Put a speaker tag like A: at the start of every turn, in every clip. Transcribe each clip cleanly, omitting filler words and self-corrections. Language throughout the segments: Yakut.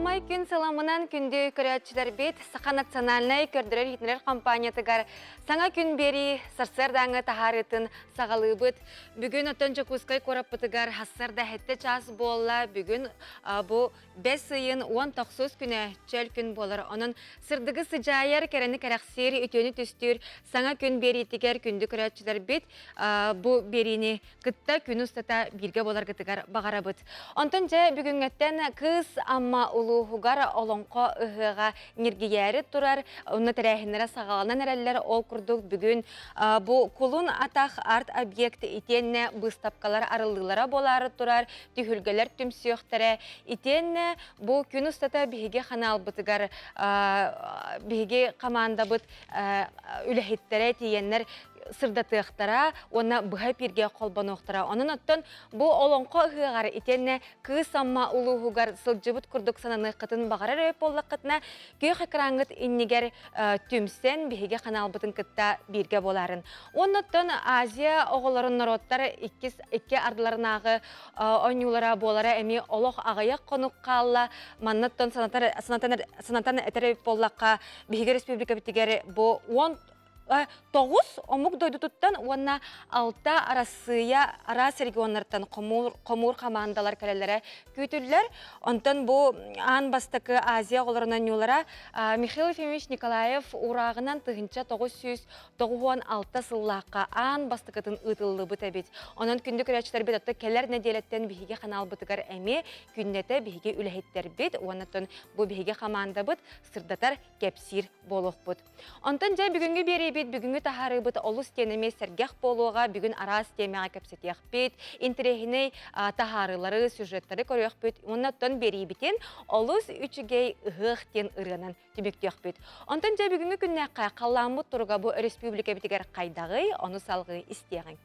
A: Аламай күн сыламынан күндү көрөөччүлэрбит Саха национальнай көрдөрөр-иһитиннэрэр компаниятыгар саҥа күн биэрии сарсыардааҥы таһаарыытын саҕалыыбыт. Бүгүн оттон Дьокуускай куораппытыгар сарсыарда сэттэ чаас буолла. Бүгүн бу бэс ыйын 19 күнэ чөл күн буолар. Онон сырдыгы сыдьаайар, кэрэни кэрэхсиир, үтүөнү түстүүр саҥа күн биэриитигэр күндү көрөөччүлэрбит бу биэриини кытта күн устата бииргэ буоларгытыгар баҕарабыт. Онтон дьэ бүгүҥҥэттэн Кыыс Амма улууһугар Олоҥхо ыһыаҕа ньиргийээри турар, онно тэрээһиннэрэ саҕаланан эрэллэр. Ол курдук бүгүн бу Кулун атах арт-объект итиэннэ быыстапкалар арыллыылара буолаары турар, түһүлгэлэр түмсүөхтэрэ. Итиэннэ бу күн устата биһиги ханаалбытыгар биһиги хамаандабыт үлэһиттэрэ тиийэннэр сырдатыахтара уонна быһа эпииргэ холбонуохтара. Онон оттон бу олоҥхо ыһыаҕар итиэннэ Кыыс Амма улууһугар сылдьыбыт курдук сананыаххытын баҕарар эбит буоллаххытына, күөх экраҥҥыт иннигэр түмсэн биһиги ханаалбытын кытта бииргэ буоларын. Уонна оттон Азия оҕолорун норуоттар иккис икки ардыларынааҕы оонньуулара буолара эмиэ олох аҕыйах хонук хаалла. Манна оттон санатар, санатан, санатан этэр эбит буоллахха, биһиги республикабытыгар бу 19 омук дойдутуттан уонна алта Арассыыйа араас регионнартан хомуур, хомуур хамаандалар кэлэллэрэ күүтүллэр. Онтон бу аан бастакы Азия оҕолорунан ньуулара Михаил Ефимович Николаев уурааҕынан 1996 сыллаахха аан бастакытын ыытыллыбыт эбит. Онон күндү көрөөччүлэрбит отто кэлэр нэдиэлэттэн биһиги ханаалбытыгар эмиэ күннэтэ биһиги үлэһиттэрбит уонна бу биһиги хамаандабыт сырдатар кэпсиир буолуохпут. Онтон дьэ бүгүҥҥү биэриибит, бүгүҥҥү таһаарыыбыт олус диэн эмиэ сэргэх буолуоҕа. Бүгүн араас тиэмэҕэ кэпсэтиэхпит, интэриэһинэй таһаарыылары, сюжеттары көрүөхпүт. Уонна оттон биэриибитин олус үчүгэй ыһыах диэн ырыанан түмүктүөхпүт. Онтон дьэ бүгүҥҥү күннээххэ халлааммыт туруга бу өрөспүүбүлүкэбитигэр хайдаҕый, ону салҕыы истиэҕиҥ.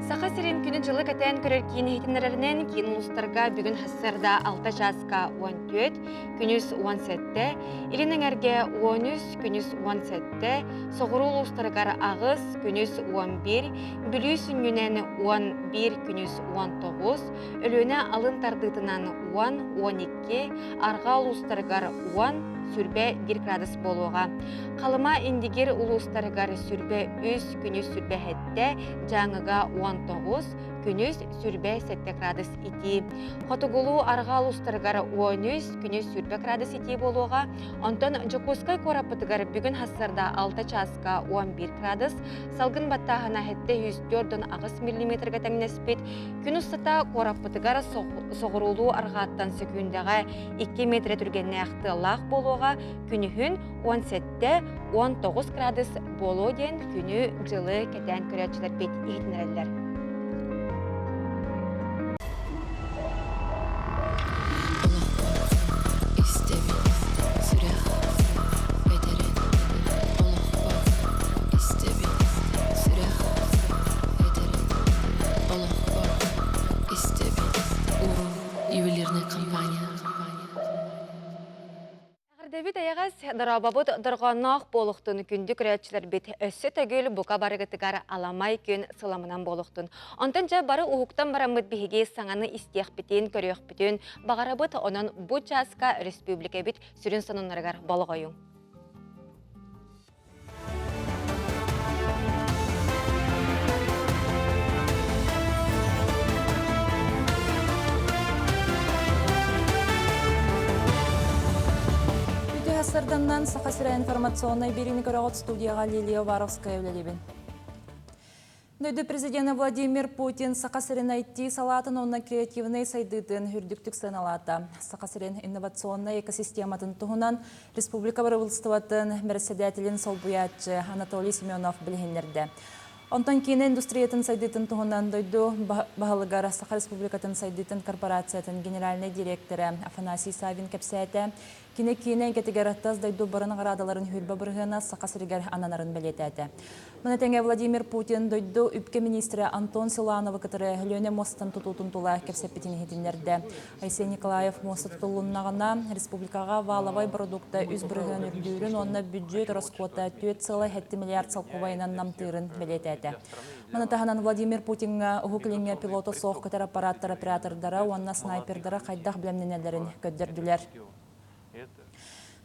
A: Саха сирин күнү-дьылы кэтээн көрөр киин иһитиннэрэринэн киин улуустарга бүгүн сарсыарда 6 чааска 14, күнүс 17, илин эҥэргэ 13, күнүс 17, соҕуруу улуустарыгар 8, күнүс 11, Бүлүү сүнньүнэн 11, күнүс 19, Өлүөнэ алын тардыытынан 10, 12, арҕаа улуустарыгар 10, сүрбэ 1 градус буолуоҕа. Халыма Индигир улуустарыгар сүрбэ үс, күнүс сүрбэ сэттэ, Дьааҥыга 19, күнүс сүрбэ сэттэ градус итии. Хотугулуу арҕаа улуустарыгар 13, күнүс сүрбэ градус итии буолуоҕа. Онтон Дьокуускай куораппытыгар бүгүн сарсыарда 6 чааска 11 градус, салгын баттааһына 748 миллиметргэ тэҥнэспит. Күн устата куораппытыгар соҕуруулуу арҕааттан сөкүүндэҕэ 2 метрэ түргэннээх тыаллаах буолуоҕа, күнүһүн 17-19 градус буолуо диэн күнү-дьылы кэтээн көрөөччүлэрбит иһитиннэрэллэр.
B: Истэбин, сүрэх этэрин, олохпор истэбин, сүрэх этэрин, олохпор истэбин, уруу ювелирная компания.
A: Эҕэрдэбит эйэҕэс, дорообобут дорҕоонноох буолуохтун күндү көрөөччүлэрбит өссө төгүл бука барыгытыгар аламай күн сыламынан буолуохтун. Онтон дьэ бары уһуктан бараммыт биһиги саҥаны истиэхпитин, көрүөхпүтүн баҕарабыт, онон бу чааска республикабыт сүрүн сонуннарыгар болҕойуҥ.
C: Үтүө сарданнан Саха сирэ информационнай биэриини көрөҕүт студияҕа Лилия Уваровская үлэлиибин. Дойду президенэ Владимир Путин Саха сирин IT салаатын уонна креативнай сайдыытын үрдүктүк сыаналаата. Саха сирин инновационнай экосистематын туһунан республика бырабыыталыстыбатын бэрэссэдээтэлин солбуйааччы Анатолий Семенов билиһиннэрдэ. Онтон киинэ индустриятын сайдыытын туһунан дойду баһылыгар Саха Республикатын сайдыытын корпорациятын генеральнай директора Афанасий Савин кэпсээтэ. Кини киинэ эйгэтигэр тас дойду бары наҕараадаларын сүүрбэ бырыһыана Саха сиригэр ананарын бэлиэтээтэ. Маны тэҥэ Владимир Путин дойду үпкэ миниистирэ Антон Силановы кытары Өлүөнэ муостатын тутуутун тула кэпсэппитин иһитиннэрдэ. Айсен Николаев муоста тутуллуннаҕына, республикаҕа валовай бородуукта 3% үрдүүрүн уонна бүддьүөт ороскуота 4,7 миллиард солкуобайынан намтыырын бэлиэтээтэ. кэпсээтэ. Маны таһынан Владимир Путиҥҥа Уһук Илиҥҥэ пилота суох көтөр аппараттар оператордара уонна снайпердара хайдах бэлэмнэнэллэрин көрдөрдүлэр.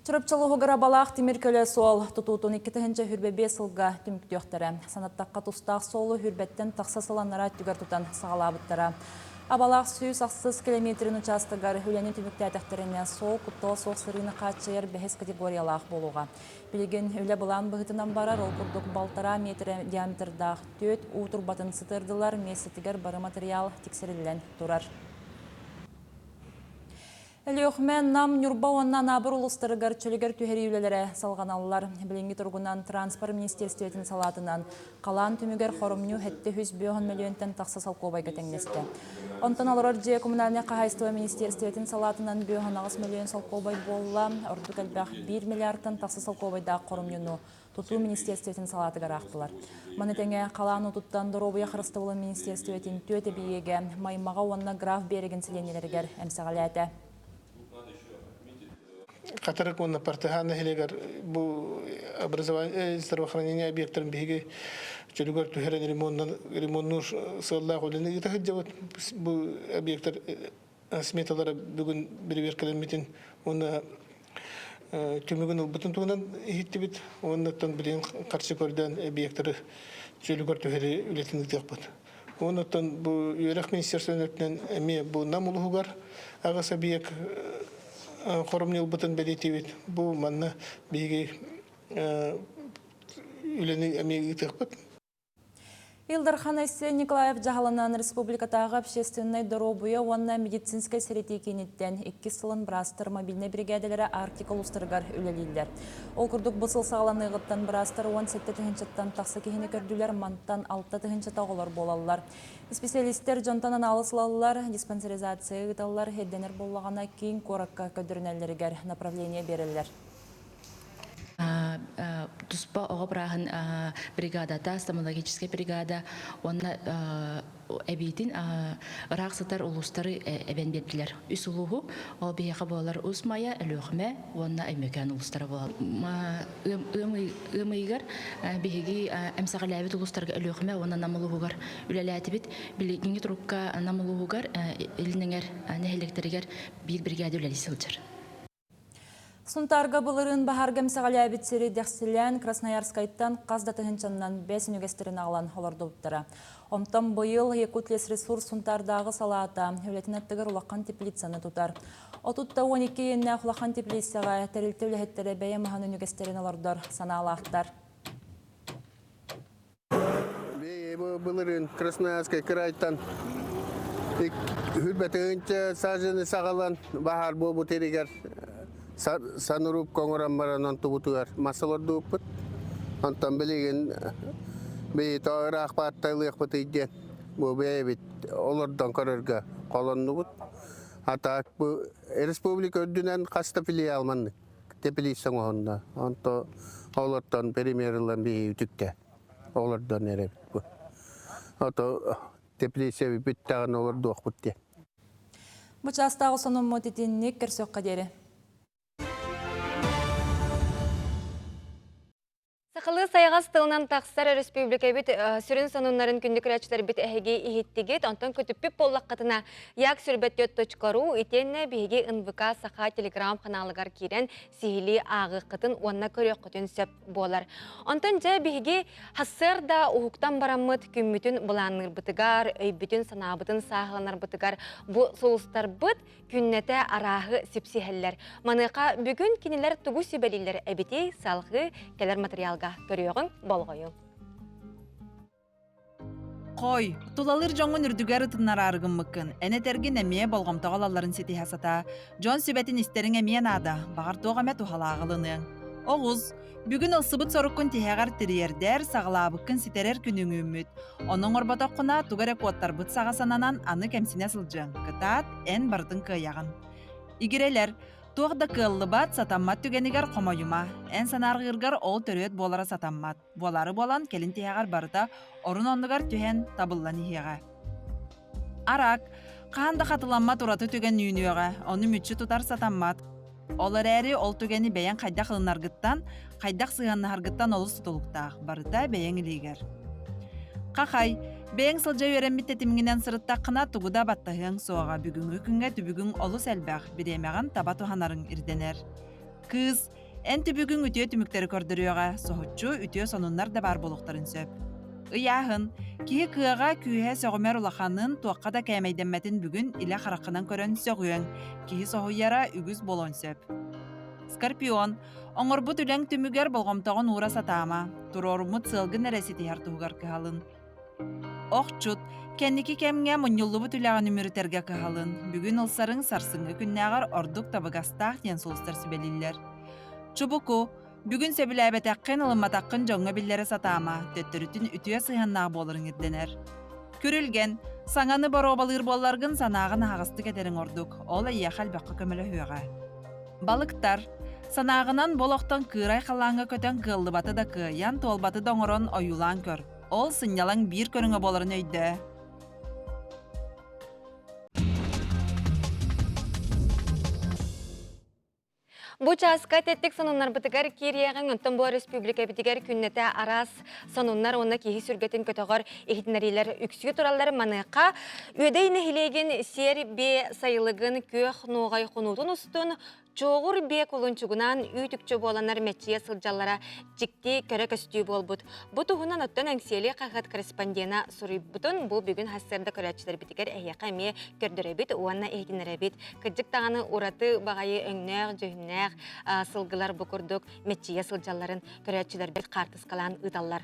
C: Чурапчы улууһугар Абалаах тимир көлө суол тутуутун 2025 сылга түмүктүөхтэрэ. Санаттахха тустаах суолу хүрбэттэн тахса сыл анараа өттүгэр тутан саҕалаабыттара. Абалаах 108 километрин учаастагар үлэни түмүктээтэхтэринэ суол куттала суох сырыыны хааччыйар бэһис категориялаах буолуоҕа. Билигин үлэ былаан быһыытынан барар, ол курдук балтараа миэтэрэ диаметрдаах түөрт уу турбатын сытыардылар, миэстэтигэр бары материал тиксэриллэн турар. Өлүөхүмэ, Нам, Ньурба уонна Анаабыр улуустарыгар чөлүгэр түһэрии үлэлэрэ салҕаналлар. Билиҥҥи туругунан Транспорт министиэристибэтин салаатынан халаан түмүгэр хоромньу 705 мөлүйүөнтэн тахса солкуобайга тэҥнэстэ. Онтон олорор дьиэ коммунальнай хаһаайыстыба министиэристибэтин салаатынан 58 мөлүйүөн солкуобай буолла. Ордук элбэх 1 миллиардтан тахса солкуобайдаах хоромньуну Тутуу министиэристибэтин салаатыгар аахтылар. Маны тэҥэ халаан уутуттан доруобуйа харыстабылын министиэристибэтин түөрт эбийиэгэ Маймаҕа уонна Граф Биэрэгин сэлиэнньэлэригэр эмсэҕэлээтэ.
D: Хатырык уонна Партыһаан нэһилиэгэр бу образование здравоохранение объектарын биһиги чөлүгэр түһэрэн ремоннуур сыаллаах үлэни ыыта сылдьабыт. Бу объектар сметалара бүгүн бэрэбиэркэлэммитин уонна түмүгүн ылбытын туһунан иһиттибит. Уоннаттан билигин харчы көрдөөн объектары чөлүгэр түһэри үлэтин ыытыахпыт. Уоннаттан бу үөрэх министерствотын өттүнэн эмиэ бу Нам улууһугар аҕыс объект хоромньу ылбытын бэлиэтиибит. Бу манна биһиги үлэни эмиэ ыытыахпыт.
C: Ил Дархан Айсен Николаев дьаһалынан республикатааҕы общественнай доруобуйа уонна медицинскэй сэрэтии кииниттэн иккис сылын быраастар мобильнай биригээдэлэрэ Арктика улуустарыгар үлэлииллэр. Ол курдук бу сыл саҕаланыаҕыттан быраастар 17 тыһыынчаттан тахса киһини көрдүлэр, мантан 6 тыһыынчата оҕолор буолаллар. Исписэлиистэр дьонтон анаалыс ылаллар, диспансеризация ыыталлар, ирдэнэр буоллаҕына киин куоракка көрдөрүнэллэригэр направление биэрэллэр.
E: Туспа оҕо бырааһын бригадата, стоматологическай бригада уонна эбиитин ыраах сытар улуустары эбэн биэрдилэр. Үс улууһу, ол биһиэхэ буолар Уус Майа, Өлүөхүмэ уонна Өймөкөөн улуустара буолар. Ыам ыйыгар биһиги эмсэҕэлээбит улуустарга Өлүөхүмэ уонна Нам улууһугар үлэлээтибит. Билиҥҥи турукка Нам улууһугар Илин Эҥэр нэһилиэктэригэр биир бригада үлэлии сылдьар.
C: Сунтаарга былырыын баһаарга эмсэҕэлээбит сири дэхсилээн Красноярскайтан хас да тыһыынчаннан бэс үнүгэстэрин аҕалан олордубуттара. Онтон быйыл Якутлесресурс Сунтаардааҕы салаата үлэтин аттыгар улахан теплицаны тутар. 30 12 иэннээх улахан теплицаҕа тэрилтэ үлэһиттэрэ бэйэ маһын үнүгэстэрин олордор санаалаахтар.
F: Былырыын Красноярскай кыраайтан хүрбэтигинчэ сажены саҕалан баһаар буолбут иригэр санрубка оҥорон баран онтубутугар мас олордубуппут. Онтон билигин бэйэтэ ыраах баатталыахпытый диэн бу бэйэбит олордон көрөргө холоннубут. А так бу республика үрдүнэн хас да филиал маннык теплица оҥоһунна. Онто олортон пример ылан биһи үтүктэ. Олордон эрэбит бу. Ото теплица бүттэҕин олордуохпут диэн.
C: Бу чаастааҕы сонуммут итинник көрсөххө диэри.
A: Сахалыы сайаҕас тылынан тахсар өрөспүүбүлүкэбит сүрүн сонуннарын күндү көрөөччүлэрбит эһиги иһиттигит. Онтон көтүппүт буоллаххытына як сүрбэттүөт.ру итиэннэ биһиги НВК Саха телеграм-ханаалыгар киирэн сиһилии ааҕыаххытын уонна көрүөххүтүн сөп буолар. Онтон дьэ биһиги сарсыарда уһуктан бараммыт күммүтүн былаанныырбытыгар, өйбүтүн-санаабытын сааһыланарбытыгар бу сулустарбыт күннэтэ арааһы сипсиһэллэр. Маныаха бүгүн кинилэр тугу сүбэлииллэр эбитий салҕыы кэлэр материалга көрүөҕүҥ, болҕойуҥ.
G: Хой, тулалыыр дьоҥҥун үрдүгэр ытыннараары гыммыккын, эн этэргин эмиэ болҕомтоҕо ылалларын ситиһэ сатаа. Дьон сүбэтин истэриҥ эмиэ наада, баҕар туох эмэ туһалааҕы ылыныаҥ. Оҕус, бүгүн ылсыбыт соруккун тиһэҕэр тириэрдэр, саҕалаабыккын ситэрэр күнүҥ үүммүт. Ону оҥорботоххуна, тугу эрэ куоттарбыт саҕа сананан, аны кэмсинэ сылдьыаҥ. Кытаат, эн барытын кыайаҕын. Игирэлэр, туох да кыаллыбат, сатаммат түгэнигэр хомойума. Эн санаарҕыыргар ол төрүөт буолара сатаммат. Буолаары буолан, кэлин тиһэҕэр барыта орун-оннугар түһэн, табыллан иһиэҕэ. Арак, хаһан да хатыламмат ураты түгэн үүнүөҕэ, ону мүччү тутар сатаммат. Ол эрээри ол түгэни бэйэҥ хайдах ылынаргыттан, хайдах сыһыаннаһаргыттан олус тутулуктаах, барыта бэйэҥ илиигэр. Хахай, бэйэҥ сылдьа үөрэммит тэтимҥинэн сырыттаххына тугу да баттаһыаҥ суоҕа, бүгүҥҥү күҥҥэ түбүгүҥ олус элбэх, бириэмэҕин таба туһанарыҥ ирдэнэр. Кыыс, эн түбүгүҥ үтүө түмүктэри көрдөрүөҕэ, соһуччу үтүө сонуннар да баар буолуохтарын сөп. Ыйааһын, киһи кыаҕа, күүһэ сөҕүмэр улаханын, туохха да кээмэйдэммэтин бүгүн илэ хараххынан көрөн сөҕүөҥ, киһи соһуйара үгүс буолуон сөп. Скорпион, оҥорбут үлэҥ түмүгэр болҕомтоҕун уура сатаама, туруоруммут сыалгын эрэ ситиһэр туһугар кыһалын. Охчут, кэнники кэмҥэ мунньуллубут үлэҕин үмүрүтэргэ кыһалын, бүгүн ылсарыҥ сарсыҥҥы күннээҕэр ордук табыгастаах диэн сулустар сүбэлииллэр. Чубуку, бүгүн сөбүлээбэтэххин, ылымматаххын дьоҥҥо биллэрэ сатаама, төттөрүтүн үтүө сыһыаннаах буоларыҥ ирдэнэр. Күрүлгэн, саҥаны боруобалыыр буолларгын санааҕын аһаҕастык этэриҥ ордук, ол эйиэхэ элбэххэ көмөлөһүөҕэ. Балыктар. Санааҕынан бу олохтон кыырай халлааҥҥа көтөн кыаллыбаты да кыайан, туолбаты да оҥорон ойуулаан көр. Ол сынньалаҥ биир көрүҥэ буоларын өйдөө.
A: Бу чааска тэттик сонуннарбытыгар киириэҕиҥ, онтон бу республикабытыгар күннэтэ араас сонуннар уонна киһи сүргэтин көтөҕөр иһитиннэриилэр үксүү тураллар. Маныаха Үөдэй нэһилиэгин сиэр биэ сайылыгын күөх нуоҕай хонуутун устун Чуоҕур биэ кулунчугунаан үүт-үкчү буоланнар мэччийэ сылдьаллара дьикти кэрэ көстүү буолбут. Бу туһунан оттон Эҥсиэли хаһыат корреспондена суруйбутун бу бүгүн сарсыарда көрөөччүлэрбитигэр эһиэхэ эмиэ көрдөрөбүт уонна иһитиннэрэбит. Кырдьык даҕаны ураты баҕайы өҥнөөх, дьүһүннээх сылгылар бу курдук мэччийэ сылдьалларын көрөөччүлэрбит хаартыскалаан ыыталлар.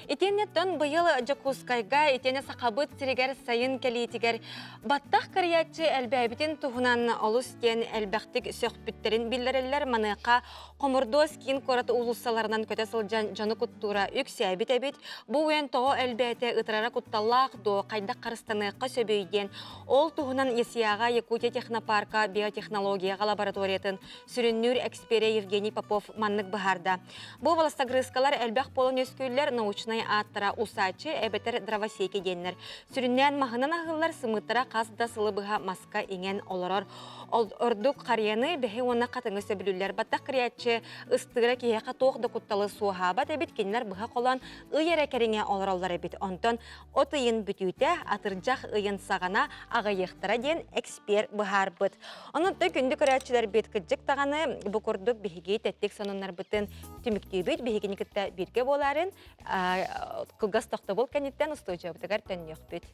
A: Итиэннэ быйыл Дьокуускайга итиэннэ Сахабыт сиригэр сайын кэлиитигэр баттах кырыйааччы элбээбитин туһунан олус диэн элбэхтик сөхпүттэрин биллэрэллэр. Маныаха Хомурдуос киин куорат уулуссаларынан көтө сылдьан дьону куттуура үксээбит эбит. Бу уйан тоҕо элбээтэ ытырара кутталлаах дуо, хайдах харыстаныахха сөбүй диэн ол туһунан ЯСИА-ҕа Якутия технопарка биотехнологияҕа лабораториятын сүрүннүүр эксперэ Евгений Попов маннык быһаарда. Бу волосогрызкалар элбэх буолан үөскүүллэр, научнай ааттара усачи эбэтэр дровосеки диэннэр. Сүрүннээн маһынан аһыыллар, сымыыттара хас да сылы быһа маска иҥэн олорор. Ордук харыйаны, бэһи уонна хатыҥы сөбүлүүллэр. Баттах кырыйааччы ыстыыра киһиэхэ туох да кутталы суоһаабат эбит, кинилэр быһа холоон ый эрэ кэриҥэ олороллор эбит. Онтон от ыйын бүтүүтэ, атырдьах ыйын саҕана аҕыйыахтара диэн эксперт быһаарбыт. Онон күндү көрөөччүлэрбит кырдьык даҕаны бу курдук биһиги тэттик сонуннарбытын түмүктүүбүт. Биһигини кытта бииргэ буоларын кылгас тохтобул кэнниттэн устуудьуйабытыгар төннүөхпүт.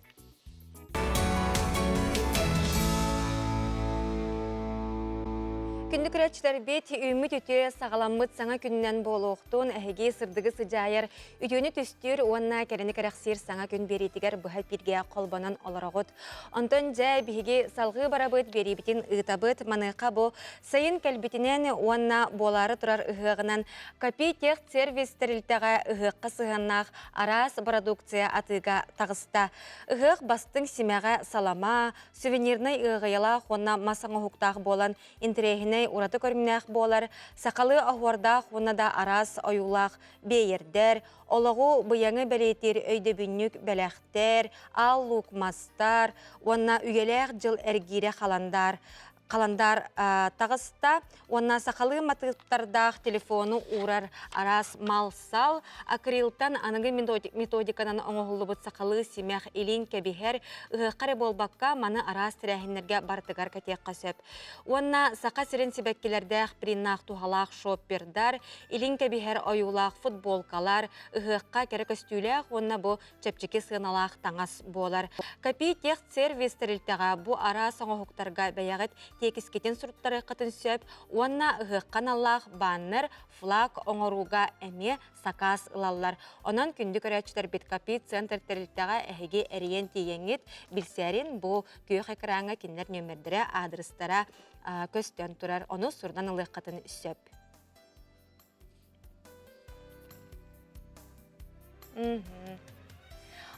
A: Күндү көрөөччүлэрбит, үүммүт үтүө саҕаламмыт саҥа күнүнэн буолуохтун, эһиги сырдыгы сыдьаайар үтүөнү түстүүр уонна кэрэни кэрэхсиир саҥа күн биэриитигэр быһа эпииргэ холбонон олороҕут. Онтон дьэ биһиги салҕыы барабыт, биэриибитин ыытабыт. Маныаха бу сайын кэлбитинэн уонна буолаары турар ыһыаҕынан Копи Техсервис тэрилтэҕэ ыһыахха сыһыаннаах араас бородуукция атыыга таҕыста. Ыһыах бастыҥ симэҕэ салама, сувенирнай ыаҕайалаах уонна мас оҥоһуктаах буолан интэриэһинэй ураты көрүҥнээх буолар, сахалыы оһуордаах уонна да араас ойуулаах биэйэрдэр, олоҕу быйаҥы бэлиэтиир өйдөбүнньүк бэлэхтэр, аал луук мастар уонна үйэлээх дьыл эргиирэ халандаар халандаар таҕыста уонна сахалыы матыыптардаах телефону уурар араас мал-сал, акрилтан аныгы методиканан оҥоһуллубут сахалыы симэх илин кэбиһэр, ыһыахха эрэ буолбакка, маны араас тэрээһиннэргэ барытыгар кэтиэххэ сөп. Уонна Саха сирин сибэккилэрдээх приннаах туһалаах шоппердар, илин кэбиһэр ойуулаах футболкалар, ыһыахха кэрэ көстүүлээх уонна бу чэпчэки сыаналаах таҥас буолар. Копи Техсервис тэрилтэҕэ бу араас оҥоһуктарга бэйэҕит тиэкискитин суруттарыаххытын сөп уонна ыһыахха аналлаах баннер, флаг оҥорууга эмиэ сакаас ылаллар. Онон күндү көрөөччүлэрбит Копи Центр тэрилтэҕэ эһиги эрийэн тиийэҥҥит билсээрин бу күөх экраҥҥа кинилэр нүөмэрдэрэ, аадырыстара көстөн турар. Ону сурунан ылыаххытын сөп.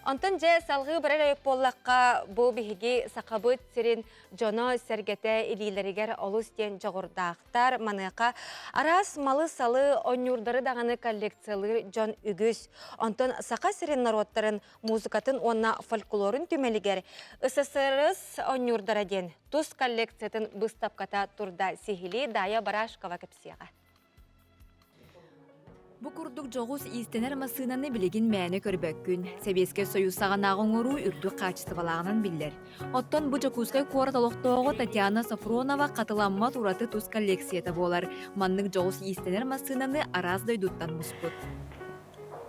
A: Онтон дьэ салгыы барар эбит буоллахха, бу биһиги Сахабыт сирин дьоно-сэргэтэ илиилэригэр олус диэн дьоҕурдаахтар. Маныаха араас малы-салы, онньуурдары даҕаны коллекциялыыр дьон үгүс. Онтон Саха сирин норуоттарын музыкатын уонна фольклорун түмэлигэр СССР онньуурдара диэн тус коллекциятын быыстапката турда сиһилии Дая Барашкова кэпсиэҕэ.
H: Бу курдук дьоҕус иистэнэр массыынаны билигин мээнэ көрбөккүн. Сэбиэскэй Сойуус саҕанааҕы оҥоруу үрдүк хаачыстыбалааҕынан биллэр. Оттон бу Дьокуускай куорат олохтооҕо Татьяна Софронова хатыламмат ураты тус коллекцията буолар. Маннык дьоҕус иистэнэр массыынаны араас дойдуттан муспут.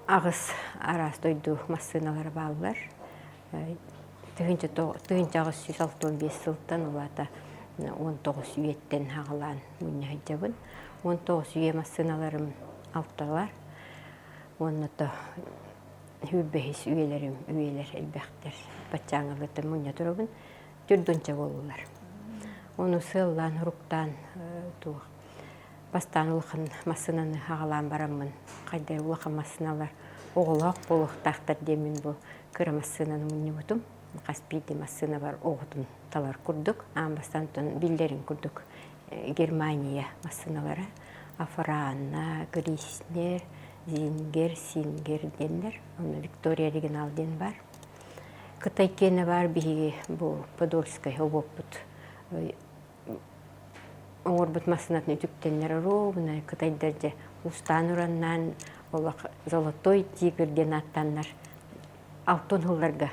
I: Аҕыс араас дойду массыыналара бааллар. 1865 сылтан улаата 19 үйэттэн аҕалаан мунньа сылдьабын. 19 үйэ массыыналарым алталар уонна то сүүрбэһис үйэлэрим үйэлэр элбэхтэр. Баччааҥылыттан мунньа турабын. Түрдүнчэ буоллулар. Ону сыаллаан, уруктаан туох бастаан улахан массыынаны аҕалаан бараммын хайда улахан массыыналар оҕолоох буолуохтаахтар диэммин бу кыра массыынаны мунньубутум. Хас биирдии массыынабар оҕотун талар курдук, аан бастаан биллэрин курдук Германия массыыналара Афрана, Гриснер, Зингер, Сингер диэннэр, онно Виктория оригинал диэн баар. Кытай киэнэ баар биһиги бу Подольскай обуоппут оҥорбут массыынатын үтүктэннэр ровно кытайдар дьэ устаан ураннаан олох золотой тигр диэн ааттааннар алтын сылларга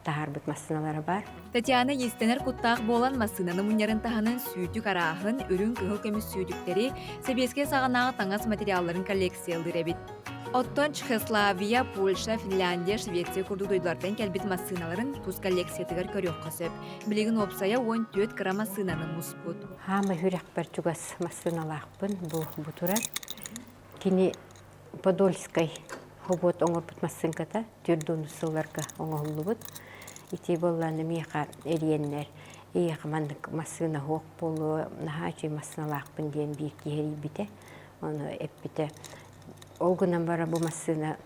I: таһаарбыт массыыналара баар.
H: Татьяна иистэнэр куттаах буолан массыынаны мунньарын таһынан сүүтүк арааһын, үрүҥ кыһыл көмүс сүүтүктэри, сэбиэскэй саҕанааҕы таҥас материалларын коллекциялыыр эбит. Оттон Чехославия, Польша, Финляндия, Швеция курдук дойдулартан кэлбит массыыналарын тус коллекциятыгар көрүөххэ сөп. Билигин уопсайа 14 кыра массыынаны муспут.
I: Хаама сүрэхпэр чугас массыыналаахпын бу, бу турар. Кини Подольскай хобуот оҥорбут массыыҥката төрдүн сылларга оҥоһуллубут. Ити буоллаҕына миэхэ эриэннэр эйиэхэ маннык массыына суох буолуо, наһаа үчүгэй массыыналаахпын диэн биир киһи эрийбитэ. Ону эппитэ. Ол гынан баран бу массыына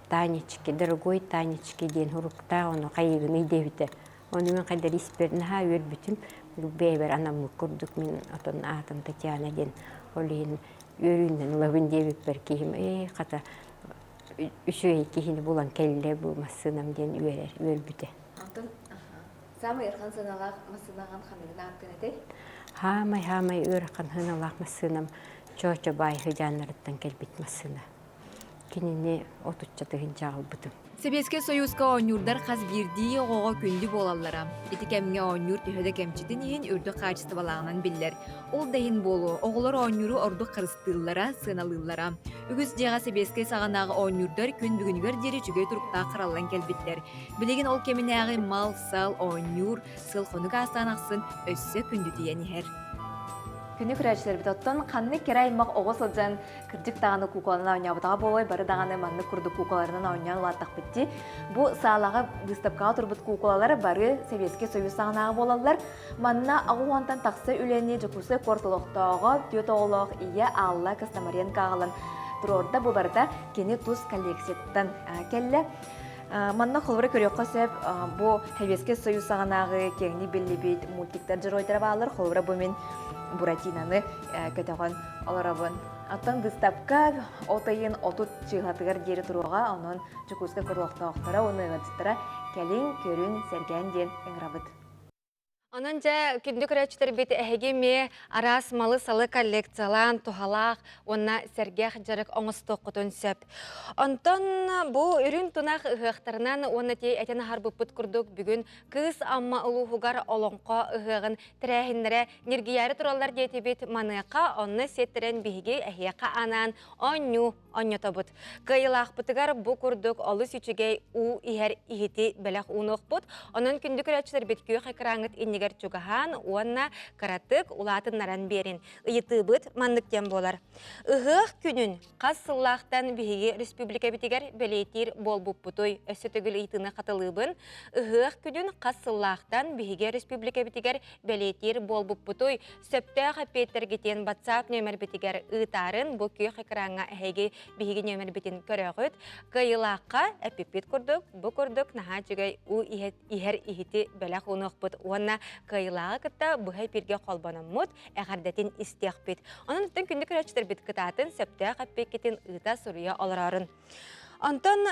I: Танечки, дорогой Танечки диэн суруктаах, ону хайыыгыный диэбитэ. Ону мин хайдах испэр наһаа үөрбүтүм. Бэйэбэр анаммыт курдук мин отон аатым Татьяна диэн. Ол иһин үөрүүнэн ылабын диэбиппэр киһим ээ хата үчүгэй киһини булан кэллэ бу массыынам диэн үөрэр үөрбүтэ.
A: Онтон саамай ыарахан сыаналаах массыынаҕын ханныгын ааттыан этэй?
I: Хаамай хаамай ыарахан сыаналаах массыынам Чоочо баай сыдьааннарыттан кэлбит массыына. Кинини отучча тыһыынча аҕалбытым.
H: Сэбиэскэй Сойууска оонньуурдар хас биирдии оҕоҕо күндү буолаллара. Ити кэмҥэ оонньуур төһө да кэмчитин иһин үрдүк хаачыстыбалааҕынан биллэр. Ол да иһин буолуо, оҕолор оонньууру ордук харыстыыллара, сыаналыыллара. Үгүс дьиэҕэ сэбиэскэй саҕанааҕы оонньуурдар күн бүгүнүгэр диэри үчүгэй туруктаах хараллан кэлбиттэр. Билигин ол кэминээҕи мал-сал, оонньуур, сыл-хонук аастаан ахсын өссө күндүтүйэн иһэр.
A: Күнү көрөөччүлэрбит оттон ханнык кэрэ аймах оҕо сылдьан кырдьык даҕаны куукуланан оонньообутаҕа буолуой, бары даҕаны маннык курдук куукулаларынан оонньоон улааттахпыт дии. Бу саалаҕа быыстапкаҕа турбут куукулалар бары Сэбиэскэй Союз саҕанааҕы буолаллар. Манна 80-тан тахса үлэни Дьокуускай куорат олохтооҕо, түөрт оҕолоох ийэ Алла Костомаренко аҕалан туруорда. Бу барыта кини тус коллекцияттан кэллэ. Манна холобура көрүөххэ сөп, бу Сэбиэскэй Союз саҕанааҕы киэҥник биллибит мультиктар дьоруойдара бааллар. Холобура бу мин Буратиноны көтөҕөн олоробун. Оттон быыстапка от ыйын 30 чыыһатыгар диэри туруоҕа, онон Дьокуускай олохтоохторо уонна ыалдьыттара кэлиҥ, көрүҥ, сэргээн диэн ыҥырабыт. Онон дьэ, күндү көрөөччүлэрбит эһиги эмиэ араас малы-салы коллекциялаан, туһалаах уонна сэргэх дьарык оҥостуоххутун сөп. Онтон бу үрүҥ тунах ыһыахтарынан уонна ти этэн аһарбыппыт курдук бүгүн Кыыс Амма улууһугар Олоҥхо ыһыаҕын тэрээһиннэрэ ньиргийээри тураллар диэтибит. Маныаха онно сиэттэрэн биһиги эһиэхэ анаан оонньуу онньотобут. Кыайыылаахпытыгар бу курдук олус үчүгэй уу иһэр иһити бэлэх уунуохпут. Онон күндү көрөөччүлэрбит күөх экраҥҥыт иннигэр чугаһаан уонна кыратык улаатыннаран биэрин. Ыйытыыбыт маннык диэн буолар. Ыһыах күнүн хас сыллаахтан биһиги республикабитигэр бэлиэтиир буолбуппутуй? Өссө төгүл ыйытыыны хатылыыбын. Ыһыах күнүн хас сыллаахтан биһиги республикабитигэр бэлиэтиир буолбуппутуй? Сөптөөх эппиэттэргитин WhatsApp нүөмэрбитигэр ыытаарын бу күөх экраҥҥа эһиги биһиги нүөмэрбитин көрөҕүт. Кыайыылаахха эппиппит курдук, бу курдук наһаа үчүгэй уу иһэр иһити бэлэх уунуохпут уонна кыайыылааҕы кытта быһа эпииргэ холбономмут эҕэрдэтин истиэхпит. Онон оттон күндү көрөөччүлэрбит кытаатын сөптөөх эппиэккитин ыыта суруйа олороорун. Онтон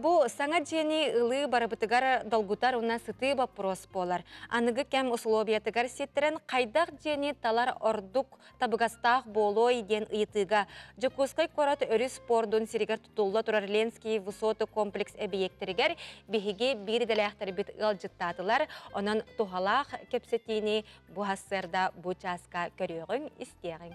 A: бу саҥа дьиэни ылыы барыбытыгар долгутар уонна сытыы боппуруос буолар. Аныгы кэм усулуобуйатыгар сиэттэрэн хайдах дьиэни талар ордук табыгастаах буолуой диэн ыйытыыга Дьокуускай куорат өрүс пуордун сиригэр тутулла турар Ленские высоты комплекс эбийиэктэригэр биһиги биир идэлээхтэрбит ыалдьыттаатылар. Онон туһалаах кэпсэтиини бу сарсыарда бу чааска көрүөҕүҥ, истиэҕиҥ.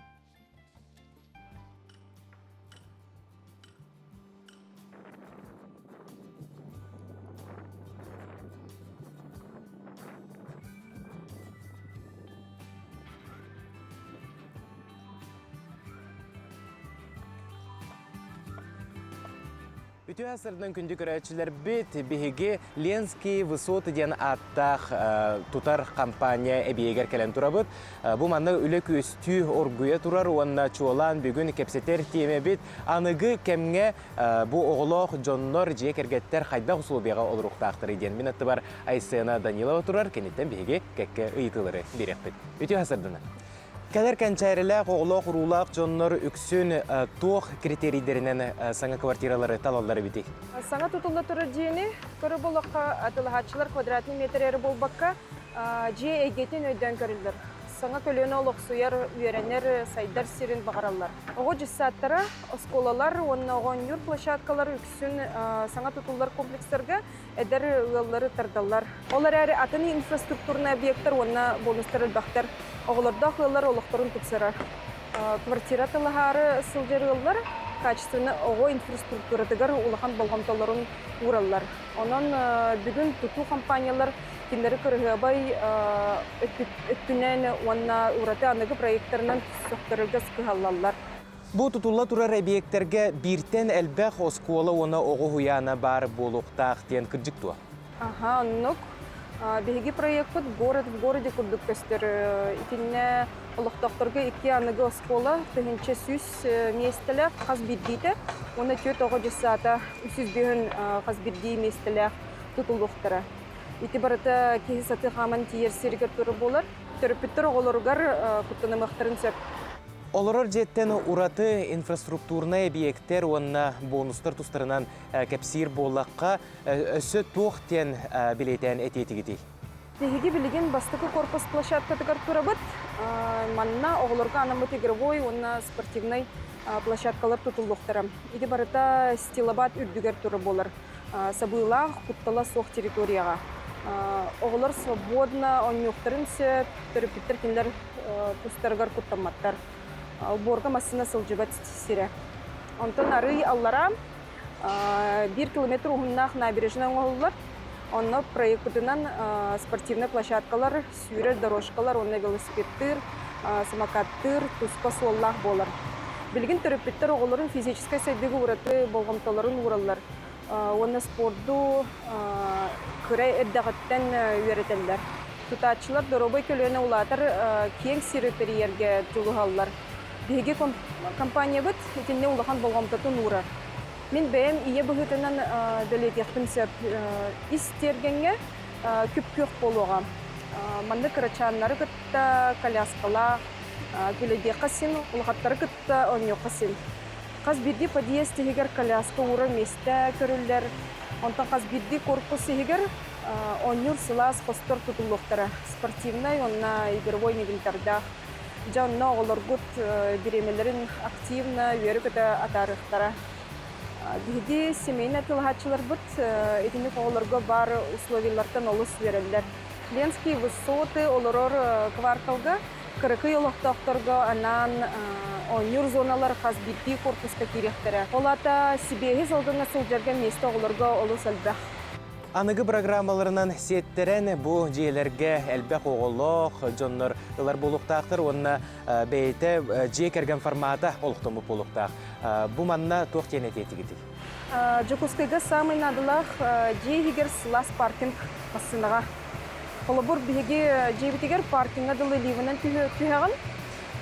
J: Үтүө сырдын күндү көрөөччүлэрбит, биһиги Ленские высоты диэн ааттаах тутар компания эбийиэгэр кэлэн турабыт. Бу манна үлэ күөстүү оргуйа турар уонна чуолаан бүгүн кэпсэтэр тиэмэбит аныгы кэмҥэ бу оҕолоох дьоннор, дьиэ кэргэттэр хайдах усулуобуйаҕа олоруохтаахтарый диэн мин аттыбар Айсена Данилова турар, киниттэн биһиги кэккэ ыйытыылары биэриэхпит. Үтүө сырдына. Кэлэр кэнчээрилээх, оҕолоох-уруулаах дьоннор үксүн туох критерийдэринэн саҥа квартиралары талаллар эбитий?
K: Саҥа тутулла турар дьиэни көрө болоххо атыылаһааччылар квадратный метр эрэ буолбакка, дьиэ эйгэтин өйдөөн көрүллэр. Саҥа көлүөнэ олохсуйар, үөрэнэр, сайдар сирин баҕараллар. Оҕо дьыссааттара, оскуолалар уонна оҕо оонньуур площадкалар үксүн саҥа тутуллар комплекстарга эдэр ыаллары тардаллар. Ол эрээри атын инфраструктурнай объектар уонна бонустар элбэхтэр. Оҕолордоох ыаллар олохторун тупсарар. Квартира тылаһаары сылдьар ыаллар качественно оҕо инфраструктуратыгар улахан болҕомтолорун уураллар. Онон бүгүн тутуу компаниялар кинилэри кырыһыабай өттүнэн уонна ураты аныгы проектарынан сөхтөрөргө кыһаллаллар.
J: Бу тутулла турар эбийиэктэргэ бииртэн элбэх оскуола уонна оҕо уһуйаана баар буолуохтаах диэн кырдьык дуо?
K: Аха, оннук. Биһиги проекпыт «Город в городе» курдук көстөр. Итиннэ олохтоохторго икки аныгы оскуола 1100 миэстэлээх хас биирдиитэ уонна түөрт оҕо дьыссаата 305 хас биирдии миэстэлээх тутуллуохтара. Ити барыта киһи сатыы хааман тиийэр сиригэр турар буолар. Төрөппүттэр оҕолоругар куттанымыахтарын сөп.
J: Олорор дьиэттэн ураты инфраструктурнай эбийиэктэр уонна бонустар тустарынан кэпсиир буоллахха, өссө туох диэн билиэтээн этиэтигитий?
K: Биһиги билигин бастакы корпус площадкатыгар турабыт. Манна оҕолорго анаммыт игровой уонна спортивнай площадкалар тутуллуохтара. Ити барыта стилобат үрдүгэр турар буолар. Сабыылаах, куттала суох территорияҕа. Оҕолор свободно оонньуохтарын сөп, төрөппүттэр кинилэр тустарыгар куттамматтар. Олбуорга массыына сылдьыбат сирэ. Онтон арый аллараа биир километр уһуннаах набережная оҥоһуллар. Онно проекпытынан спортивнай площадкалар, сүүрэр дорожкалар уонна велосипедтыыр, самокаттыыр туспа суоллаах буолар. Билигин төрөппүттэр оҕолорун физическэй сайдыыга ураты болҕомтолорун уураллар уонна спорду кыра эрдэҕиттэн үөрэтэллэр. Тутааччылар доруобай көлүөнэ улаатар киэҥ сири тэрийэргэ дьулуһаллар. Биһиги компаниябыт итиннэ улахан болҕомтотун уурар. Мин бэйэм ийэ быһыытынан бэлиэтиэхпин сөп. Ис тиэргэҥҥэ күп-күөх буолуоҕа. Манна кырачааннары кытта коляскалаах, күлэйдиэххэ син, улахаттары кытта оонньуохха син. Хас биирдии подъезд иһигэр коляска уурар миэстэ көрүллэр. Онтон хас биирдии корпус иһигэр оонньуур сылаас хостор тутуллуохтара. Спортивнай уонна игровой инвентардаах. Дьэ онно оҕолоргут бириэмэлэрин активно үөрэ-көтө атаарыахтара. Биһиги семейнай тылаһааччыларбыт итинник оҕолорго баар условиелартан олус үөрэллэр. Ленские высоты олорор кварталга кыракый олохтоохторго анаан оонньуур зоналар хас биирдии корпуска киириэхтэрэ. Ол аата сибиэһи салгыҥҥа сылдьарга миэстэ оҕолорго олус элбэх.
J: Аныгы программаларынан сиэттэрэн бу дьиэлэргэ элбэх оҕолоох дьоннор ылар буолуохтаахтар уонна бэйэтэ дьиэ кэргэн формата олохтоммут буолуохтаах. Бу манна туох диэн этиэтигитий?
K: Дьокуускайга саамай наадалаах дьиэ иһигэр сылаас паркинг массыынаҕа. Холобур, биһиги дьиэбитигэр паркиҥҥа дылы лифинэн түһэҕин,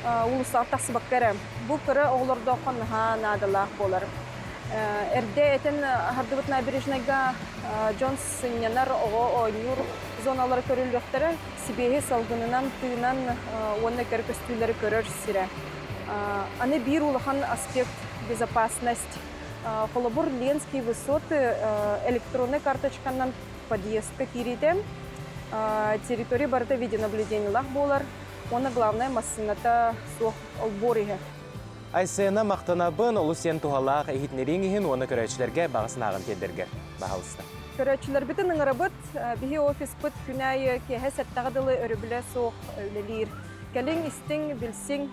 K: уулуссаҕа тахсыбакка эрэ. Бу кыра оҕолордооххо наһаа наадалаах буолар. Эрдэ этэн аһардыбыт набережнайга дьон сынньанар, оҕо оонньуур зоналара көрүллүөхтэрэ, сибиэһи салгынынан тыынан уонна кэрэ көстүүлэри көрөр сирэ. Аны биир улахан аспект безопасность. Холобур, Ленские высоты электроннай карточканан подъездка киириитэ, территория барыта видеонаблюдениелаах буолар уонна главное массыыната суох олбуор иһэ.
J: Айсена махтанабын олус сиэн туһалаах иһитинэрииҥ иһин уонна көрөөччүлэргэ баҕа санааҕын тиэрдэргэр баһалыста.
K: Көрөөччүлэрбитин ыҥырабыт. Биһи офиспыт күн аайы киэһэ сэттэҕэ дылы өрөбүлэ суох үлэлиир. Кэлиҥ, истиҥ, билсиҥ.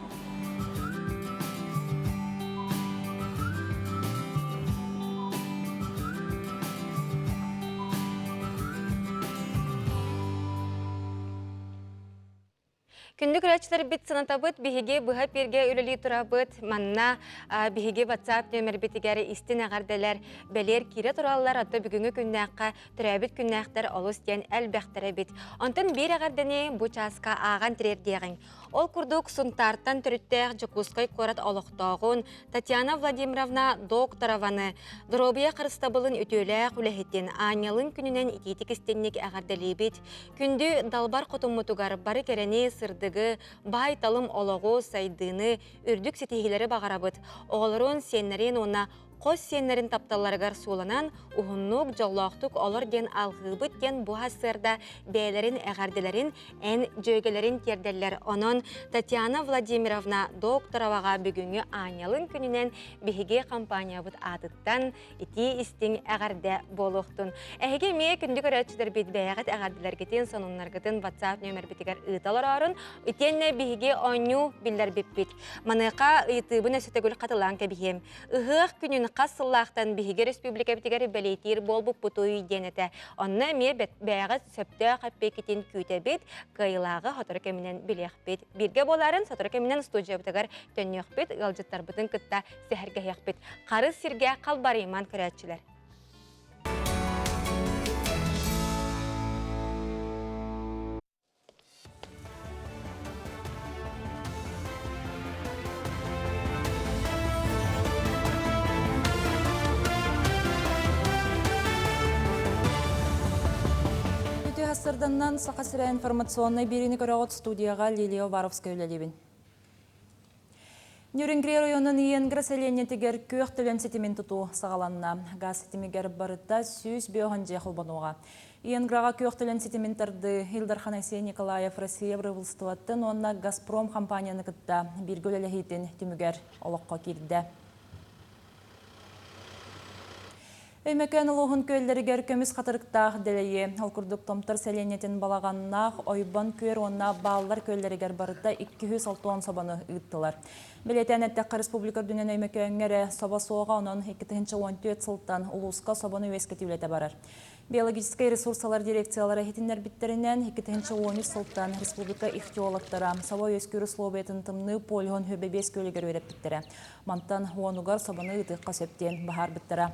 A: Күндү көрөөччүлэрбит санатабыт, биһиги быһа эпииргэ үлэлии турабыт. Манна биһиги WhatsApp нүөмэрбитигэр истин эҕэрдэлэр бэлиэр киирэ тураллар. Отто бүгүҥҥү күннээххэ төрөөбүт күннээхтэр олус диэн элбэхтэр эбит. Онтон биир эҕэрдэни бу чааска ааҕан тириэрдиэҕиҥ. Ол курдук Сунтаартан төрүттээх Дьокуускай куорат олохтооҕун Татьяна Владимировна Докторованы доруобуйа харыстабылын үтүөлээх үлэһитин аанньалын күнүнэн итиитик истинник эҕэрдэлиибит. Күндү далбар хотуммутугар бары кэрэни, сырдыгы, баай-талым олоҕу, сайдыыны, үрдүк ситиһиилэри баҕарабыт. Оҕолорун, сиэннэрин уонна хос сиэннэрин тапталларыгар сууланан, уһуннук, дьоллоохтук олор диэн алҕыыбыт диэн бу сарсыарда бэйэлэрин эҕэрдэлэрин эн дьүөгэлэрин тиэрдэллэр. Онон Татьяна Владимировна Доктороваҕа бүгүҥҥү аанньалын күнүнэн биһиги компаниябыт аатыттан итии истиҥ эҕэрдэ буолуохтун. Эһиги эмиэ күндү көрөөччүлэрбит бэйэҕит эҕэрдэлэргитин, сонуннаргытын WhatsApp нүөмэрбитигэр ыыта олороорун, итиэннэ биһиги оонньуу биллэрбиппит. Маныаха ыйытыыбын өссө төгүл хатылаан кэбиһиэм. Ыһыах күнүн хас сыллаахтан биһиги республикабытыгар бэлиэтиир буолбуппутуй диэн этэ. Онно эмиэ бэйэҕит сөптөөх эппиэккитин күүтэбит, кыайыылааҕы сотору кэминэн билиэхпит. Бииргэ буоларын сотору кэминэн студиябытыгар төннүөхпүт, ыалдьыттарбытын кытта сэһэргэһиэхпит. Харыс сиргэ халбарыйман көрөөччүлэр.
C: Үтүө сарсыарданнан Саха сирэ информационнай биэриини көрөҕүт студияҕа Лилия Уваровская үлэлиибин. Нюрингри районун Иенгра сэлиэнньэтигэр күөх төлөн ситимин тутуу саҕаланна. Газ ситимигэр барыта 105 дьиэ холбонуоҕа. Иенграҕа күөх төлөн ситимин тардыы Ил Дархан Айсен Николаев Россия бырабыылыстыбатын уонна Газпром компанияны кытта бииргэ үлэлэһиитин түмүгэр олоххо киирдэ. Өймөкөөн улууһун күөллэригэр көмүс хатырыктаах дэлэйи, ол курдук Томтор сэлиэнньэтин Балаҕаннаах, Ойбон күөр уонна Бааллар күөллэригэр барыта 260 собону ыыттылар. Бэлиэтээн эттэххэ, республика үрдүнэн Өймөкөөҥҥө эрэ собо суоҕа, онон 2014 сылтан улууска собону үөскэтии үлэтэ барар. Биологическай ресурсалар дирекциялара иһитиннэрбиттэринэн, 2013 сылтан республика ихтиологтара собо үөскүүр условиятын тымныы полюһун 25 күөлүгэр үөрэппиттэрэ. Мантан уонугар собону ыытыахха сөп диэн быһаарбыттара.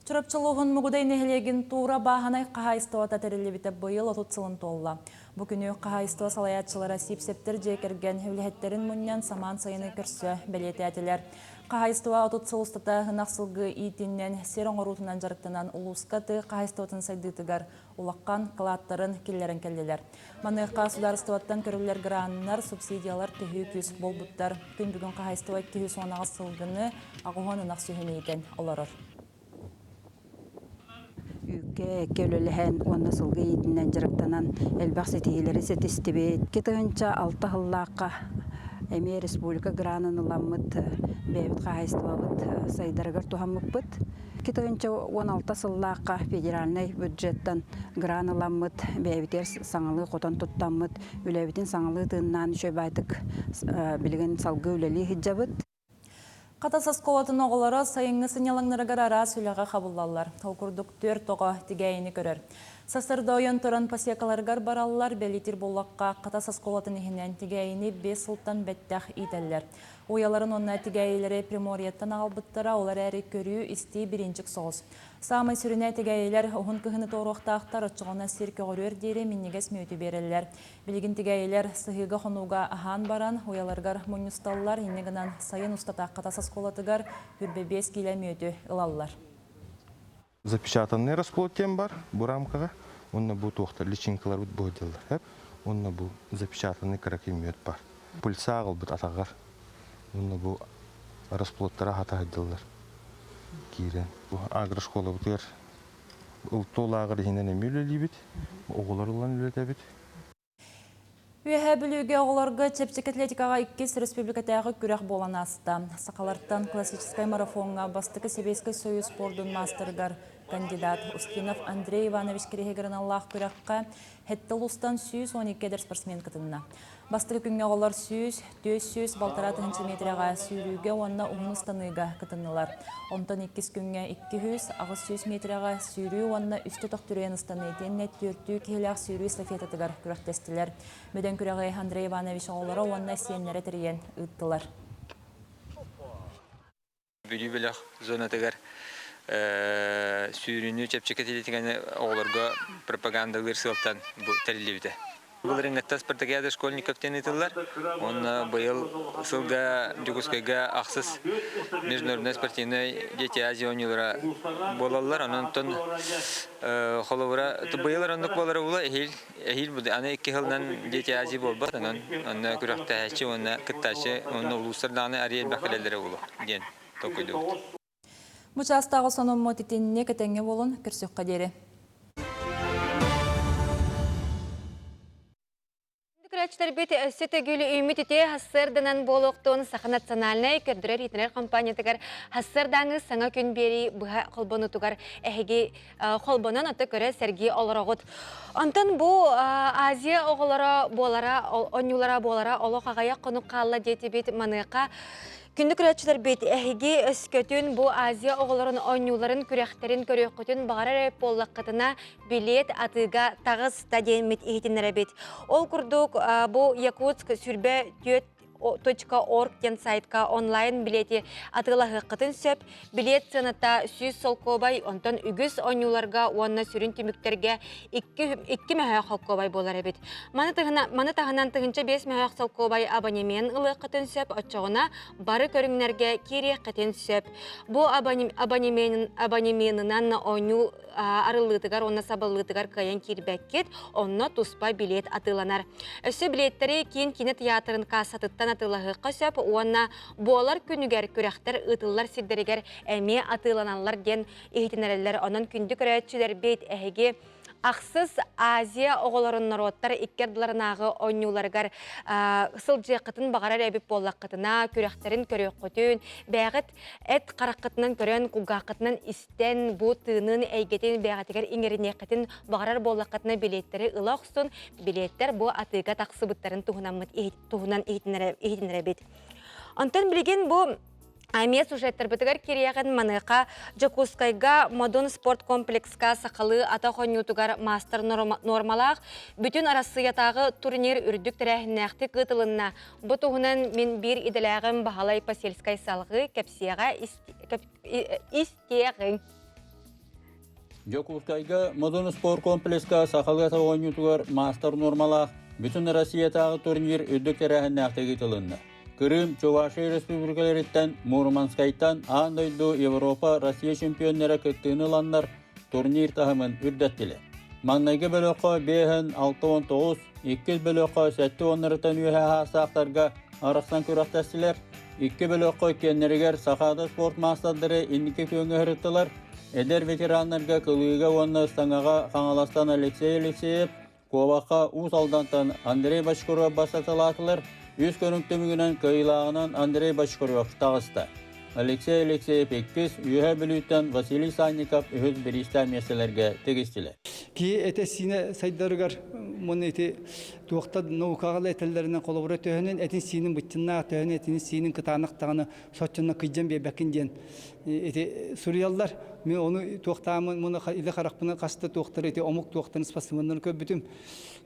C: Чурапчы улууһун Мугудай нэһилиэгин Туура бааһынай хаһаайыстыбата тэриллибитэ быйыл 30 сылын туолла. Бу күнү хаһаайыстыба салайааччылара Сиипсэптэр дьиэ кэргэн үлэһиттэрин мунньан самаан сайыны көрсө бэлиэтээтилэр. Хаһаайыстыба 30 сыл устата ынах сылгы иитинэн, сир оҥоруутунан дьарыктанан улууска тыа хаһаайыстыбатын сайдыытыгар улахан кылааттарын киллэрэн кэллилэр. Маныаха судаарыстыбаттан көрүллэр граннар, субсидиялар төһүү күүс буолбуттар. Күн бүгүн хаһаайыстыба 218 сылгыны, 80 ынах сүһүн иитэн олорор.
L: Үүккэ, эккэ үлэлэһэн уонна сылгы иитинэн дьарыктанан элбэх ситиһиилэри ситистибит. 2006 сыллаахха эмиэ республика гранын ыламмыт, бэйэбит хаһаайыстыбабыт сайдарыгар туһаммыппыт. 2016 сыллаахха федеральнай бюджеттан гран ыламмыт, бэйэбитигэр саҥалыы хотон туттаммыт, үлэбитин саҥалыы тыыннаан үчүгэй баайдык билигин салгыы үлэлии сылдьабыт.
C: Хатас оскуолатын оҕолоро сайыҥҥы сынньалаҥнарыгар араас үлэҕэ хабыллаллар. Ол курдук түөрт оҕо тигээйини көрөр. Сарсыарда ойон туран пасекаларыгар бараллар, бэлиэтиир буоллахха, Хатас оскуолатын иһинэн тигээйини биэс сылтан бэттэх иитэллэр. Уйаларын уонна тигээйилэри Приморьеттан аҕалбыттара, ол эрээри көрүү-истии бириинчик соҕус. Саамай сүрүнэ тигээйилэр уһун кыһыны туоруохтаахтар, оччоҕуна сир көҕүрүөр диэри минньигэс мүөтү биэрэллэр. Билигин тигээйилэр сыһыыга-хонууга аһаан баран, уйаларыгар мунньусталлар, инньэ гынан сайын устата Хатас оскуолатыгар 25 киилэ мүөтү ылаллар.
M: Запечатанный расплод диэн бар бу рамкаҕа уонна бу туохтар личинкаларбыт бу дьыллар уонна бу запечатанный кыракый мүөт бар. Пыльца аҕалбыт атаҕар уонна бу Расплодтара хата сылдьаллар киирэн. Бу агрошколабытыгар ылтуу лааҕыр иһинэн эмиэ үлэлиибит. Оҕолор ылан үлэлэтэбит.
C: Үөһээ Бүлүүгэ оҕолорго чэпчэки атлетикаҕа иккис республикатааҕы күрэх буолан ааста. Сахалартан классическай марафоҥҥа бастакы Сэбиэскэй Союз спордун маастарыгар кандидат Устинов Андрей Иванович кириэһигэр аналлаах күрэххэ сэттэ улуустан 112 эдэр спортсмен кытынна. Бастакы күҥҥэ оҕолор 100, 400, 1,5 метрэҕэ сүүрүүгэ уонна уһун ыстаныыга кытыннылар. Онтон иккис күҥҥэ 200, 800 метрэҕэ сүүрүү уонна үстэ төхтүрүйэн ыстаныы итиэннэ түөртүү киһилээх сүүрүү эстафетатыгар күрэхтэстилэр. Бөдөҥ күрэҕи Андрей Иванович оҕолоро уонна сиэннэрэ тэрийэн ыыттылар.
N: Бүлүү бөлөх зонатыгар сүүрүүнү чэпчэки атлетиканы оҕолорго пропагандалыыр сыалтан бу тэриллибитэ. Былырыыҥҥыттан спартакиада школьников диэн ыытыллар. Уонна быйыл сылга Дьокуускайга ахсыс международнай спортивнай Дети Азии оонньуулара буолаллар. Онон холобура быйыл оннук буолара буолуо эһиил эһиил аны икки сылынан Дети Азии буолбат, онон онно күрэхтэһээччи уонна кыттааччы уонна улуустар даҕаны арыый элбэх кэлэллэрэ буолуо диэн толкуйдуубут.
C: Бу чаастааҕы сонуммут итинник этэҥҥэ буолун, көрсүөххэ диэри.
A: Көрөөччүлэрбит өссө төгүл үүммүт үтүө хассыарданан буолуохтун Саха национальнай көрдөрөр-иитинэр компаниятыгар хассыардааҥы саҥа күн биэрии быһа холбонутугар эһиги холбонон ото көрө сэргии олороҕут. Онтон бу Азия оҕолоро буолара, онньуулара буолара олох аҕыйах хонук хаалла диэтибит маныаха Күндү көрөөччүлэрбит, эһиги өскөтүн бу Азия оҕолорун оонньууларын күрэхтэрин көрүөххүтүн баҕарар эбит буоллаххытына, билиэт атыыга таҕыста диэммит иһитиннэрэбит. Ол курдук, бу Якутск сүрбэ түөрт .org диэн сайтка онлайн билиэти атыылаһыаххытын сөп. Билиэт сыаната 100 солкуобай, онтон үгүс оонньууларга уонна сүрүн түмүктэргэ 2 мөһөөх солкуобай буолар эбит. Маны, маны таһынан 1005 мөһөөх солкуобай абонемент ылыаххытын сөп, оччоҕуна бары көрүҥнэргэ киириэххитин сөп. Бу абонеменынан оонньуу арыллыытыгар уонна сабыллыытыгар кыайан киирбэккит, онно туспа билиэт атыыланар. Өссө билиэттэри киин киинэ тыйаатырын каассатыттан атыылаһыахха сөп уонна буолар күнүгэр күрэхтэр ыытыллар сирдэригэр эмиэ атыыланаллар диэн иһитиннэрэллэр. Онон күндү көрөөччүлэрбит, эһиги Ахсыс Азия оҕолорун норуоттар икки ардыларынааҕы оонньууларыгар сылдьыаххытын баҕарар эбит буоллаххытына, күрэхтэрин көрүөххүтүн, бэйэҕит эт хараххытынан көрөн, кулгааххытынан истэн, бу тыынын эйгэтин бэйэҕитигэр иҥэриниэххитин баҕарар буоллаххытына билиэттэри ыла охсун, билиэттэр бу атыыга тахсыбыттарын туһунан иһитиннэрэбит. Онтон билигин бу Эмиэ сюжеттарбытыгар кириэҕин маныаха Дьокуускайга Модун спорт комплекска сахалыы атах оонньуутугар маастар нуормалаах бүтүн Арассыыйатааҕы турнир үрдүк тэрээһиннээхтик ыытылынна. Бу туһунан мин биир идэлээҕим Баһылай Посельскай салҕыы кэпсиэҕэ истиэҕиҥ.
O: Дьокуускайга Модун спорт комплекска сахалыы атах оонньуутугар маастар нуормалаах бүтүн Россиятааҕы турнир үрдүк тэрээһиннээхтик ыытылынна. Крым, Чувашия республикаларыттан, Мурманскайтан аан дойду, Европа, Россия чемпионнара кыттыыны ыланнар турнир таһымын үрдэттилэр. Маҥнайгы бөлөххө биэһин 69, иккис бөлөххө сэттэ уоннарыттан үөһэ аастаахтарга арахсан күрэхтэстилэр. Икки бөлөххө иккиэннэригэр Сахаада спорт маастардары инники күөҥҥэ ыһырыттылар. Эдэр ветераннарга кылыыга уонна ыстаҥаҕа Хаҥаластан Алексей Алексеев, Куобахха Уус Алдантан Андрей Бочкарев бастаталаатылар. Үс көрүҥ түмүгүнэн кыайыылааҕынан Андрей Бочкарев таҕыста. Алексей Алексеев иккис, Үөһээ Бүлүүттэн Василий Санников үһүс бириистээх миэстэлэргэ тигистилэр.
P: Киһи этэ-сиинэ сайдарыгар муну ити туохта наукаҕа этэллэринэн холобура төһөнөн этин-сиинин быччыннаах, төһөнөн этин-сиинин кытаанах даҕаны соччонно кыйдьан биэрбэккин диэн ити суруйаллар. Мен ону туохтаамын муну илэ харахпынан хаста туохтары ити омук туохтарын спортсменнарын көрбүтүм.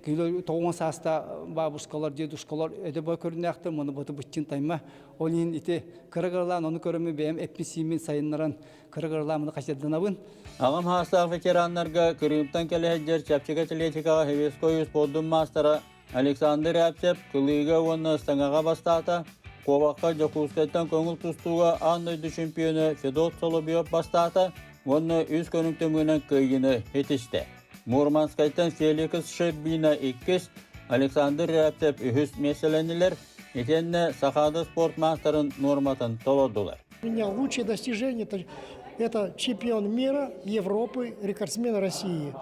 P: Кило тоҕуон сааста бабушкалар, дедушкалар өдө бой көрүнээхтэр, муну буту быччын тайма. Ол иһин ити кыра-кыралаан ону көрөммүн бэйэм эппин-сииммин сайыннаран кыра-кыралаан муну хачырданабын.
O: Аҕам саастаах ветераннарга Крымтан кэлэ сылдьар чэпчэки атлетикаҕа Хевеской спордун маастара Александр Рябцев кылыыга уонна ыстаҥаҕа бастаата. Куобахха Дьокуускайтан көҥүл тустууга аан дойду чемпиона Федот Соловьев бастаата уонна үс көрүҥ түмүгүнэн кыайыыны ситистэ. Мурманскайтан Феликс Шербина иккис, Александр Рябцев үһүс миэстэлэннилэр. Итиэннэ Сахаада спорт маастарын нуорматын толордулар.
Q: У меня лучшее достижение это, это чемпион мира, Европы, рекордсмен России.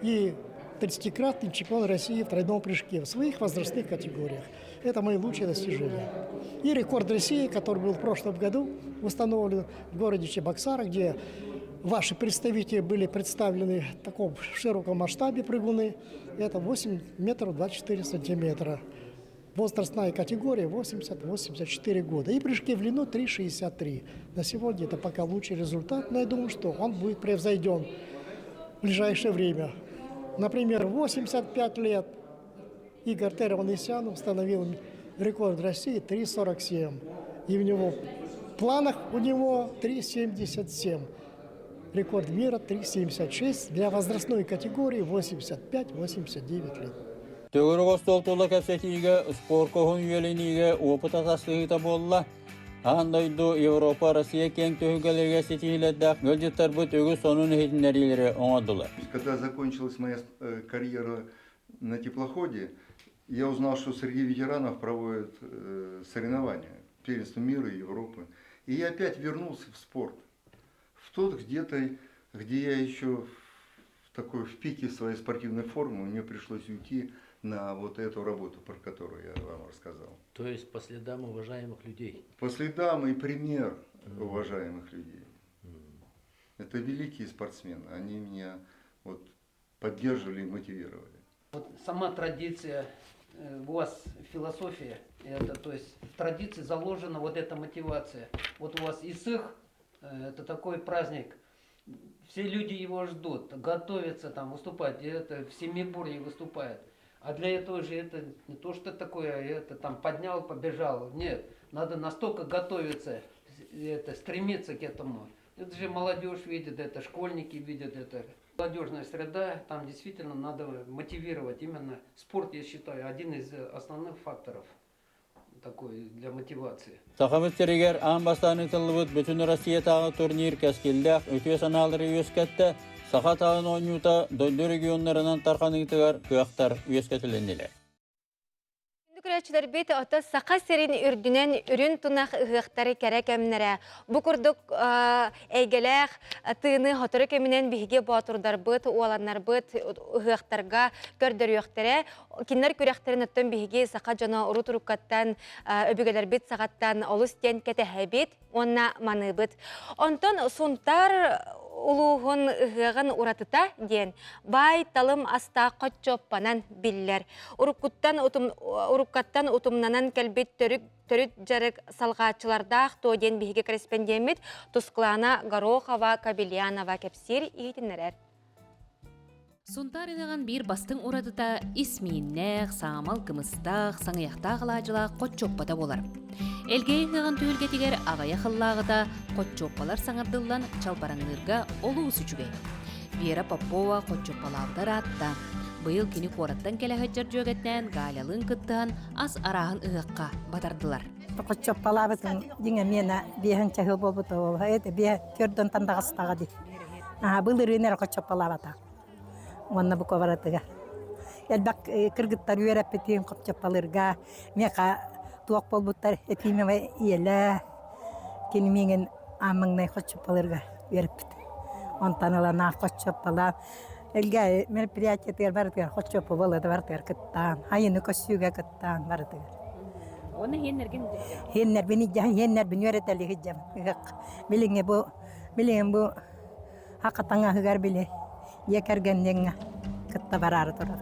Q: И 30-кратный чемпион России в тройном прыжке в своих возрастных категориях. Это мои лучшие достижения. И рекорд России, который был в прошлом году установлен в городе Чебоксары, где ваши представители были представлены в таком широком масштабе прыгуны, это 8 метров 24 сантиметра. Возрастная категория 80-84 года. И прыжки в длину 3,63. На сегодня это пока лучший результат, но я думаю, что он будет превзойден в ближайшее время. Например, 85 лет Игорь Тер-Ованесян установил рекорд России 3,47. И в него в планах у него 3,77. Рекорд мира 3,76 для возрастной категории 85-89 лет.
O: Төгүрүк остуол тула кэпсэтиигэ спорка уһун үйэлэниигэ опыт атастаһыыта буолла. Аан дойду, Европа, Россия киэҥ түһүлгэлэригэр ситиһиилэрдээх ыалдьыттарбыт үгүс сонун иһитиннэриилэри оҥордулар.
R: Когда закончилась моя э, карьера на теплоходе, я узнал, что среди ветеранов проводят э, соревнования, первенство мира и Европы. И я опять вернулся в спорт. В тот где-то, где я еще в такой в пике своей спортивной формы, мне пришлось уйти на вот эту работу, про которую я вам рассказал.
S: То есть по следам уважаемых людей?
R: По следам и пример уважаемых людей. Это великие спортсмены, они меня вот поддерживали и мотивировали.
T: Вот сама традиция, э, у вас философия, это, то есть в традиции заложена вот эта мотивация. Вот у вас Исых, э, это такой праздник, все люди его ждут, готовятся там выступать, это в Семиборье выступает. А для этого же это не то, что такое, это там поднял, побежал. Нет, надо настолько готовиться, это, стремиться к этому. Это же молодежь видит это, школьники видят это. Молодежная среда, там действительно надо мотивировать. Именно спорт, я считаю, один из основных факторов такой для мотивации.
O: Сахабыт сиригэр аан бастаан ыытыллыбыт Бүтүн Россиятааҕы турнир кэскиллээх үтүө санаалары үөскэттэ, саха таһын оонньуута дойду регионнарынан тарҕаныытыгар кыахтар үөскэтилиннилэр.
A: Күрөөччүлэрбит ото Саха сирин үрдүнэн үрүн тунах ыһыахтары кэрэ кэмнэрэ. Бу курдук эйгэлээх тыыны хотору кэминэн биһиги боотурдарбыт, уоланнарбыт ыһыахтарга көрдөрүөхтэрэ. Кинилэр күрэхтэрин оттон биһиги саха дьоно урут уруккаттан өбүгэлэрбит саҕаттан олус диэн кэтэһэбит уонна маныыбыт. Онтон Сунтаар улууһун ыһыаҕын уратыта диэн баай талым астаах хоччуоппанан биллэр. Уруккуттан утум, уруккаттан утумнанан кэлбит төрүт, төрүт дьарык салҕааччылардаах туо диэн биһиги корреспондеммит Тусклана Горохова Кабельянова кэпсиир иһитиннэрэр.
U: Сунтаар ыһыаҕын биир бастыҥ уратыта ис мииннээх, саамал кымыстаах, саҥыйахтаах алаадьылаах хоччуоппата буолар. Элгээйи ыһыаҕын түһүлгэтигэр аҕыйах ыллааҕыта хоччуоппалар саҥардыллан чалбараҥныырга олус үчүгэй. Вера Попова хоччуоппалаабыта ыраатта. Быйыл кини куораттан кэлэ сылдьар дьүөгэтинээн Галялыын кыттыһан ас арааһын ыһыахха батардылар.
V: Хоччуоппалаабытын дьиҥэ миэнэ биэһин чаһыл буолбута это биэ төрдөн тандаҕастаҕа дии. Аа былырыын эрэ хоччуоппалаабата. Уонна бу куобаратыгар. Элбэх кыргыттар үөрэппитин хопчоппалыырга миэхэ туох буолбуттар этиимэ ийэлээ кини миигин аан маҥнай хоччоппалыырга үөрэппит. Онтон ыла наах хоччоппалаан Элгээйи мероприятиетыгар барытыгар хоччоппа буолла барытыгар кыттаан, айыны көссүүгэ кыттаан барытыгар.
U: Уонна иһиэннэргин
V: Иһиэннэрбин илдьэн, иһиэннэрбин үөрэтэлик илдьэм. Билиҥҥи бу билигин бу Аха таҥаһыгар били дьиэ кэргэнниҥҥэ кытта бараары турар.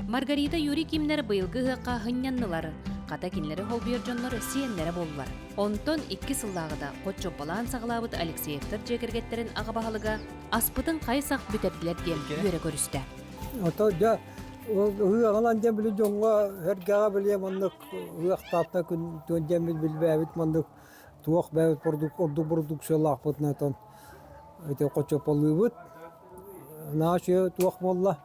U: Маргарита Юрий Кимнэр быйылгы ыһыахха сынньаннылар. Хата кинилэри холбуйар дьоннор сиэннэрэ буоллулар. Онтон икки сыллааҕыта хоччоппалаан саҕалаабыт Алексеевтар дьиэ кэргэттэрин аҕа баһылыга аспытын хайсах бүтэрдилэр диэн үөрэ көрүстэ.
W: Ото дьэ ыһыаҕынан дьэ били дьоҥҥо сэргэҕэ били маннык ыһыахтаатта күн дьэммит билбээбит маннык туох бэйэбит ордук продукциялаахпытынан ити хочопалыыбыт наһаа үчүгэй туох буолла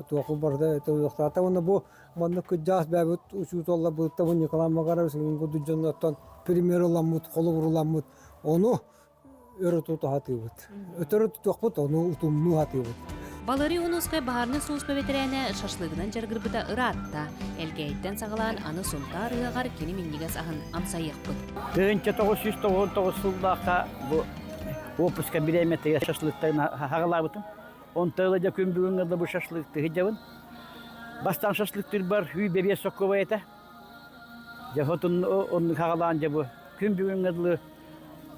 W: туох барыта туохтаата уонна бу маннык кырдьаҕас бэйэбит учууталларбытыттан бу Николай Макарович курдук дьоннортон пример ыламмыт холобур ыламмыт ону өрө тута сатыыбыт өтөрү тутуохпут ону утумнуу сатыыбыт.
U: Валерий Унускай баһаарынай сулууспа бэтэрээнэ шашлыгынан дьарыгырбыта ыраатта. Элгээйиттэн саҕалаан аны Сунтаар ыһыаҕар кини минньигэс аһын амсайыахпыт.
B: 1999 сыллаахха бу отпуска бириэмэтигэр шашлыктарын хаҕалаабытым. Онто ыла дьэ күн бүгүҥҥэ дылы бу шашлык тыһыдьабын. Бастаан шашлыктыырбар хүү бэбиэс соккуобай этэ. Дьэ хотун оннук хаҕалаан дьэ бу күн бүгүҥҥэ дылы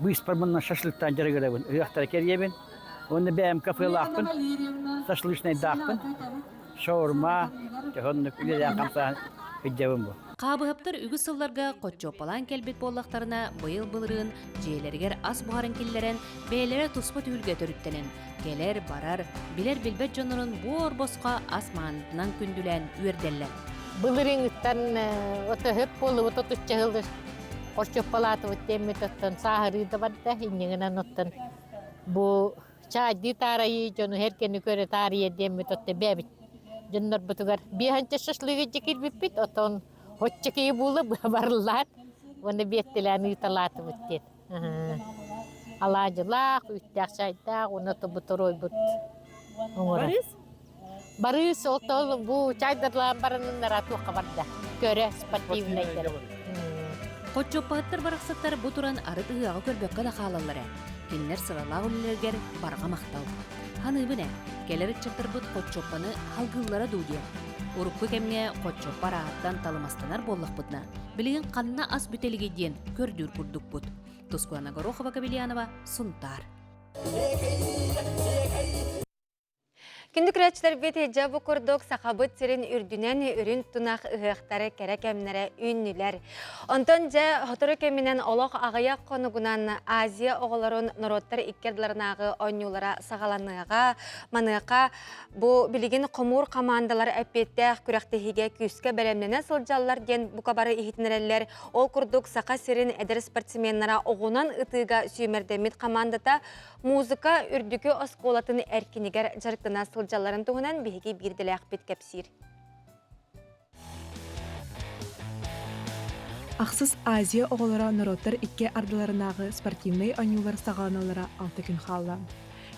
B: быыспар мунна шашлыктаан дьарыгырабын. Ыһыахтара кэрийэбин. Уонна бэйэм кафелаахпын, шашлычнайдаахпын. Шаурма, дьэ оннук үлэлээн хамсаан сылдьабын бу.
U: Хаабыһаптар үгүс сылларга хоччуоппалаан кэлбит буоллахтарына, быйыл былырыын дьиэлэригэр ас буһарын киллэрэн, бэйэлэрэ туспа түһүлгэ төрүттэнэн, кэлэр-барар, билэр-билбэт дьоннорун буор-босхо ас маанытынан күндүлээн үөрдэллэр.
D: Былырыыҥҥыттан отоһөп буолубут отучча сыл хорчуоппалаатыбыт диэммит оттон сааһырыы да барда иннигинэн оттон бу чаайдыы таарайыы дьону эркэни көрө таарыйа диэммит отто бэбит дьоннорбутугар биэһэнчэ шашлыгы кирбиппит отон оччо киһи буола барыллаат уонна биэттилээн ыыталаатыбыт диэн алаадьылаах үүттээх чайдаах уонна тобуторуойбут оҥорор Барыыс ол бу чайдарлаан бараныннара туохха барда көрө спортивнайдар
U: Хоччоппаһыттар барахсаттар бу туран арыт ыһыаҕы көрбөккө да хаалаллар ээ. Кинилэр сыралаах үлэлэригэр барҕа махтал. Ханыыбын ээ, кэлэр ыччаттарбыт хоччоппаны халгыыллара дуу диэн. Урукку кэмҥэ хоччоппо арааһыттан талымастанар буоллахпытына, билигин ханна ас бүтэлигий диэн көрдүүр курдукпут. Тускулана Горохова-Кабельянова, Сунтаар.
A: Күндү көрөөччүлэрбит дьэ бу курдук Сахабыт сирин үрдүнэн үрүн тунах ыһыахтары кэрэ кэмнэрэ үүннүлэр. Онтон дьэ сотору кэминэн олох аҕыйах хонугунан Азия оҕолорун норуоттар икки ардыларынааҕы оонньуулара саҕаланыаҕа. Маныаха бу билигин хомуур хамаандалар эппиэттээх күрэхтэһиигэ күүскэ бэлэмнэнэ сылдьаллар диэн бука бары иһитиннэрэллэр. Ол курдук Саха сирин эдэр спортсменнара оҕунан ытыыга сүүмэрдэммит хамаандата Музыка үрдүкү оскуолатын эркинигэр дьарыктана сылдьалларын туһунан биһиги биирдэлээхпит кэпсиир.
E: Ахсыс Азия оҕолоро норуоттар икки ардыларынааҕы спортивнай оонньуулар саҕаланаллара алта күн хаалла.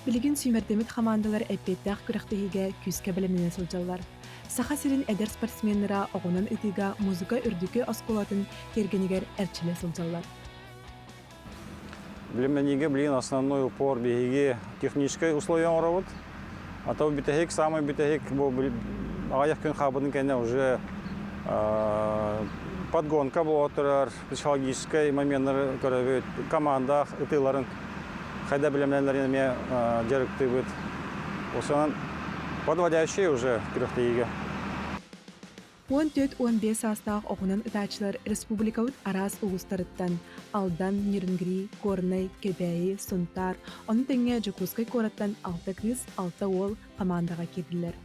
E: Билигин сүүмэрдэммит хамаандалар эппиэттээх күрэхтэһиигэ күүскэ бэлэмнэнэ сылдьаллар. Саха сирин эдэр спортсменнара оҕунан ытыыга музыка үрдүкү оскуолатын тиэргэнигэр эрчиллэ сылдьаллар.
X: Билимнэниигэ билигин основной упор биһиги техническай условия оҥоробут. А то бүтэһик, самый бүтэһик бу аҕыйах күн хаалбытын кэннэ уже подгонка буола турар, психологическай моменнары көрөбүт, команда ытыыларын хайда билимнэнэлэрин эмиэ дьарыктыыбыт. Осонон подводящий уже күрэхтэһиигэ.
E: 14-15 саастаах оҕунан ытааччылар республикабыт араас улуустарыттан Алдан, Нерюнгри, Горнай, Кэбээйи, Сунтаар, ону тэҥэ Дьокуускай куораттан алта кыыс, алта уол хамаандаҕа киирдилэр.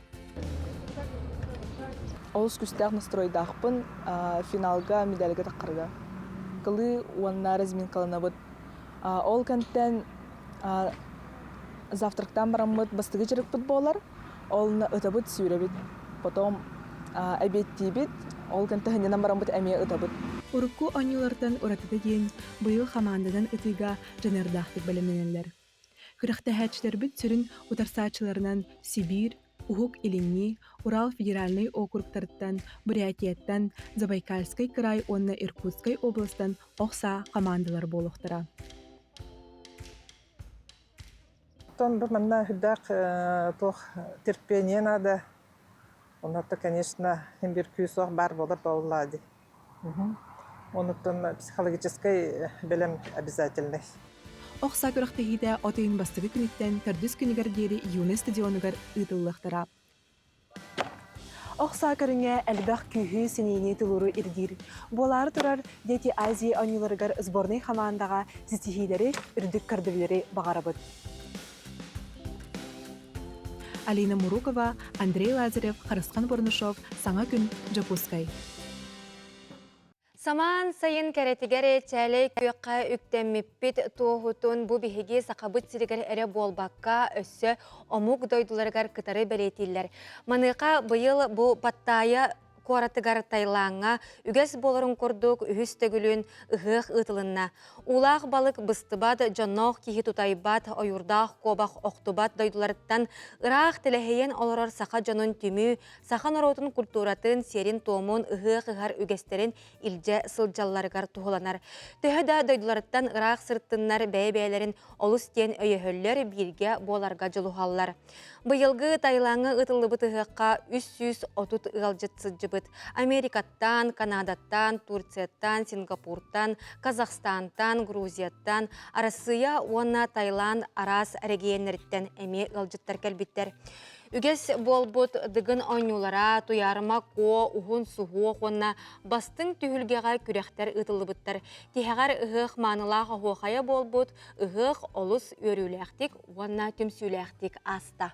Y: Олус күүстээх настройдаахпын финалга медальга таххарга. Кылыы уонна разминкаланабыт. Ол кэнтэн завтрактаан бараммыт бастакы дьарыкпыт буолар. Ол ытабыт, сүүрэбит. Потом эбиэттиибит, ол кэнтэ сынньанан бараммыт эмиэ ытабыт.
E: Урукку оонньуулартан уратыта диэн, быйыл хамаанданан ытыыга дьаныардаахтык бэлэмнэнэллэр. Күрэхтэһээччилэрбит сүрүн утарсааччыларынан Сибиир, Уһук Илиҥҥи, Урал федеральнай округтарыттан, Бурятияттан, Забайкальскай кыраай уонна Иркутскай областан ох саа хамаандалар буолуохтара.
Z: Оттон бу манна үрдээх туох терпение надо. Онно конечно, син биир күүс-уох баар буолар буоллаа дии. Онуттан психологическай бэлэм обязательный.
E: Ох саа күрэхтэһиитэ от ыйын бастакы күнүттэн төрдүс күнүгэр диэри Юность стадионугар ыытыллыахтара. Ох саа көрүҥэ элбэх күүһү, сэниини, тулууру ирдиир. Буолаары турар Дети Азии оонньууларыгар сборнай хамаандаҕа ситиһиилэри, үрдүк көрдөбүлэри баҕарабыт. Алина Мурукова, Андрей Лазарев, Харысхан Бурнышов, Саҥа күн, Дьокуускай.
A: Самаан сайын кэрэтигэр чээлэй күөххэ үктэммиппит туоһутун бу биһиги Сахабыт сиригэр эрэ буолбакка, өссө омук дойдуларыгар кытары бэлиэтииллэр. Маныаха быйыл бу Паттайа куоратыгар Таилаҥҥа үгэс буоларын курдук үһүс төгүлүн ыһыах ыытылынна. Уулаах балык быстыбат, дьонноох киһи тутайбат, ойуурдаах куобах охтубат дойдуларыттан ыраах тэлэһийэн олорор саха дьонун түмүү, саха норуотун культуратын, сиэрин-туомун, ыһыах ыһар үгэстэрин илдьэ сылдьалларыгар туһуланар. Төһө да дойдуларыттан ыраах сырыттыннар бэйэ-бэйэлэрин олус диэн өйөһөллөр, бииргэ буоларга дьулуһаллар. Быйылгы Таилаҥҥа ыытыллыбыт ыһыахха 330 ыалдьыт сылдьыбыт. Америкаттан, Канадаттан, Турцияттан, Сингапуртан, Казахстантан, Грузияттан, Арассыыйа уонна Таиланд араас эрэгийиэннэриттэн эмиэ ыалдьыттар кэлбиттэр. Үгэс буолбут Дыгын оонньуулара, Туйаарыма Куо, Уһун суһуох уонна Бастыҥ түһүлгэҕэ күрэхтэр ыытыллыбыттар. Тиһэҕэр ыһыах маанылаах оһуохайа буолбут ыһыах олус үөрүүлээхтик уонна түмсүүлээхтик ааста.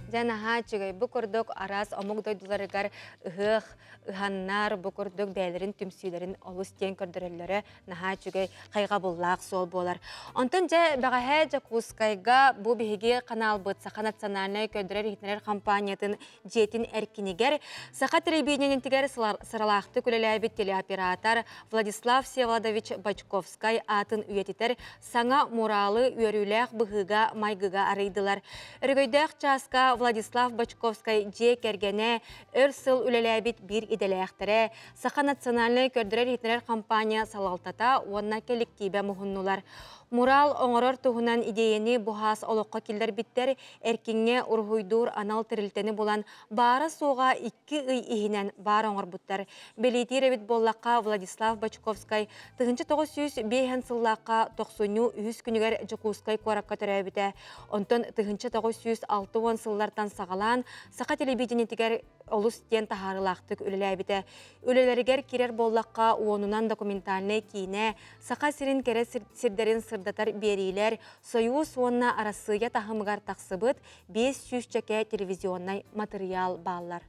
A: Дьэ наһаа үчүгэй бу курдук араас омук дойдуларыгар ыһыах ыһаннар бу курдук бэйэлэрин түмсүүлэрин олус диэн көрдөрөллөрө наһаа үчүгэй хайҕабыллаах суол буолар. Онтон дьэ бэҕэһээ Дьокуускайга бу биһиги каналбыт Саха национальнай көрдөрөр-иһитиннэрэр компаниятын дьиэтин эркинигэр Саха телевидениетигэр сыралаахтык үлэлээбит телеоператор Владислав Всеволодович Бочковскай аатын үйэтитэр саҥа муралы үөрүүлээх быһыыга-майгыга арыйдылар. Өрөгөйдөөх чааска Владислав Бочковскай дьиэ кэргэнэ өр сыл үлэлээбит биир идэлээхтэрэ, Саха национальнай көрдөрөр-иһитиннэрэр компания салалтата уонна кэлликтиибэ муһуннулар. Мурал оҥорор туһунан идиэйэни бу хаас олоххо киллэрбиттэр, эркиҥҥэ уруһуйдуур анал тэрилтэни булан, баара-суоҕа 2 ый иһинэн баар оҥорбуттар. Бэлиэтиир эбит буоллахха, Владислав Бочковскай 1905 сыллаахха тохсунньу үһүс күнүгэр Дьокуускай куоракка төрөөбүтэ. Онтон 1960 сыллартан саҕалаан саха телевидениетигэр олус диэн таһаарыылаахтык үлэлээбитэ. Үлэлэригэр киирэр буоллахха, уонунан документальнай киинэ, Саха сирин кэрэ сирдэрин сырдатар биэриилэр, Сойуус уонна Арассыыйа таһымыгар тахсыбыт 500 чэкэ телевизионнай матырыйаал бааллар.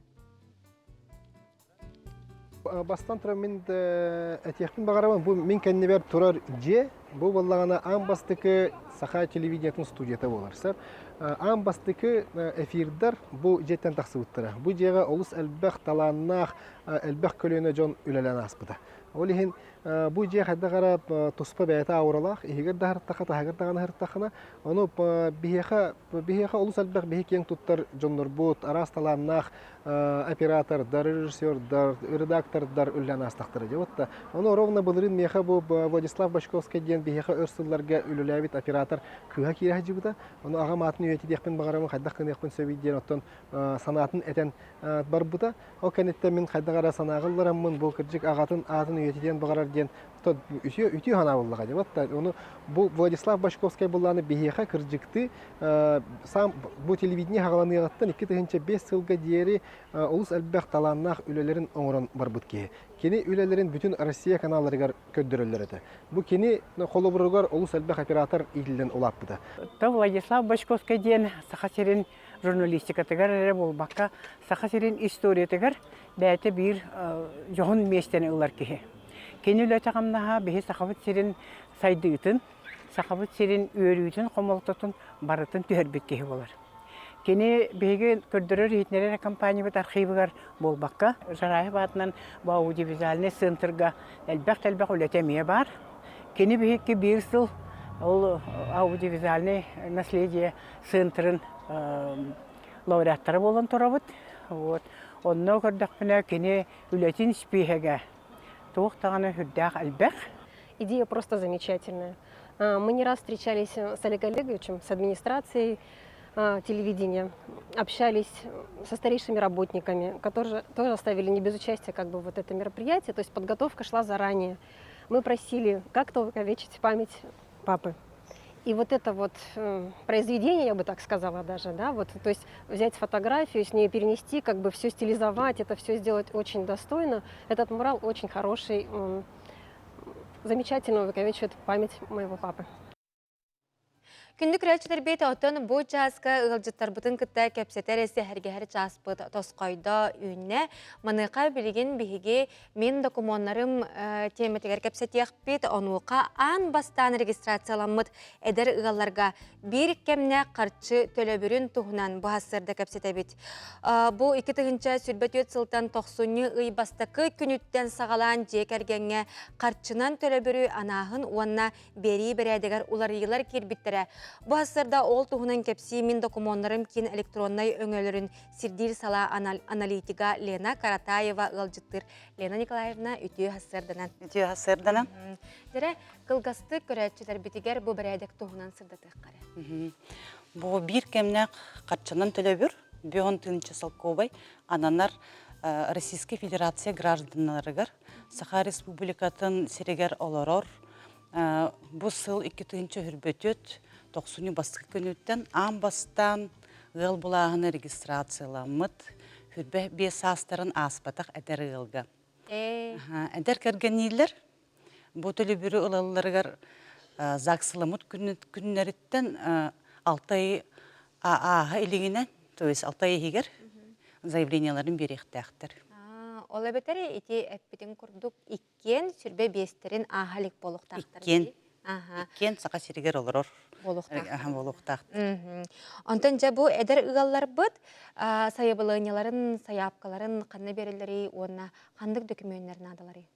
F: Бастан туран мин этиэхпин баҕарабын, бу мин кэннибэр турар дьиэ, бу буоллаҕына аан бастакы саха телевидениетын студията буолар. Сэр аан бастакы эфирдар бу дьиэттэн тахсыбыттара. Бу дьиэҕэ олус элбэх талааннаах, элбэх көлүөнэ дьон үлэлээн ааспыта. Ол иһин Бу дьиэ хайдах эрэ туспа бэйэтэ ауралаах, иһигэр да аһыртахха, таһыгар даҕаны аһыртаххына, ону биһиэхэ биһиэхэ олус элбэх биһи киэҥ туттар дьоннорбут, араас талааннаах оператордар, режиссердар, редактордар үлэлээн аастахтара дии. Вот ону ровно былырыын миэхэ бу Владислав Бочковский диэн биһиэхэ өр сылларга үлэлээбит оператор кыыһа киирэ сылдьыбыта. Ону аҕам аатын үйэтитиэхпин баҕарабын, хайдах гыныахпын сөбүй диэн оттон санаатын этэн барбыта. Ол кэнниттэн мин хайдах эрэ санааҕа ыллараммын, бу кырдьык аҕатын аатын үйэтитиэн баҕарар диэн үтүө, үтүө санаа буоллаҕа дии. Вот ону бу Владислав Бочковскай былааны биһиэхэ кырдьыктыы сам бу телевидение хаҕаланыаҕыттан 2005 сылга диэри олус элбэх талааннаах үлэлэрин оҥорон барбыт киһи. Кини үлэлэрин бүтүн Россия каналларыгар көрдөрөллөр этэ. Бу кини холобуругар олус элбэх оператор иитиллэн улааппыта.
G: То Владислав Бочковскай диэн Саха сирин журналистикатыгар эрэ буолбакка, Саха сирин историятыгар бэйэтэ биир дьоһун миэстэни ылар киһи. Кини үлэтэ-хамнаһа биһи Сахабыт сирин сайдыытын, Сахабыт сирин үөрүүтүн, хомолтотун барытын түһэрбит киһи буолар. Кини биһиги көрдөрөр-иһитиннэрэр компаниябыт архивыгар буолбакка, Жараев аатынан бу аудиовизуальнай центрга элбэх-элбэх үлэтэ эмиэ баар. Кини биһикки биир сыл ол аудиовизуальный наследие центрын лауреаттара буолан турабыт. Вот. Онно көрдөхпүнэ кини үлэтин испииһэгэ туох даҕаны сүрдээх элбэх.
H: Идея просто замечательная. Мы не раз встречались с Олегом Олеговичем, с администрацией телевидения, общались со старейшими работниками, которые тоже оставили не без участия как бы вот это мероприятие, то есть подготовка шла заранее. Мы просили как-то увековечить память папы. И вот это вот произведение, я бы так сказала даже, да, вот, то есть взять фотографию, с нее перенести, как бы все стилизовать, это все сделать очень достойно. Этот мурал очень хороший, замечательно увековечивает память моего папы.
A: Күндү көрөөччүлэрбит, оттон бу чааска ыалдьыттарбытын кытта кэпсэтэр сэһэргэһэр чааспыт тосхойдо үүннэ. Маныаха билигин биһиги мин докумуоннарым тиэмэтигэр кэпсэтиэхпит. Онуоха аан бастаан регистрацияламмыт эдэр ыалларга биир кэмнэ харчы төлөбүрүн туһунан бу сарсыарда кэпсэтэбит. Бу 2024 сылтан тохсунньу ый бастакы күнүттэн саҕалаан дьиэ кэргэҥҥэ харчынан төлөбүрү анааһын уонна биэрии бэрээдэгэр уларыйыылар киирбиттэрэ. Бу сарсыарда ол туһунан кэпсии мин докумуоннарым киин электроннай өҥөлөрүн сирдиир салаа аналитига Лена Каратаева ыалдьыттыыр. Лена Николаевна, үтүө сарсыарданан.
I: Үтүө сарсыарданан.
A: Дьэрэ, кылгастык көрөөччүлэрбитигэр бу бэрээдэк туһунан сырдатыахха эрэ.
I: Бу биир кэмнээх харчынан төлөбүр, 5 тыһыынча солкуобай ананар Российскай Федерация гражданнарыгар Саха Республикатын сиригэр олорор Бу сыл 2024 тохсунньу бастакы күнүттэн аан бастаан ыал булааһыны регистрацияламмыт 25 саастарын ааспатах эдэр ыалга. Эдэр кэргэннииллэр бу төлөбүрү ылалларыгар ЗАГСыламмыт күннэриттэн алта ый ааһа илигинэн, то есть алта ый иһигэр заявлениеларын биэриэхтээхтэр.
A: Ол эбэтэр ити эппитин курдук иккиэн сүрбэ биэстэрин ааһа илик буолуохтаахтар.
I: Иккиэн. Иккиэн Саха сиригэр олорор буолуохтаахтар.
A: Онтон дьэ бу эдэр ыалларбыт сайабылыанньаларын, сайаапкаларын ханна биэрэллэрий уонна ханнык дөкүмүөннэр наадаларый?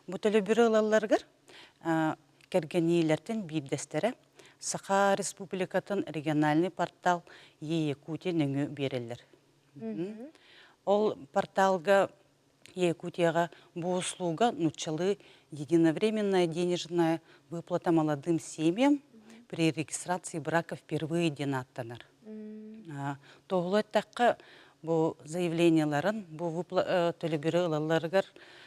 I: Бу төлөбүрү ылалларыгар кэргэниилэртэн биирдэстэрэ Саха Республикатын региональный портал Е-Якутия нөҥүө биэрэллэр. Ол порталга Якутияҕа бу услуга нууччалыы единовременная денежная выплата молодым семьям при регистрации брака впервые диэн ааттанар. Туоһулу эттэххэ, бу заявлениеларын, бу төлөбүрү ылалларыгар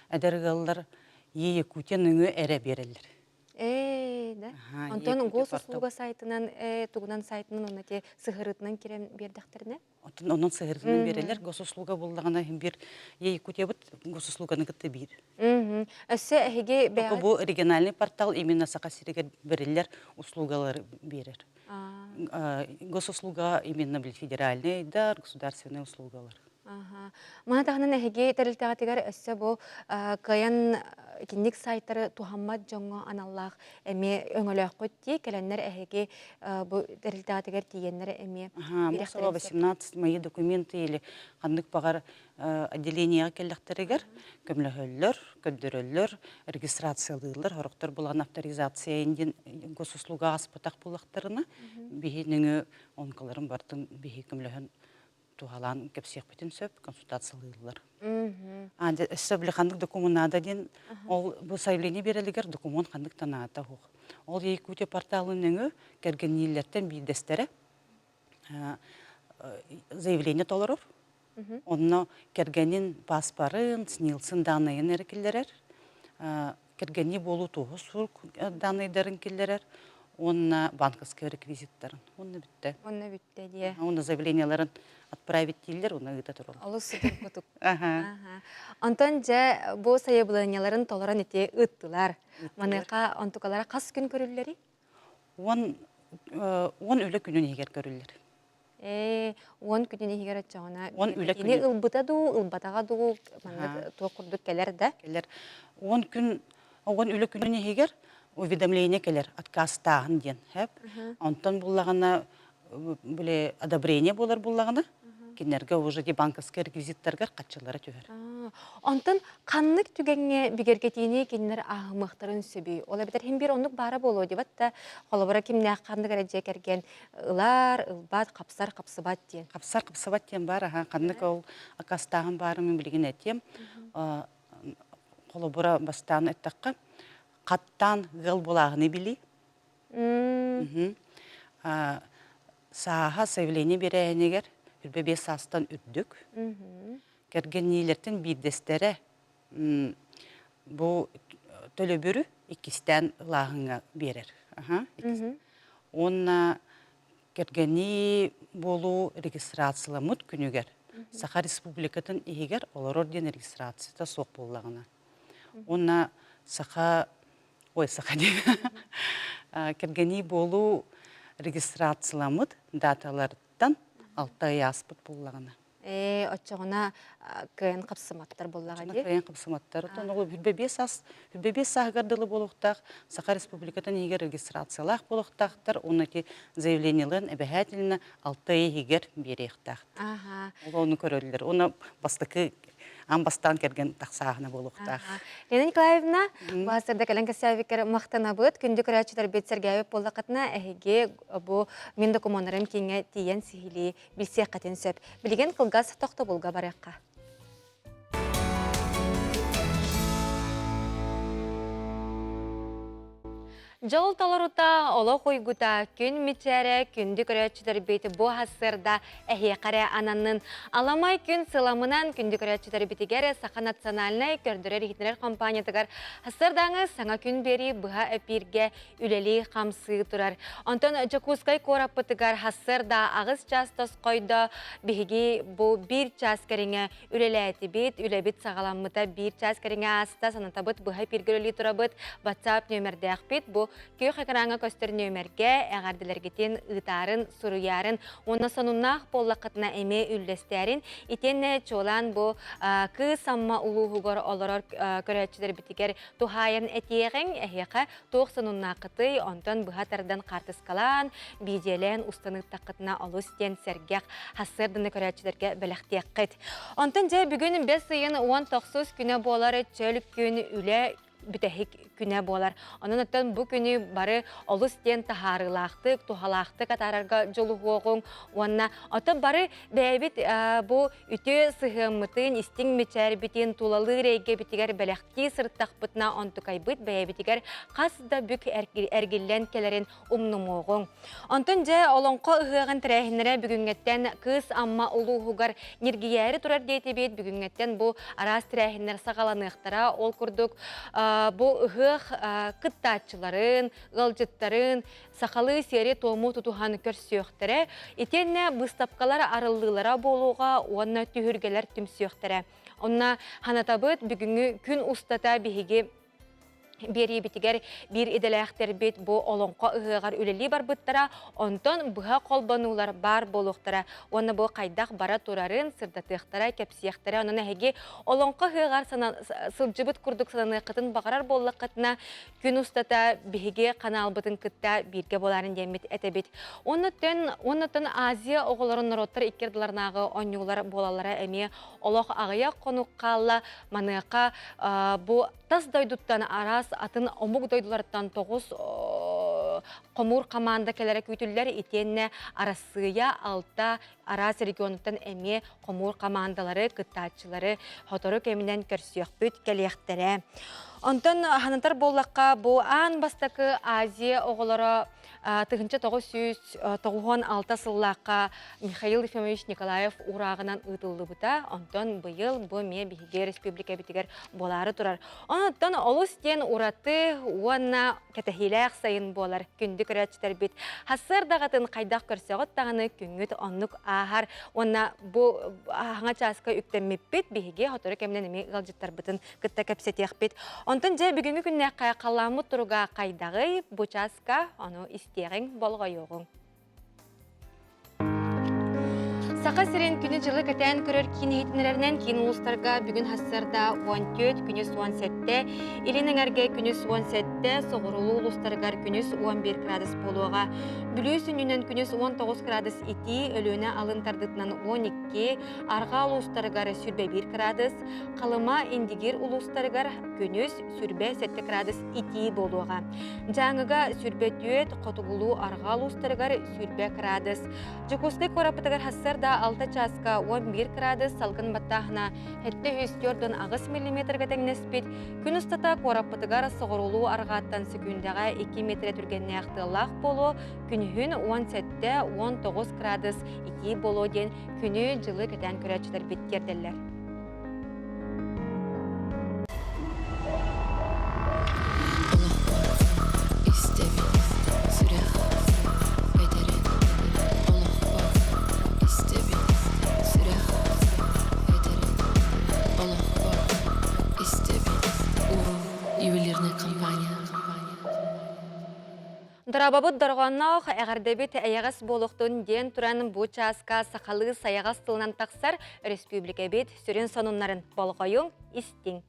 I: эдэр ыаллар Е Якутия нөҥүө эрэ биэрэллэр.
A: Ээ, да. Онтон госуслуга сайтынан, тугунан сайтынан онно те сыһырытынан кирэн биэрдэхтэринэ?
I: Оттон онон сыһырытынан биэрэллэр. Госуслуга буллаҕына иһин биир Якутиябыт госуслуганы кытта биир.
A: Өссө эһиги
I: Только бу региональный портал именно Саха сиригэр бериллэр услугалары биэрэр. Госуслуга именно федеральный да государственные услугалар.
A: Маны таһынан эһиги тэрилтэҕитигэр өссө бу кыайан итинник сайтары туһаммат дьоҥҥо аналлаах эмиэ өҥөлөөххүт дии кэлэннэр эһиги бу тэрилтэҕитигэр тиийэннэр эмиэ
I: Ага, 18 мои документы или ханнык баҕар отделениеҕа кэллэхтэригэр көмөлөһөллөр, көрдөрөллөр, регистрациялыыллар, сорохтор булан авторизация диэн госуслуга ааспатах буоллахтарына биһи нөҥүө онкаларын бартын биһи көмөлөһөн туһалаан кэпсиэхпитин сөп, консультациялыыллар. Өссө били ханнык документ наада диэн, ол бу заявление биэрэлигэр документ ханнык да наада суох. Ол Якутия порталын нөҥүө кэргэннииллэртэн биирдэстэрэ заявление толорор. Онно кэргэнин паспорын, СНИЛСын дааннайын эрэ киллэрэр. Кэргэннии буолуу туоһу сурук дааннайдарын киллэрэр уонна банковскай реквизиттарын. Уонна бүттэ.
A: Уонна бүттэ диэ.
I: Уонна заявлениеларын отправить дииллэр, уонна ыыта тураллар.
A: Олус судургутук. Онтон дьэ бу сайабылыанньаларын толорон ити ыыттылар. Маныаха онтукалара хас күн көрүллэрий?
I: 10 үлэ күнүн иһигэр көрүллэр.
A: Ээ, 10 күнүн иһигэр оччоҕуна
I: 10 үлэ
A: кини
I: күнүн.
A: ылбыта дуу, ылбатаҕа дуу, маннык туох курдук кэлэр да?
I: Кэлэр. 10 күн, 10 үлэ күнүн иһигэр уведомление кэлэр, отказтааһын диэн, хэп. Онтон буллаҕына, били одобрение буолар буллаҕына, кинилэргэ уже ди банковскай реквизиттаргар хаччылара түһэр.
A: Онтон ханнык түгэҥҥэ бигэргэтиини кинилэр ааһымыахтарын сөбүй? Ол эбэтэр иһин биир оннук баара буолуо диэбэт да, холобура кимнээх ханнык эрэ дьиэ кэргэн ылар, ылбат, хапсар, хапсыбат диэн.
I: Хапсар, хапсыбат диэн баар, аха, ханнык ол акастааһын баарын мин билигин этиэм. Холобура бастаан эттэххэ, хаттаан ыал булааһыны билии. Сааһа заявление биэрээһинигэр 25 саастан үрдүк. Кэргэнниилэртэн биирдэстэрэ бу төлөбүрү иккистээн ылааһыҥҥа биэрэр. Уонна кэргэнии буолуу регистрацияламмыт күнүгэр Саха Республикатын иһигэр олорор диэн регистрацията суох буоллаҕына. Уонна саха ой саха диэн кэргэнии буолуу. регистрацияламмыт даталарыттан 6 ый ааспыт буоллаҕына.
A: Ээ, оччоҕуна кыайан хапсыматтар буоллаҕа дии.
I: Кыайан хапсыматтар. Оттон ол 25 саас 25 сааһыгар дылы буолуохтаах Саха Республикатын иһигэр регистрациялаах буолуохтаахтар уонна ити заявлениеларын эбэһээтилинэ 6 ый иһигэр биэриэхтээхтэр. Ол ону көрөллөр. Уонна бастакы аан бастаан кэргэн тахсааһына буолуохтаах.
A: Лена Николаевна, бу кэлэн кэсээбиккэр махтанабыт. Күндү көрөөччүлэрбит сэргээбит буоллаххытына, эһиги бу мин докумуоннарым кииҥҥэ тиийэн сиһилии билсиэххитин сөп. Билигин кылгас тохтобулга барыахха. Дьол толорута, олох уйгута, күн мичээрэ, күндү көрөөччүлэрбит бу сарсыарда эһиэхэ эрэ ананнын. Аламай күн сыламынан күндү көрөөччүлэрбитигэр Саха национальнай көрдөрөр-иһитиннэрэр компаниятыгар сарсыардааҥы саҥа күн биэрии быһа эпииргэ үлэлии-хамсыы турар. Онтон Дьокуускай куораппытыгар сарсыарда 8 чаас тосхойдо биһиги бу биир чаас кэриҥэ үлэлээтибит, үлэбит саҕаламмыта биир чаас кэриҥэ ааста, санатабыт, быһа эпииргэ үлэлии турабыт, WhatsApp нүөмэрдээхпит. Бу күөх экраҥҥа көстөр нүөмэргэ эҕэрдэлэргитин ыытаарын, суруйаарын уонна сонуннаах буоллаххытына эмиэ үллэстээрин. Итиэннэ чуолаан бу Кыыс Амма улууһугар олорор көрөөччүлэрбитигэр туһаайан этиэҕиҥ, эһиэхэ туох сонуннааххытый, онтон быһа тардан хаартыскалаан, биидьийэлээн устан ыыттаххытына олус диэн сэргэх сарсыарданы көрөөччүлэргэ бэлэхтиэххит. Онтон дьэ бүгүн бэс ыйын 19 күнэ буолар чөл күн үлэ бүтэһик күнэ буолар. Онон оттон бу күнү бары олус диэн таһаарыылаахтык, туһалаахтык атаарарга дьулуһуоҕуҥ уонна оттон бары бэйэбит бу үтүө сыһыаммытын, истиҥ мичээрбитин тулалыыр эйгэбитигэр бэлэхтии сырыттахпытына онтукайбыт бэйэбитигэр хас да бүк эргиллэн кэлэрин умнумуоҕуҥ. Онтон дьэ Олоҥхо ыһыаҕын тэрээһиннэрэ бүгүҥҥэттэн Кыыс Амма улууһугар ньиргийээри турар диэтибит. Бүгүҥҥэттэн бу араас тэрээһиннэр саҕаланыахтара. Ол курдук бу ыһыах кыттааччыларын, ыалдьыттарын сахалыы сиэри-туому тутуһан көрсүөхтэрэ. Итиэннэ быыстапкалар арыллыылара буолуоҕа уонна түһүлгэлэр түмсүөхтэрэ. Онно ханатабыт бүгүҥҥү күн устата биһиги биэриибитигэр биир идэлээхтэрбит бу олоҥхо ыһыаҕар үлэлии барбыттара, онтон быһа холбонуулар баар буолуохтара уонна бу хайдах бара турарын сырдатыахтара, кэпсиэхтэрэ. Онон эһиги олоҥхо ыһыаҕар сылдьыбыт курдук сананыаххытын баҕарар буоллаххытына, күн устата биһиги ханаалбытын кытта бииргэ буоларын диэммит этэбит. Оннуттан Азия оҕолорун норуоттар икки ардыларынааҕы оонньуулар буолаллара эмиэ олох аҕыйах хонук хаалла. Маныаха бу тас дойдуттан араас атын омук дойдуларыттан 9 хомуур хамаанда кэлэрэ күүтүллэр. Итиэннэ Арассыыйа алта араас регионуттан эмиэ хомуур хамаандалары, кыттааччылары сотору кэминэн көрсүөхпүт, кэлиэхтэрэ. Онтон ханатар буоллахха, бу аан бастакы Азия оҕолоро 1996 сыллаахха Михаил Ефимович Николаев уурааҕынан ыытыллыбыта. Онтон быйыл бу эмиэ биһиги республикабитигэр буолаары турар. Онтон олус диэн ураты уонна кэтэһиилээх сайын буолар күндү көрөөччүлэрбит. Сарсыардаҕытын хайдах көрсөҕүт даҕаны күҥҥүт оннук ааһар. Уонна бу аһаҥа чааска үктэммиппит биһиги сотору кэминэн эмиэ ыалдьыттарбытын кытта кэпсэтиэхпит. Онтон дьэ бүгүҥҥү күннээххэ халлааммыт туруга хайдаҕый? Бу чааска ону истиэҕиҥ, болҕойуоҕуҥ. Саха сирин күнү-дьылы кэтээн көрөр киин иһитиннэрэринэн киин улуустарга бүгүн сарсыарда 14, күнүс 17, илин эҥэргэ күнүс 17, соҕуруу улуустарыгар күнүс 11 градус буолуоҕа. Бүлүү сүнньүнэн күнүс 19 градус итии, Өлүөнэ алын тардытынан 12, арҕаа улуустарыгар 21 градус, Халыма, Индигир улуустарыгар күнүс 27 градус итии буолуоҕа. Дьааҥыга 24, хотугулуу-арҕаа улуустарыгар 20 градус. Дьокуускай куораппытыгар сарсыарда 6 чааска 11 градус, салгын баттааһына 748 миллиметрга тэҥнэспит. Күн устата куораппытыгар соҕуруулуу-арҕааттан сөкүүндэҕэ 2 метрэ түргэннээх тыаллаах буолуо, күнүһүн 17-19 градус итии буолуо диэн күнү-дьылы кэтээн көрөөччүлэрбит тиэрдэллэр. Дорообобут дорҕоонноох эҕэрдэбит эйэҕэс буолуохтун диэн туран бу чааска сахалыы сайаҕас тылынан тахсар өрөспүүбүлүкэбит сүрүн сонуннарын болҕойуҥ, истиҥ.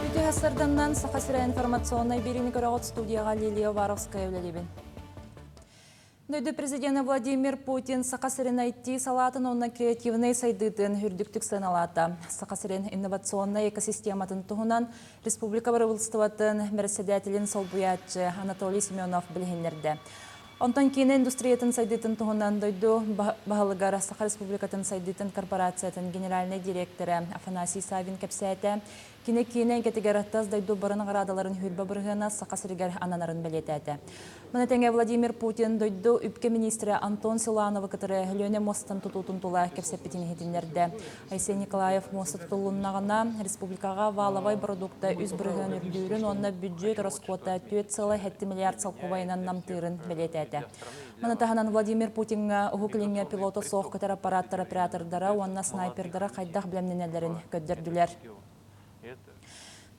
Y: Үтүө сарданнан Саха сирэ информационнай биэриини көрөҕүт студияҕа Лилия Уваровская үлэлиибин. Дойду президенэ Владимир Путин Саха сирин IT салаатын уонна креативнай сайдыытын үрдүктүк сыаналаата. Саха сирин инновационнай экосистематын туһунан республика бырабыыталыстыбатын бэрэссэдээтэлин солбуйааччы Анатолий Семенов билиһиннэрдэ. Онтон киинэ индустриятын сайдыытын туһунан дойду баһылыгар Саха Республикатын сайдыытын корпорациятын генеральнай директора Афанасий Савин кэпсээтэ. Кини киинэ эйгэтигэр тас дойду бары наҕараадаларын хүрбэ бырыһыана Саха сиригэр ананарын бэлиэтээтэ. Маны тэҥэ Владимир Путин дойду үпкэ миниистирэ Антон Силановы кытары Өлүөнэ муостатын тутуутун тула кэпсэппитин иһитиннэрдэ. Айсен Николаев муоста тутуллуннаҕына, республикаҕа валовай продукта 3% үрдүүрүн уонна бүддьүөт ороскуота 4,7 миллиард солкуобайынан намтыырын бэлиэтээтэ. Маны таһынан Владимир Путиҥҥа Уһук Илиҥҥэ пилота суох көтөр аппараттар оператордара уонна снайпердара хайдах бэлэмнэнэллэрин көрдөрдүлэр.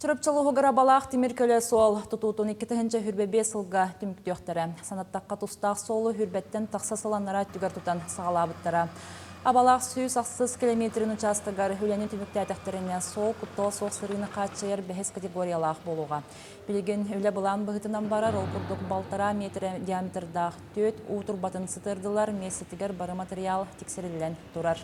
Y: Чурапчы улууһугар Абалаах тимир көлө суол тутуутун 2025 сылга түмүктүөхтэрэ. Санаттахха тустаах суолу Хүрбэттэн тахса сыл анараа өттүгэр тутан саҕалаабыттара. Абалаах 106 километрин учаастагар үлэни түмүктээтэхтэринэ суол куттала суох сырыыны хааччыйар бэһис категориялаах буолуоҕа. Билигин үлэ былаан быһыытынан барар, ол курдук балтараа миэтэрэ диаметрдаах түөрт уу турбатын сытыардылар, миэстэтигэр бары материал тиксэриллэн турар.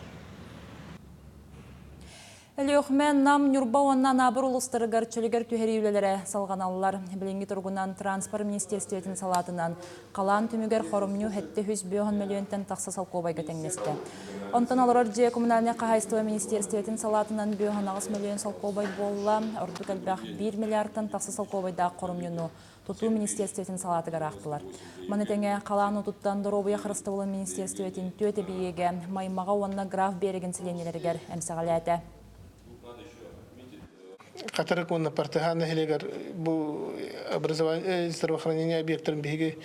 Y: Өлүөхүмэ, Нам, Ньурба уонна Анаабыр улуустарыгар чөлүгэр түһэрии үлэлэрэ салҕаналлар. Билиҥҥи туругунан Транспорт министиэристибэтин салаатынан халаан түмүгэр хоромньу 705 мөлүйүөнтэн тахса солкуобайга тэҥнэстэ. Онтон олорор дьиэ коммунальнай хаһаайыстыба министиэристибэтин салаатынан 58 мөлүйүөн солкуобай буолла. Ордук элбэх 1 миллиардтан тахса солкуобайдаах хоромньуну Тутуу министиэристибэтин салаатыгар аахтылар. Маны тэҥэ халаан уутуттан доруобуйа харыстабылын министиэристибэтин түөрт эбийиэгэ Маймаҕа уонна Граф Биэрэгин сэлиэнньэлэригэр эмсэҕэлээтэ.
C: Хатырык уонна Партыһаан нэһилиэгэр бу образование здравоохранение объектарын биһиги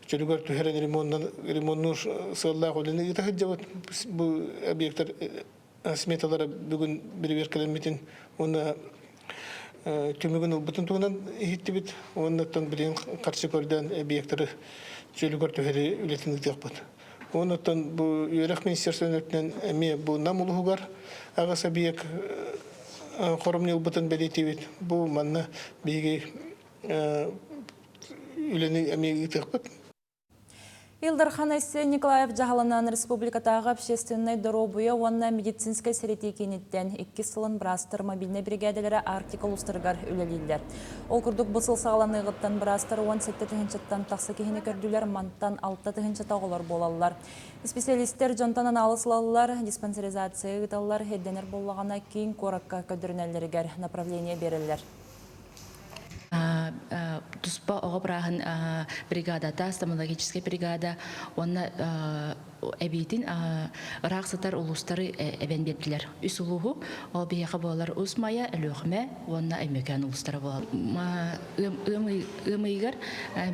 C: чөлүгэр түһэрэн ремоннуур сыаллаах үлэни ыыта сылдьабыт. Бу объектар сметалара бүгүн бэрэбиэркэлэммитин уонна түмүгүн ылбытын туһунан иһиттибит. Уоннаттан билигин харчы көрдөөн объектары чөлүгэр түһэрии үлэтин ыытыахпыт. Уоннаттан бу үөрэх министерствотын өттүнэн эмиэ бу Нам улууһугар аҕыс объект хоромньу ылбытын бэлиэтиибит. Бу манна биһиги үлэни эмиэ ыытыахпыт.
Y: Ил Дархан Айсен Николаев дьаһалынан республикатааҕы общественнай доруобуйа уонна медицинскэй сэрэтии кииниттэн иккис сылын быраастар мобильнай биригээдэлэрэ Арктика улуустарыгар үлэлииллэр. Ол курдук бу сыл саҕаланыаҕыттан быраастар 17 тыһыынчаттан тахса киһини көрдүлэр, мантан 6 тыһыынчата оҕолор буолаллар. Исписэлиистэр дьонтон анаалыс ылаллар, диспансеризация ыыталлар, ирдэнэр буоллаҕына киин куоракка көрдөрүнэллэригэр направление биэрэллэр.
J: Туспа оҕо бырааһын бригадата, стоматологическай бригада уонна эбиитин ыраах сытар улуустары эбэн биэрдилэр. Үс улууһу, ол биһиэхэ буолар Ус Майа, Өлүөхүмэ уонна Өймөкөөн улуустара буолар. Ыам ыйыгар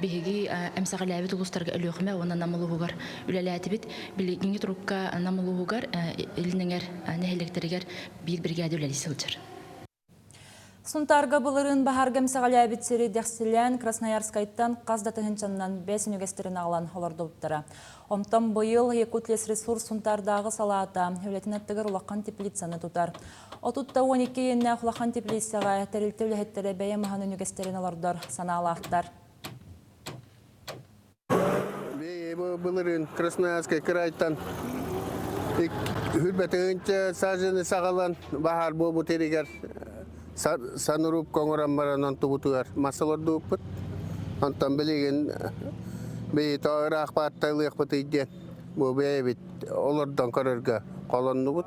J: биһиги эмсэҕэлээбит улуустарга Өлүөхүмэ уонна Нам улууһугар үлэлээтибит. Билиҥҥи турукка Нам улууһугар Илин Эҥэр нэһилиэктэригэр биир бригада үлэлии сылдьар.
Y: Сунтаарга былырыын баһаарга эмсэҕэлээбит сири дэхсилээн Красноярскайтан хас да тыһыынчаннан бэс үнүгэстэрин аҕалан олордубуттара. Онтон быйыл Якутлесресурс Сунтаардааҕы салаата үлэтин аттыгар улахан теплицаны тутар. 30 да 12 иэннээх улахан теплицаҕа тэрилтэ үлэһиттэрэ бэйэ маһын үнүгэстэрин олордор санаалаахтар.
K: Былырыын Красноярскай кыраайтан хүрбэтигинчэ сажены саҕалан баһаар буолбут иригэр санрубка оҥорон баран онтубутугар мас олордубуппут. Онтон билигин бэйи ыраах баатталыахпытый диэн бу бэйэбит олордон көрөргө холоннубут.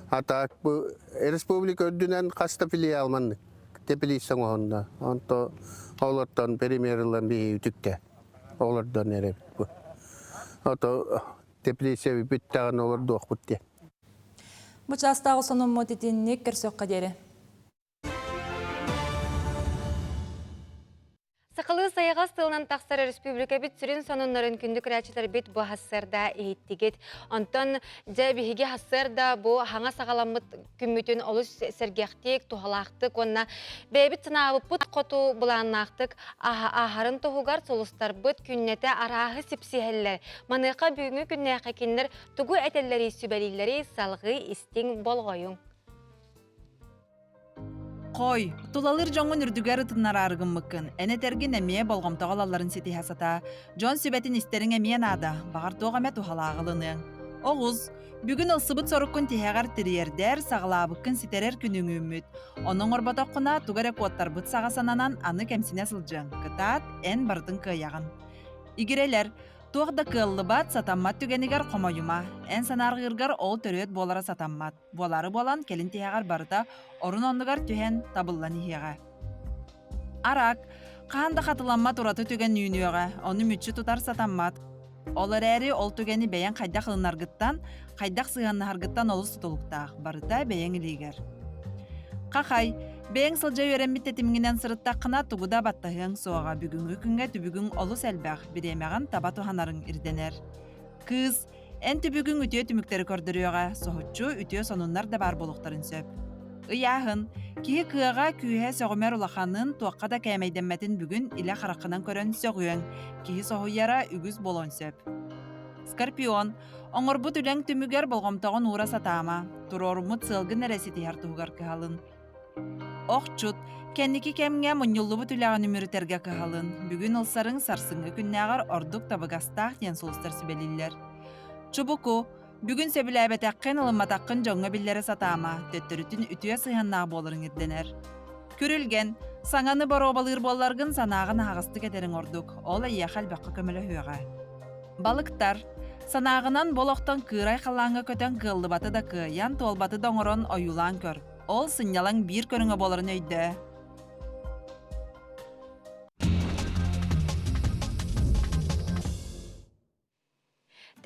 K: А так бу республика үрдүнэн хаста филиал маннык теплица оҥоһунна. Онто олортон пример ылан биһи үтүктэ. Олордон эрэбит бу. Ото теплица бүттэҕин олордуохпут диэн.
Y: Бу чаастааҕы сонуммут итинник көрсөххө диэри.
A: Сахалыы сайаҕас тылынан тахсар республикабыт сүрүн сонуннарын күндү көрөөччүлэрбит бу хассыарда иһиттигит. Онтон дьэ биһиги хассыарда бу хаҥа саҕаламмыт күммүтүн олус сэргэхтик, туһалаахтык уонна бэйэбит санаабыппыт хоту былааннаахтык ааһарын туһугар сулустарбыт күннэтэ арааһы сипсиһэллэр. Маныаха бүгүҥҥү күннээххэ кинилэр тугу этэллэрий сүбэлииллэрий салҕыы истиҥ болҕойуҥ.
L: Хой, тулалыыр дьоҥҥун үрдүгэр ытыннараары гыммыккын, эн этэргин эмиэ болҕомтоҕо ылалларын ситиһэ сатаа. Дьон сүбэтин истэриҥ эмиэ наада, баҕар туох эмэ туһалааҕы ылыныаҥ. Оҕус, бүгүн ылсыбыт соруккун тиһэҕэр тириэрдэр, саҕалаабыккын ситэрэр күнүҥ үүммүт. Ону оҥорботоххуна, тугу эрэ куоттарбыт саҕа сананан, аны кэмсинэ сылдьыаҥ. Кытаат, эн барытын кыайаҕын. Игирэлэр, туох да кыаллыбат, сатаммат түгэнигэр хомойума. Эн санаарҕыыргар ол төрүөт буолара сатаммат. Буолаары буолан, кэлин тиһэҕэр барыта орун-оннугар түһэн, табыллан иһиэҕэ. Арак, хаһан да хатыламмат ураты түгэн үүнүөҕэ, ону мүччү тутар сатаммат. Ол эрээри ол түгэни бэйэҥ хайдах ылынаргыттан, хайдах сыһыаннаһаргыттан олус тутулуктаах, барыта бэйэҥ илиигэр. Хахай, бэйэҥ сылдьа үөрэммит тэтимҥинэн сырыттаххына тугу да баттаһыаҥ суоҕа, бүгүҥҥү күҥҥэ түбүгүҥ олус элбэх, бириэмэҕин таба туһанарыҥ ирдэнэр. Кыыс, Эн түбүгүҥ үтүө түмүктэри көрдөрүөҕэ, соһуччу үтүө сонуннар да баар буолуохтарын сөп. Ыйааһын. Киһи кыаҕа, күүһэ сөҕүмэр улаханын, туохха да кээмэйдэммэтин бүгүн илэ хараххынан көрөн сөҕүөҥ. Киһи соһуйара үгүс буолуон сөп. Скорпион. Оҥорбут үлэҥ түмүгэр болҕомтоҕун уура сатаама. Туруоруммут сыалгын эрэ ситиһэр туһугар кыһалын. Охчут, кэнники кэмҥэ мунньуллубут үлэҕин үмүрүтэргэ кыһалын, бүгүн ылсарыҥ сарсыҥҥы күннээҕэр ордук табыгастаах диэн сулустар сүбэлииллэр. Чубуку, бүгүн сөбүлээбэтэххин, ылымматаххын дьоҥҥо биллэрэ сатаама, төттөрүтүн үтүө сыһыаннаах буоларыҥ ирдэнэр. Күрүлгэн, саҥаны боруобалыыр буолларгын санааҕын аһаҕастык этэриҥ ордук, ол эйиэхэ элбэххэ көмөлөһүөҕэ. Балыктар, санааҕынан бу олохтон кыырай халлааҥҥа көтөн кыаллыбаты да кыайан, туолбаты да оҥорон ойуулаан көр. Ол сынньалаҥ биир көрүҥэ буоларын өйдөө.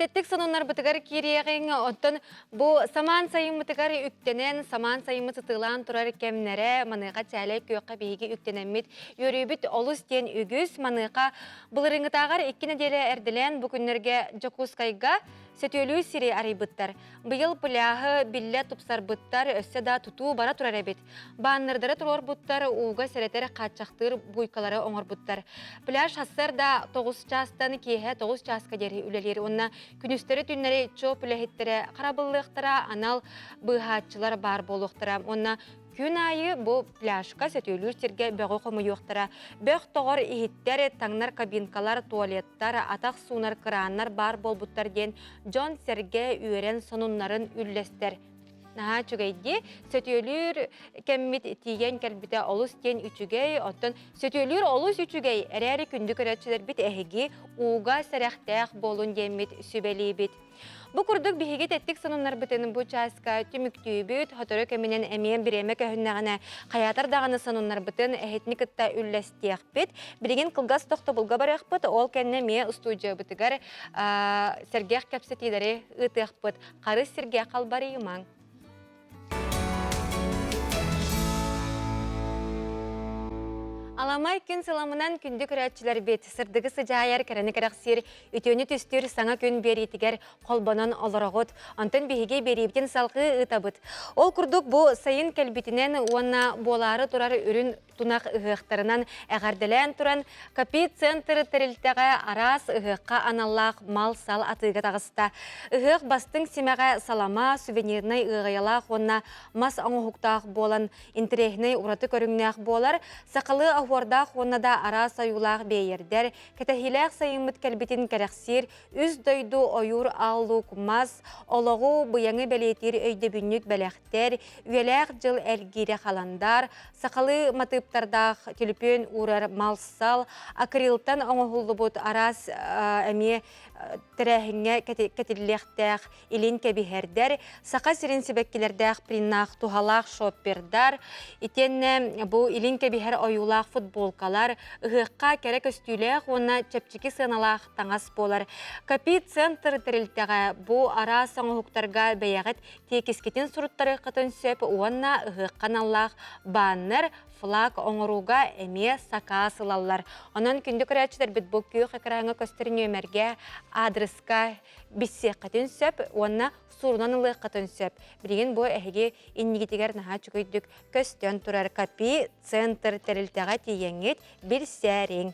A: Тэттик сонуннарбытыгар киириэҕиҥ, оттон бу самаан сайыммытыгар үктэнэн, самаан сайыммыт сытыылаан турар кэмнэрэ, маныаха чээлэй күөххэ биһиги үктэнэммит үөрүүбүт олус диэн үгүс. Маныаха былырыыҥҥытааҕар икки нэдиэлэ эрдэлээн бу күннэргэ Дьокуускайга сөтүөлүү сири арыйбыттар. Быйыл пляһы биллэ тупсарбыттар, өссө да тутуу бара турар эбит. Баннердары туруорбуттар, ууга сэрэтэр хааччахтыыр буйкалары оҥорбуттар. Пляж сарсыарда 9 чаастан киэһэ 9 чааска диэри үлэлиир уонна күнүстэри-түүннэри чоп үлэһиттэрэ харабыллыахтара, анал быыһааччылар баар буолуохтара уонна Күн аайы бу пляжка сөтүөлүүр сиргэ бөҕү хомуйуохтара. Бөх тоҕор иһиттэр, таҥнар кабинкалар, туалеттар, атах суунар кырааннар баар буолбуттар диэн дьон-сэргэ үөрэн сонуннарын үллэстэр. Наһаа үчүгэйдии. Сөтүөлүүр кэммит тиийэн кэлбитэ олус диэн үчүгэй. Оттон сөтүөлүүр олус үчүгэй. Эрээри күндү көрөөччүлэрбит эһиги ууга сэрэхтээх буолун диэммит сүбэлиибит. Бу курдук биһиги тэттик сонуннарбытын бу чааска түмүктүүбүт. Сотору кэминэн эмиэ бириэмэ көһүннэҕинэ хайаатар даҕаны сонуннарбытын эһитини кытта үллэстиэхпит. Билигин кылгас тохтобулга барыахпыт. Ол кэннэ эмиэ устуудьуйабытыгар сэргэх кэпсэтиилэри ыытыахпыт. Харыс сиргэ халбарыйымаҥ. Аламай күн сыламынан күндү көрөөччүлэрбит, сырдыгы сыдьаайар, кэрэни кэрэхсиир, үтүөнү түстүүр саҥа күн биэриитигэр холбонон олороҕут. Онтон биһиги биэриибитин салҕыы ыытабыт. Ол курдук бу сайын кэлбитинэн уонна буолаары турар үрүн тунах ыһыахтарынан эҕэрдэлээн туран, Капи-центр тэрилтэҕэ араас ыһыахха аналлаах мал-сал атыыга таҕыста. Ыһыах бастыҥ симэҕэ салама, сувенирнай ыаҕайалаах уонна мас оҥоһуктаах буолан, интэриэһинэй ураты көрүҥнээх буолар. Сахалыы оһуордаах уонна да араас ойуулаах бэйэрдэр, кэтэһиилээх сайыммыт кэлбитин кэрэхсиир үс дойду ойуур ааллуук мас, олоҕу быйаҥы бэлиэтиир өйдөбүнньүк бэлэхтэр, үйэлээх дьыл эргиирэ халандаар, сахалыы матыыптардаах түлүпүөн уурар мал-сал, акрилтан оҥоһуллубут араас эмиэ тэрээһиҥҥэ кэтиллиэхтээх илин кэбиһэрдэр, Саха сирин сибэккилэрдээх приннаах туһалаах шоппердар, итиэннэ бу илин кэбиһэр ойуулаах футболкалар, ыһыахха кэрэ көстүүлээх уонна чэпчэки сыаналаах таҥас буолар. Копи-центр тэрилтэҕэ бу араас оҥоһуктарга бэйэҕит тиэкискитин суруттарыаххытын сөп уонна ыһыахха аналлаах баннер, флаг оҥорууга эмиэ сакаас ылаллар. Онон күндү көрөөччүлэрбит бу күөх экраҥҥа көстөр нүөмэргэ аадырыска билсиэххитин сөп уонна сурунан ылыаххытын сөп. Билигин бу эһиги иннигитигэр наһаа үчүгэйдик көстөн турар Капи центр тэрилтэҕэ тиийэҥҥит билсээриҥ.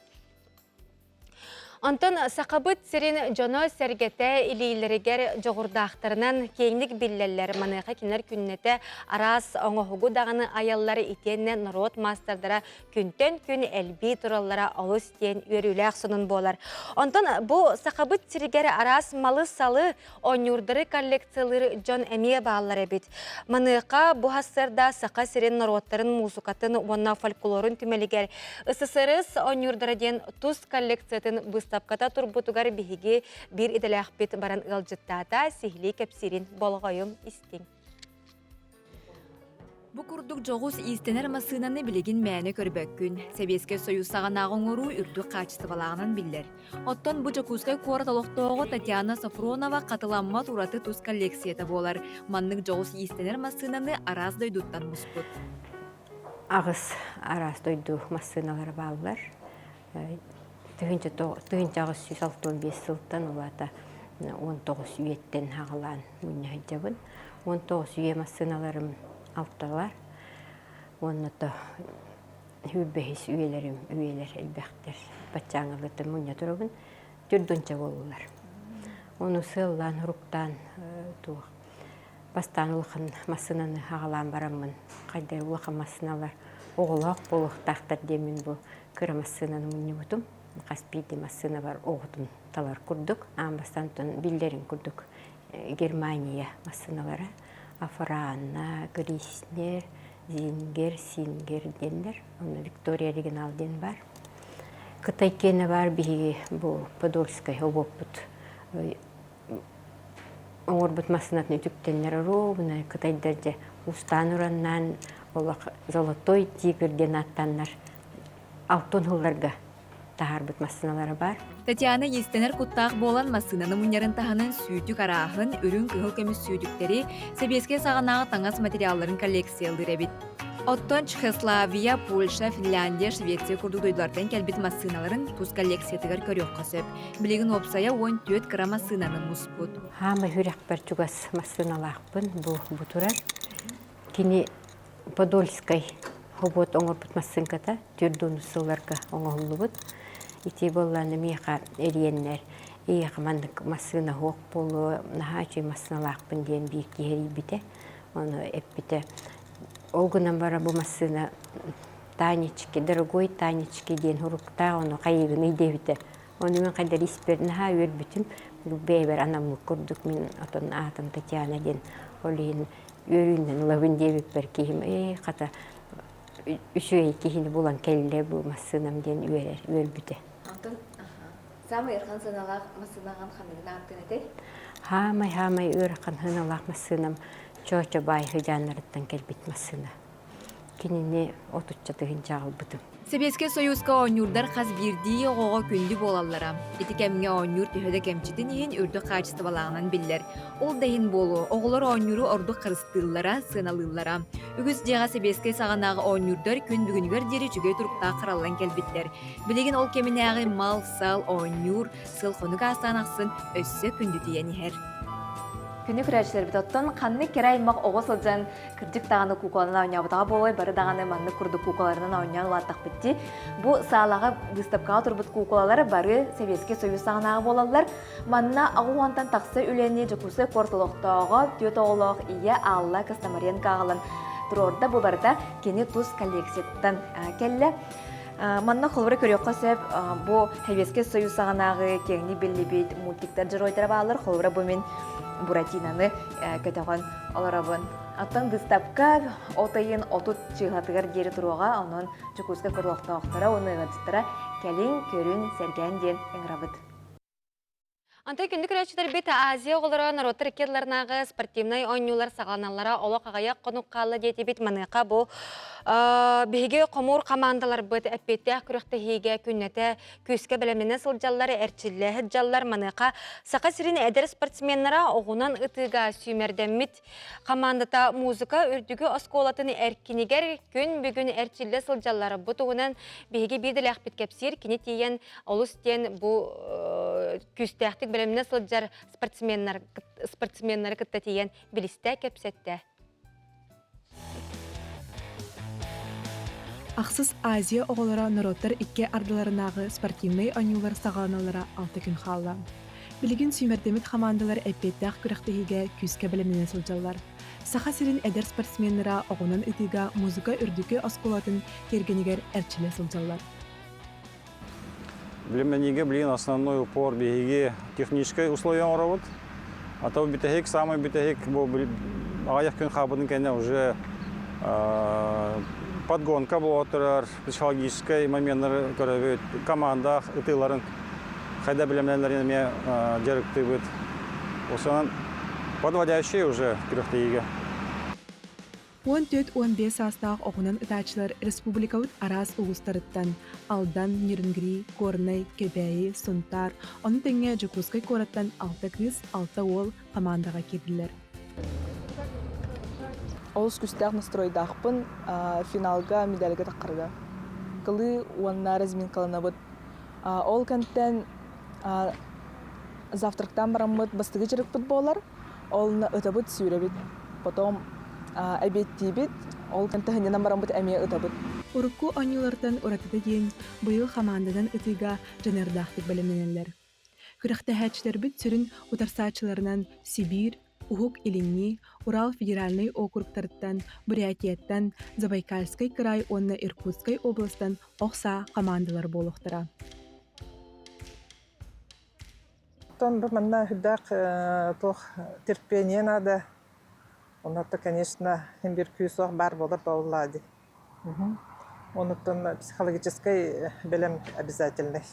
A: Онтон Сахабыт сирин дьоно-сэргэтэ илиилэригэр дьоҕурдаахтарынан киэҥник биллэллэр. Маныаха кинилэр күннэтэ араас оҥоһугу даҕаны айаллар итиэннэ норуот маастардара күнтэн күн элбии тураллара олус диэн үөрүүлээх сонун буолар. Онтон бу Сахабыт сиригэр араас малы-салы, оонньуурдары коллекциялыыр дьон эмиэ бааллар эбит. Маныаха бу сарсыарда Саха сирин норуоттарын муусукатын уонна фольклорун түмэлигэр СССР оонньуурдара диэн тус коллекциятын быыстапката турбутугар биһиги биир идэлээхпит баран ыалдьыттаата, сиһилии кэпсиирин болҕойуҥ истиҥ.
M: Бу курдук дьоҕус иистэнэр массыынаны билигин мээнэ көрбөккүн. Сэбиэскэй Сойуус саҕанааҕы оҥоруу үрдүк хаачыстыбалааҕынан биллэр. Оттон бу Дьокуускай куорат олохтооҕо Татьяна Софронова хатыламмат ураты тус коллекцията буолар. Маннык дьоҕус иистэнэр массыынаны араас дойдуттан муспут.
N: Аҕыс араас дойду массыыналара бааллар. 1865 сылтан улаата 19 үйэттэн аҕалаан мунньа сылдьабын. 19 үйэ массыыналарым алталар уонна то сүүрбэһис үйэлэрим үйэлэр элбэхтэр. Баччааҥылыттан мунньа турабын. Түрдүнчэ буоллулар. Ону сыаллаан, уруктаан туох бастаан улахан массыынаны аҕалаан бараммын хайда улахан массыыналар оҕолоох буолуохтаахтар диэммин бу кыра массыынаны мунньубутум. Хас биирдии массыынабар оҕотун талар курдук, аан бастаан биллэрин курдук Германия массыыналара Афрана, Гриснер, Зингер, Сингер диэннэр, онно Виктория оригинал диэн баар. Кытай киэнэ баар биһиги бу Подольскай обуоппут оҥорбут массыынатын үтүктэннэр оруобуна кытайдар дьэ уустаан-ураннаан олох золотой тигр диэн ааттааннар алтын сылларга таһаарбыт массыыналара баар.
M: Татьяна иистэнэр куттаах буолан массыынаны мунньарын таһынан сүүтүк арааһын, үрүҥ кыһыл көмүс сүүтүктэри, сэбиэскэй саҕанааҕы таҥас материалларын коллекциялыыр эбит. Оттон Чехославия, Польша, Финляндия, Швеция курдук дойдулартан кэлбит массыыналарын тус коллекциятыгар көрүөххэ сөп. Билигин уопсайа 14 кыра массыынаны муспут.
N: Хаама сүрэхпэр чугас массыыналаахпын бу, бу турар. Кини Подольскай хобуот оҥорбут массыыҥката төрдүн сылларга оҥоһуллубут. Ити буоллаҕына миэхэ эриэннэр эйиэхэ маннык массыына суох буолуо, наһаа үчүгэй массыыналаахпын диэн биир киһи эрийбитэ. Ону эппитэ. Ол гынан баран бу массыына Танечки, дорогой Танечки диэн суруктаах, ону хайыыгыный диэбитэ. Ону мин хайдах испэр наһаа үөрбүтүм. Бу бэйэбэр анаммыт курдук мин отон аатым Татьяна диэн ол иһин үөрүүнэн ылабын диэбиппэр киһим ээ хата үчүгэй киһини булан кэллэ бу массыынам диэн үөрэр үөрбүтэ.
M: Онтон саамай ыарахан сыаналаах массыынаҕын ханныгын ааттыан этэй?
N: Хаамай хаамай ыарахан сыаналаах массыынам Чоочо баай сыдьааннарыттан кэлбит массыына. Кинини отучча тыһыынча аҕалбытым.
M: Сэбиэскэй Сойууска оонньуурдар хас биирдии оҕоҕо күндү буолаллара. Ити кэмҥэ оонньуур төһө да кэмчитин иһин үрдүк хаачыстыбалааҕынан биллэр. Ол да иһин буолуо, оҕолор оонньууру ордук харыстыыллара, сыаналыыллара. Үгүс дьиэҕэ сэбиэскэй саҕанааҕы оонньуурдар күн бүгүнүгэр диэри үчүгэй туруктаах хараллан кэлбиттэр. Билигин ол кэминээҕи мал-сал, оонньуур, сыл-хонук аастаан ахсын өссө күндүтүйэн иһэр.
A: Күнү көрөөччүлэрбит оттон ханнык кэрэ аймах оҕо сылдьан кырдьык даҕаны куукуланан оонньообутаҕа буолуой, бары даҕаны маннык курдук куукулаларынан оонньоон улааттахпыт дии. Бу саалаҕа быыстапкаҕа турбут куукулалар бары Сэбиэскэй Союз саҕанааҕы буолаллар. Манна аҕыс уонтан тахса үлэни Дьокуускай куорат олохтооҕо, түөрт оҕолоох ийэ Алла Костомаренко аҕалан туруорда. Бу барыта кини тус коллекцияттан кэллэ. Манна холобура көрүөххэ сөп, бу Сэбиэскэй Союз саҕанааҕы киэҥник биллибит мультиктар дьоруойдара бааллар. Холобура бу мин Буратиноны көтөҕөн олоробун. Оттон быыстапка от ыйын 30 чыыһатыгар диэри туруоҕа, онон Дьокуускай куруохтоохторо уонна ыалдьыттара кэлиҥ, көрүҥ, сэргээн диэн ыҥырабыт. Онтон күндү көрөөччүлэрбит Азия оҕолоро норуоттар икки спортивнай оонньуулар саҕаланаллара олох аҕыйах хонук хаалла диэтибит. Маныаха бу биһиги хомуур хамаандаларбыт эппиэттээх күрэхтэһиигэ күннэтэ күүскэ бэлэмнэнэ сылдьаллар, эрчиллэ сылдьаллар. Маныаха Саха сирин эдэр спортсменнара оҕунан ытыыга сүүмэрдэммит Хамаандата музыка үрдүкү оскуолатын эркинигэр күн бүгүн эрчиллэ сылдьаллар. Бу туһунан биһиги биир дэлээхпит кэпсиир. Кини тиийэн олус диэн бу күүстээхтик бэлэмнэ сылдьар спортсменнар, спортсменнары кытта тиийэн билистэ, кэпсэттэ.
E: Ахсыс Азия оҕолоро норуоттар икки ардыларынааҕы спортивнай оонньуулар саҕаланаллара 6 күн хаалла. Билигин сүүмэрдэммит хамаандалар эппиэттээх күрэхтэһиигэ күүскэ бэлэмнэнэ сылдьаллар. Саха сирин эдэр спортсменнара оҕунан ытыыга музыка үрдүкү оскуолатын тиэргэнигэр эрчиллэ сылдьаллар.
X: Билимнэниигэ билигин основной упор биһиги техническай условия оҥоробут. А то бүтэһик, самый бүтэһик бу аҕыйах күн хаалбытын кэннэ уже подгонка буола турар, психологическай моменнары көрөбүт, команда ытыыларын хайда билэмнэлэрин эмиэ дьарыктыыбыт. Осонон подводящий уже күрэхтэһиигэ.
E: 14-15 саастаах оҕунан ытааччылар республикабыт араас улуустарыттан Алдан, Нерюнгри, Горнай, Кэбээйи, Сунтаар, ону тэҥэ Дьокуускай куораттан алта кыыс, алта уол хамаандаҕа киирдилэр.
O: Олус күүстээх настройдаахпын финалга медальга таххарга. Кылыы уонна разминкаланабыт. Ол кэнтэн завтрактаан бараммыт бастакы дьарыкпыт буолар. Ол ытабыт, сүүрэбит. Потом эбиэттиибит, ол кэнтэ сынньанан бараммыт эмиэ ытабыт.
E: Урукку оонньуулартан уратыта диэн, быйыл хамаанданан ытыыга дьаныардаахтык бэлэмнэнэллэр. Күрэхтэһээччилэрбит сүрүн утарсааччыларынан Сибиир, Уһук Илиҥҥи, Урал федеральнай округтарыттан, Бурятияттан, Забайкальскай кыраай уонна Иркутскай областан ох саа хамаандалар буолуохтара.
Z: Оттон бу манна үрдээх туох терпение надо. Онно, конечно, син биир күүс-уох баар буолар буоллаа дии. Онуттан психологическай бэлэм обязательный.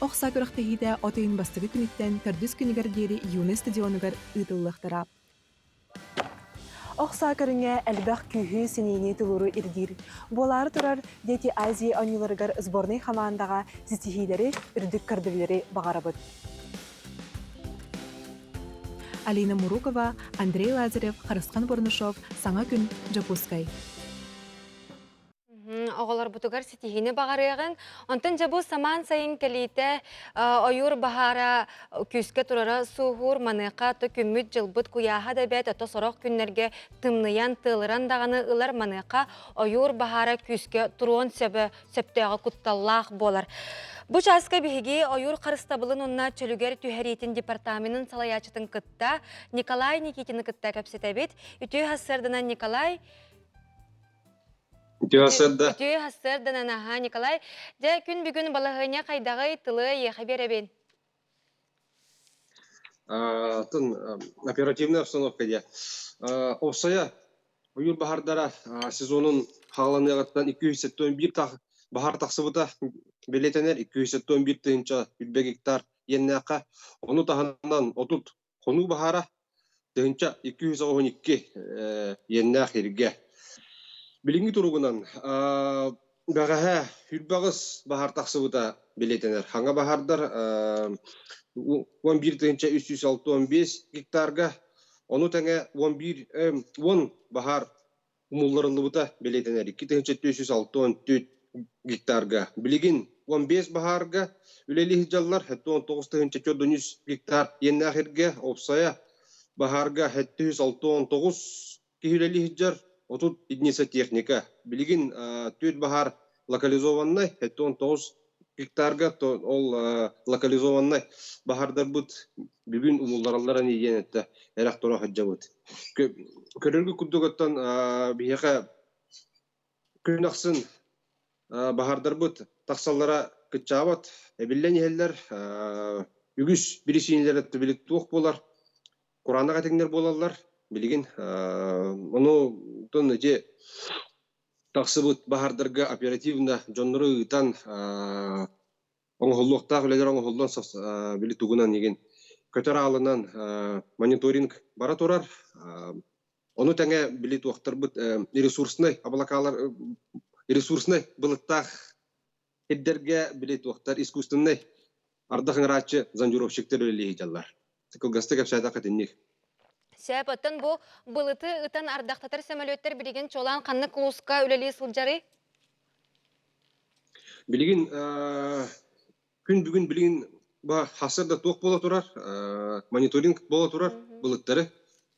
E: Ох саа күрэхтэһиитэ от ыйын бастакы күнүттэн төрдүс күнүгэр диэри Юность стадионугар ыытыллыахтара. Ох саа көрүҥэ элбэх күүһү, сэниини, тулууру ирдиир. Буолаары турар Дети Азии оонньууларыгар сборнай хамаандаҕа ситиһиилэри, үрдүк көрдөрүүлэри баҕарабыт. Алина Мурукова, Андрей Лазарев, Харысхан Бурнашов, Саҥа күн, Дьокуускай.
A: Оҕолорбутугар ситиһиини баҕарыаҕыҥ. Онтон дьэ бу самаан сайын кэлиитэ ойуур баһаара күүскэ турара сууһуур. Маныаха то күммүт-дьылбыт куйааһа да эбээт, ото сорох күннэргэ тымныйан, тыалыран даҕаны ылар. Маныаха ойуур баһаара күүскэ туруон сөбө, сөптөөҕө кутталлаах буолар. Бу чааска биһиги ойуур харыстабылын уонна чөлүгэр түһэриитин департаменын салайааччытын кытта Николай Никитины кытта кэпсэтэбит. Үтүө сарсыарданан Николай.
P: Үтүө сарсыарда.
A: Үтүө сарсыарданан аха Николай. Дьэ күн бүгүн балаһыанньа хайдаҕый тылы эйиэхэ биэрэбин.
P: Атын оперативная обстановка диye. Овсая ойуур баһардара сезонун хааланыаҕыттан 271 баһар тахсыбыта бэлиэтэнэр 271 тыһыынча үрбэ гектар иэннээххэ. Ону таһынан 30 хонуу баһаара 1212 иэннээх иргэ. Билиҥҥи туругунан бэҕэһээ үрбэҕис баһаар тахсыбыта бэлиэтэнэр. Хаҥа баһаардар 11 365 гектарга, ону тэҥэ 11 10 баһаар умулларыллыбыта бэлиэтэнэр 2464 гектарга. Билигин 15 баһаарга үлэлии сылдьаллар 79 гектар иэннээх иргэ опсайа баһаарга 769 киһи үлэлии сылдьар 30 единица техника. Билигин 4 баһаар локализованнай 79 гектарга ол локализованнай баһаардарбыт бүгүн умуллараллара диэн этэ эрэх тура сылдьабыт. Көрөргө курдук оттон биһиэхэ күн ахсын баһаардарбыт тахсаллара кыччаабат, эбиллэн иһэллэр. Үгүс бирисиинэлэр билик туох буолар, кураанах этиҥнэр буолаллар. Билигин ону тон ити тахсыбыт баһаардарга оперативно дьоннору ыытан оҥоһуллуохтаах үлэлэр оҥоһуллан били тугунан игин. Көтөр аалынан мониторинг бара турар. Ону тэҥэ били туохтарбыт ресурснай облакалар ресурснай былыттаах сирдэргэ били туохтар искусственнай ардах ыҥырааччы зондировщиктар үлэлии сылдьаллар. Кылгастык кэпсээтэххэ итинник.
A: Сөп, оттон бу былыты ытан ардахтатар сөмөлүөттэр билигин чуолаан ханнык улууска үлэлии сылдьарый?
P: Билигин күн бүгүн билигин хасыр да туох буола турар, мониторинг буола турар былыттары.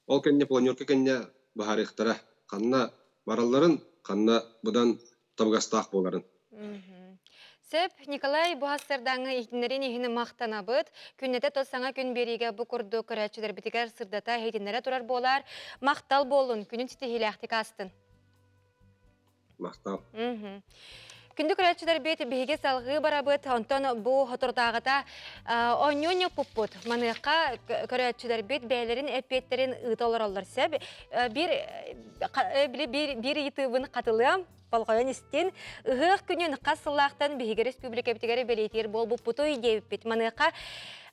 P: Ол кэннэ планерка кэннэ быһаарыахтара. Ханна баралларын, ханна быдан табыгастаах буоларын.
A: Сөп, Николай бу сардаҥы иһитиннэрин иһин махтанабыт. Күннэтэ тос саҥа күн биэриигэ бу курдук көрөөччүлэрбитигэр сырдата иһитиннэрэ турар буолаар. Махтал буоллун, күнүн ситиһиилээхтик аастын.
P: Махтал.
A: Күндү көрөөччүлэрбит биһиги салҕыы барабыт, онтон бу соторутааҕыта оонньуу ньоппуппут. Маныаха көрөөччүлэрбит бэйэлэрин эппиэттэрин ыыта олороллор сөп. Биир биир ыйытыыбын хатылыам, болҕойон истин. Ыһыах күнүн хас сыллаахтан биһиги республикабытыгар бэлиэтиир буолбуппутуй диэбиппит. Маныаха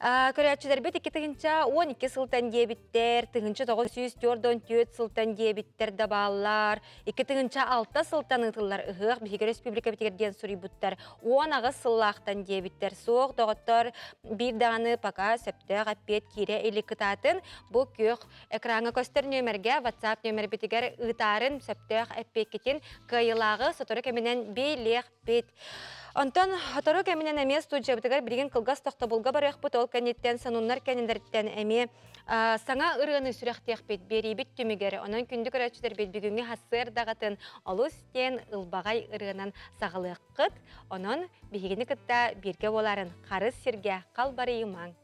A: көрөөччүлэрбит 2012 сылтан диэбиттэр, 1944 сылтан диэбиттэр да бааллар. 2006 сылтан ыытыллар ыһыах биһиги республикабытыгар диэн суруйбуттар. 18 сыллаахтан диэбиттэр. Суох, доҕоттор, биир даҕаны пока сөптөөх эппиэт киирэ илик кытаатын. Бу күөх экраҥҥа көстөр нүөмэргэ WhatsApp нүөмэрбитигэр ыытаарын сөптөөх эппиэккитин кыайыылааҕы сотору кэминэн билиэхпит. Онтон сотору кэминэн эмиэ студиябытыгар билигин кылгас тохтобулга барыахпыт. Ол кэнниттэн сонуннар кэннилэриттэн эмиэ саҥа ырыаны сүрэхтиэхпит биэриибит түмүгэр. Онон күндү көрөөччүлэрбит бүгүҥҥү хассыар даҕатын олус диэн ылбаҕай ырыанан саҕалыаххыт. Онон биһигини кытта бииргэ буоларын харыс сиргэ халбарыйымаҥ.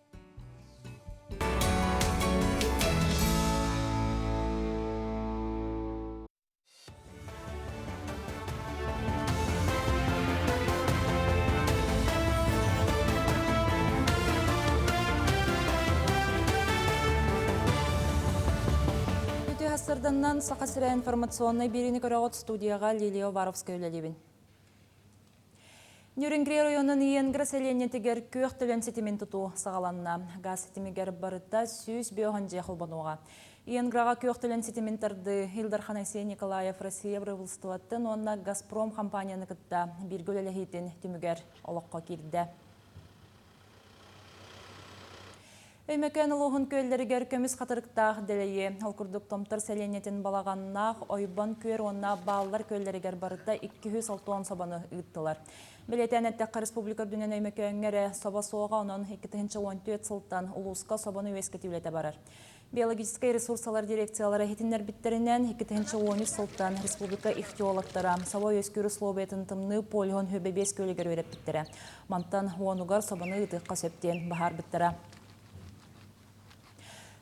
Y: Үтүө сарсыарданнан Саха сирэ информационнай биэриини көрөҕүт студияҕа Лилия Уваровская үлэлиибин. Нюрингри районун Иенгра сэлиэнньэтигэр күөх төлөн ситимин тутуу саҕаланна. Газ ситимигэр барыта 105 дьиэ холбонуоҕа. Иенграҕа күөх төлөн ситимин тардыы Ил Дархан Айсен Николаев Россия правительствоттан уонна Газпром компанияны кытта бииргэ үлэлэһиитин түмүгэр олоххо киирдэ. Өймөкөөн улууһун күөллэригэр көмүс хатырыктаах дэлэйи, ол курдук Томтор сэлиэнньэтин балаҕаннаах Ойбон күөр уонна Бааллар күөллэригэр барыта 260 собону ыыттылар. Бэлиэтээн эттэххэ, республика үрдүнэн Өймөкөөҥҥө эрэ собо суоҕа, онон 2014 сылтан улууска собону үөскэтии үлэтэ барар. Биологическай ресурсалар дирекциялара иһитиннэрбиттэринэн, 2013 сылтан республика ихтиологтара собо үөскүүр условиятын тымныы полюһун 25 күөлүгэр үөрэппиттэрэ. Мантан уонугар собону ыытыахха сөп диэн быһаарбыттара.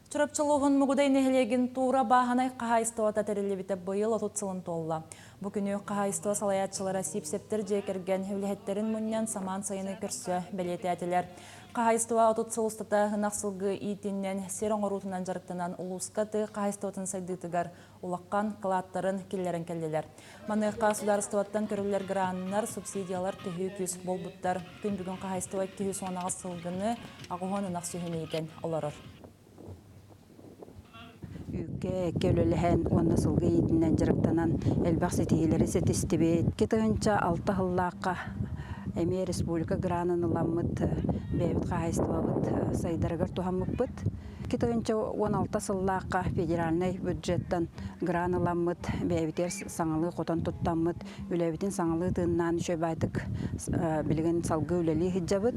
Y: Чурапчы улууһун Мугудай нэһилиэгин Туура бааһынай хаһаайыстыбата тэриллибитэ быйыл 30 сылын туолла. Бу күнү хаһаайыстыба салайааччылара Сиипсэптэр дьиэ кэргэн үлэһиттэрин мунньан самаан сайыны көрсө бэлиэтээтилэр. Хаһаайыстыба 30 сыл устата ынах сылгы иитинэн, сир оҥоруутунан дьарыктанан улууска тыа хаһаайыстыбатын сайдыытыгар улахан кылааттарын киллэрэн кэллилэр. Маныаха судаарыстыбаттан көрүллэр граннар, субсидиялар төһүү күүс буолбуттар. Күн бүгүн хаһаайыстыба 218 сылгыны, 80 ынах сүһүн иитэн олорор.
Q: Үүккэ, эккэ үлэлэһэн уонна сылгы иитинэн дьарыктанан элбэх ситиһиилэри ситистибит. 2006 сыллаахха эмиэ республика гранын ыламмыт, бэйэбит хаһаайыстыбабыт сайдарыгар туһаммыппыт. 2016 сыллаахха федеральнай бюджеттан гран ыламмыт, бэйэбитигэр саҥалыы хотон туттаммыт, үлэбитин саҥалыы тыыннаан үчүгэй баайдык билигин салгыы үлэлии сылдьабыт.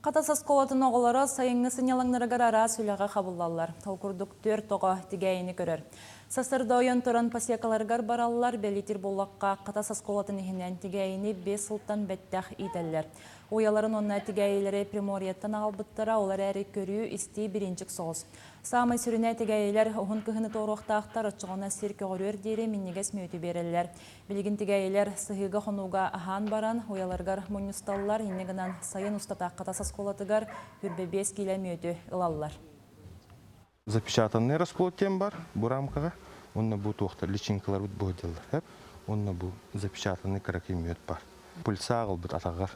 Y: Хатас оскуолатын оҕолоро сайыҥҥы сынньалаҥнарыгар араас үлэҕэ хабыллаллар. Ол курдук түөрт оҕо тигээйини көрөр. Сарсыарда ойон туран пасекаларыгар бараллар, бэлиэтиир буоллахха, Хатас оскуолатын иһинэн тигээйини биэс сылтан бэттэх иитэллэр. Уйаларын уонна тигээйилэри Приморьеттан аҕалбыттара, ол эрээри көрүү-истии бириинчик соҕус. Саамай сүрүнэ тигээйилэр уһун кыһыны туоруохтаахтар, оччоҕуна сир көҕүрүөр диэри минньигэс мүөтү биэрэллэр. Билигин тигээйилэр сыһыыга-хонууга аһаан баран, уйаларыгар мунньусталлар, инньэ гынан сайын устата Хатас оскуолатыгар 25 киилэ мүөтү ылаллар.
R: Запечатанный расплод диэн бар бу рамкаҕа уонна бу туохтар личинкаларбыт бу сылдьаллар уонна бу запечатанный кыракый мүөт бар. Пыльца аҕалбыт атаҕар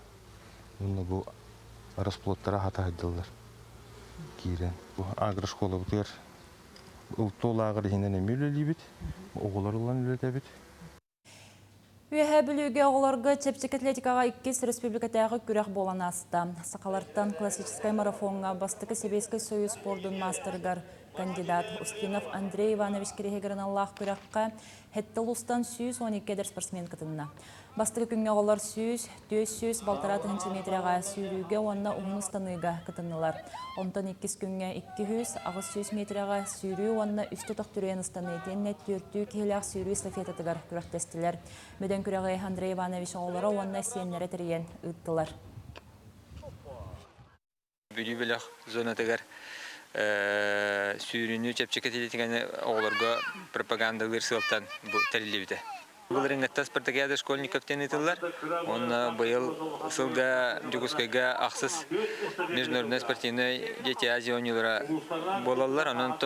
R: уонна бу расплодтара хата сылдьаллар. киирэн. Бу агрошколабытыгар ылту лааҕыр иһинэн эмиэ үлэлиибит, оҕолор ылан үлэлэтэбит.
Y: Үөһээ Бүлүүгэ оҕолорго чэпчэки атлетикаҕа иккис республикатааҕы күрэх буолан ааста. Сахалартан классическай марафоҥҥа бастакы Сэбиэскэй Союз спордун маастарыгар кандидат Устинов Андрей Иванович кириэһигэр аналлаах күрэххэ сэттэ улуустан 112 эдэр спортсмен кытынна. Бастакы күҥҥэ оҕолор 100, 400, балтараа тыһыынча миэтэрэҕэ сүүрүүгэ уонна уһун ыстаныыга кытыннылар. Онтон иккис күҥҥэ 200, 800 миэтэрэҕэ сүүрүү уонна үстэ төхтүрүйэн ыстаныы итиэннэ түөртүү киһилээх сүүрүү эстафетатыгар күрэхтэстилэр. Бөдөҥ күрэҕи Андрей Иванович оҕолоро уонна сиэннэрэ тэрийэн ыыттылар.
B: Бүлүү бөлөх зонатыгар сүүрүүнү чэпчэки атлетиканы оҕолорго пропагандалыыр сыалтан бу тэриллибитэ. Былырыыҥҥыттан спартакиада школьников диэн ыытыллар. Уонна быйыл сылга Дьокуускайга ахсыс международнай спортивнай Дети Азии оонньуулара буолаллар. Онон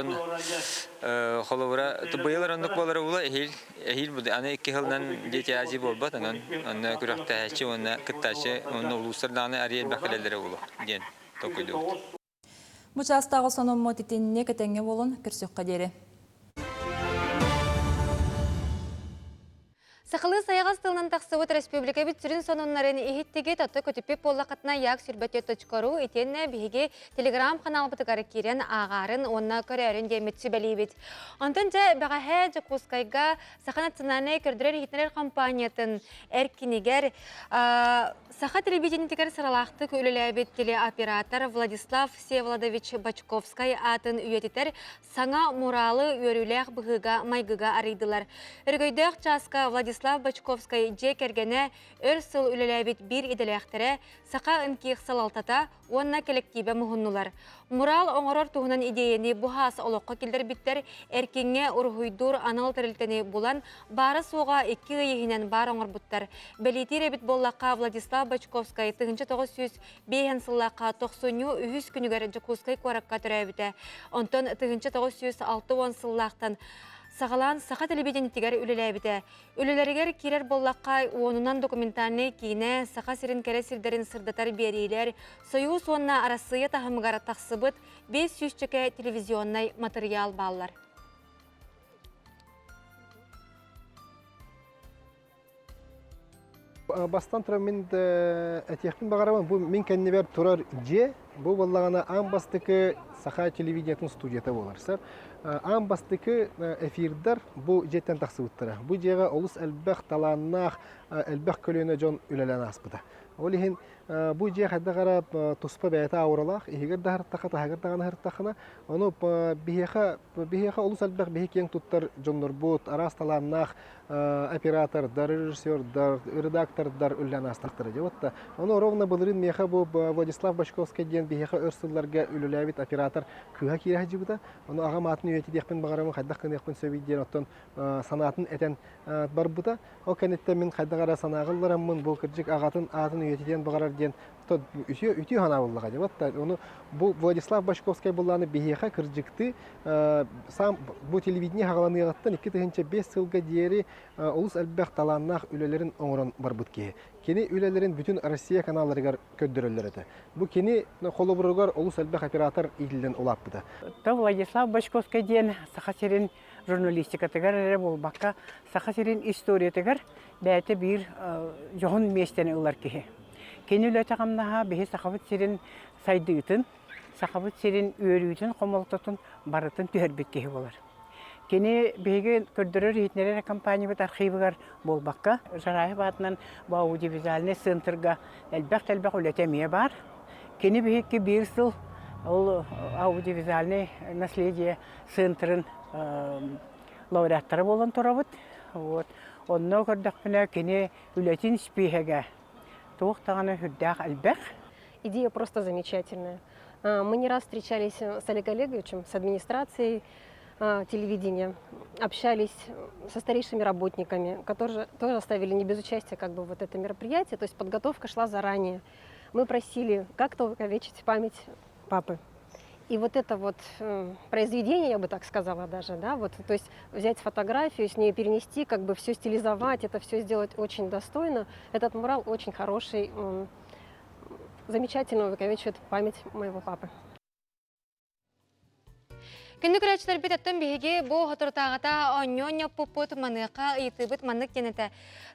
B: холобура быйыл оннук буолара буолуо эһиил эһиил аны икки сылынан Дети Азии буолбат онон онно күрэхтэһээччи уонна кыттааччы уонна улуустар даҕаны арыый элбэх кэлэллэрэ буолуо диэн толкуйдуубут.
Y: Бу чаастааҕы сонуммут итинник этэҥҥэ буолун, көрсүөххэ диэри.
A: Сахалыы сайаҕас тылынан тахсыбыт республикабыт сүрүн сонуннарын иһиттигит, отто көтүппүт буоллаххытына як сүрбэтиэ.ру итиэннэ биһиги телеграм-ханаалбытыгар киирэн ааҕаарын уонна көрөөрүн диэммит сүбэлиибит. Онтон дьэ бэҕэһээ Дьокуускайга Саха национальнай көрдөрөр-иһитиннэрэр компаниятын эркинигэр Саха телевидениетигэр сыралаахтык үлэлээбит телеоператор Владислав Всеволодович Бочковскай аатын үйэтитэр саҥа муралы үөрүүлээх быһыыга-майгыга арыйдылар. Өрөгөйдөөх чааска Владислав Бочковскай дьиэ кэргэнэ өр сыл үлэлээбит биир идэлээхтэрэ Саха НКИХ салалтата уонна кэлэктиибэ муһуннулар. Мурал оҥорор туһунан идиэйэни бу хаас олоххо киллэрбиттэр эркиҥҥэ уруһуйдуур анал тэрилтэни булан, баара-суоҕа икки ый иһинэн баар оҥорбуттар. Бэлиэтиир эбит буоллахха, Владислав Бочковскай 1905 сыллаахха тохсунньу үһүс күнүгэр Дьокуускай куоракка төрөөбүтэ. Онтон 1960 сыллаахтан саҕалаан саха телевидениетигэр үлэлээбитэ. Үлэлэригэр киирэр буоллахха, уонунан документальнай киинэ, Саха сирин кэрэ сирдэрин сырдатар биэриилэр, Сойуус уонна Арассыыйа таһымыгар тахсыбыт 500 чөкө телевизионнай матырыйаал бааллар.
F: Бастан туран мин этиэхпин баҕарабын, бу мин кэннибэр турар дьиэ, бу буоллаҕына аан бастакы саха телевидениетын студията буолар. Сэр аан бастакы эфирдар бу дьиэттэн тахсыбыттара. Бу дьиэҕэ олус элбэх талааннаах, элбэх көлүөнэ дьон үлэлээн ааспыта. Ол иһин бу дьиэ хайдах эрэ туспа бэйэтэ ауралаах, иһигэр да аһыртахха, таһыгар даҕаны аһыртаххына, ону биһиэхэ биһиэхэ олус элбэх биһи киэҥ туттар дьоннорбут, араас талааннаах оператордар, режиссердар, редактордар үлэлээн аастахтара дии. Вот ону ровно былырыын миэхэ бу Владислав Бочковский диэн биһиэхэ өр сылларга үлэлээбит оператор кыыһа киирэ сылдьыбыта. Ону аҕам аатын үйэтитиэхпин баҕарабын, хайдах гыныахпын сөбүй диэн оттон санаатын этэн барбыта. Ол кэнниттэн мин хайдах эрэ санааҕа ыллараммын, бу кырдьык аҕатын аатын үйэтитиэн баҕарар диэн үтүө үтүө санаа буоллаҕа дии. Вот ону бу Владислав Бочковскай буллааны биһиэхэ кырдьыктыы сам бу телевидение хаҕаланыаҕыттан 2005 сылга диэри олус элбэх талааннаах үлэлэрин оҥорон барбыт киһи. Кини үлэлэрин бүтүн Россия каналларыгар көрдөрөллөр этэ. Бу кини холобуругар олус элбэх оператор иитиллэн улааппыта.
G: То Владислав Бочковскай диэн Саха сирин журналистикатыгар эрэ буолбакка, Саха сирин историятыгар бэйэтэ биир дьоһун миэстэни ылар киһи. Кини үлэтэ-хамнаһа биһи Сахабыт сирин сайдыытын, Сахабыт сирин үөрүүтүн, хомолтотун барытын түһэрбит киһи буолар. Кини биһиги көрдөрөр-иһитиннэрэр компаниябыт архивыгар буолбакка, Жараев аатынан бу аудиовизуальнай центрга элбэх-элбэх үлэтэ эмиэ баар. Кини биһикки биир сыл ол аудиовизуальнай наследие центрын лауреаттара буолан турабыт. Вот. Онно көрдөхпүнэ кини үлэтин испииһэгэ туох даҕаны сүрдээх элбэх.
H: Идея просто замечательная. Мы не раз встречались с Олегом Олеговичем, с администрацией телевидения, общались со старейшими работниками, которые тоже оставили не без участия как бы вот это мероприятие, то есть подготовка шла заранее. Мы просили как-то увековечить память папы. И вот это вот произведение, я бы так сказала даже, да, вот, то есть взять фотографию, с нее перенести, как бы все стилизовать, это все сделать очень достойно. Этот мурал очень хороший, замечательно увековечивает память моего папы.
A: Күндү көрөөччүлэрбит оттон биһиги бу соторутааҕыта оонньуу оонньоппуппут маныаха ыйытыыбыт маннык диэн этэ.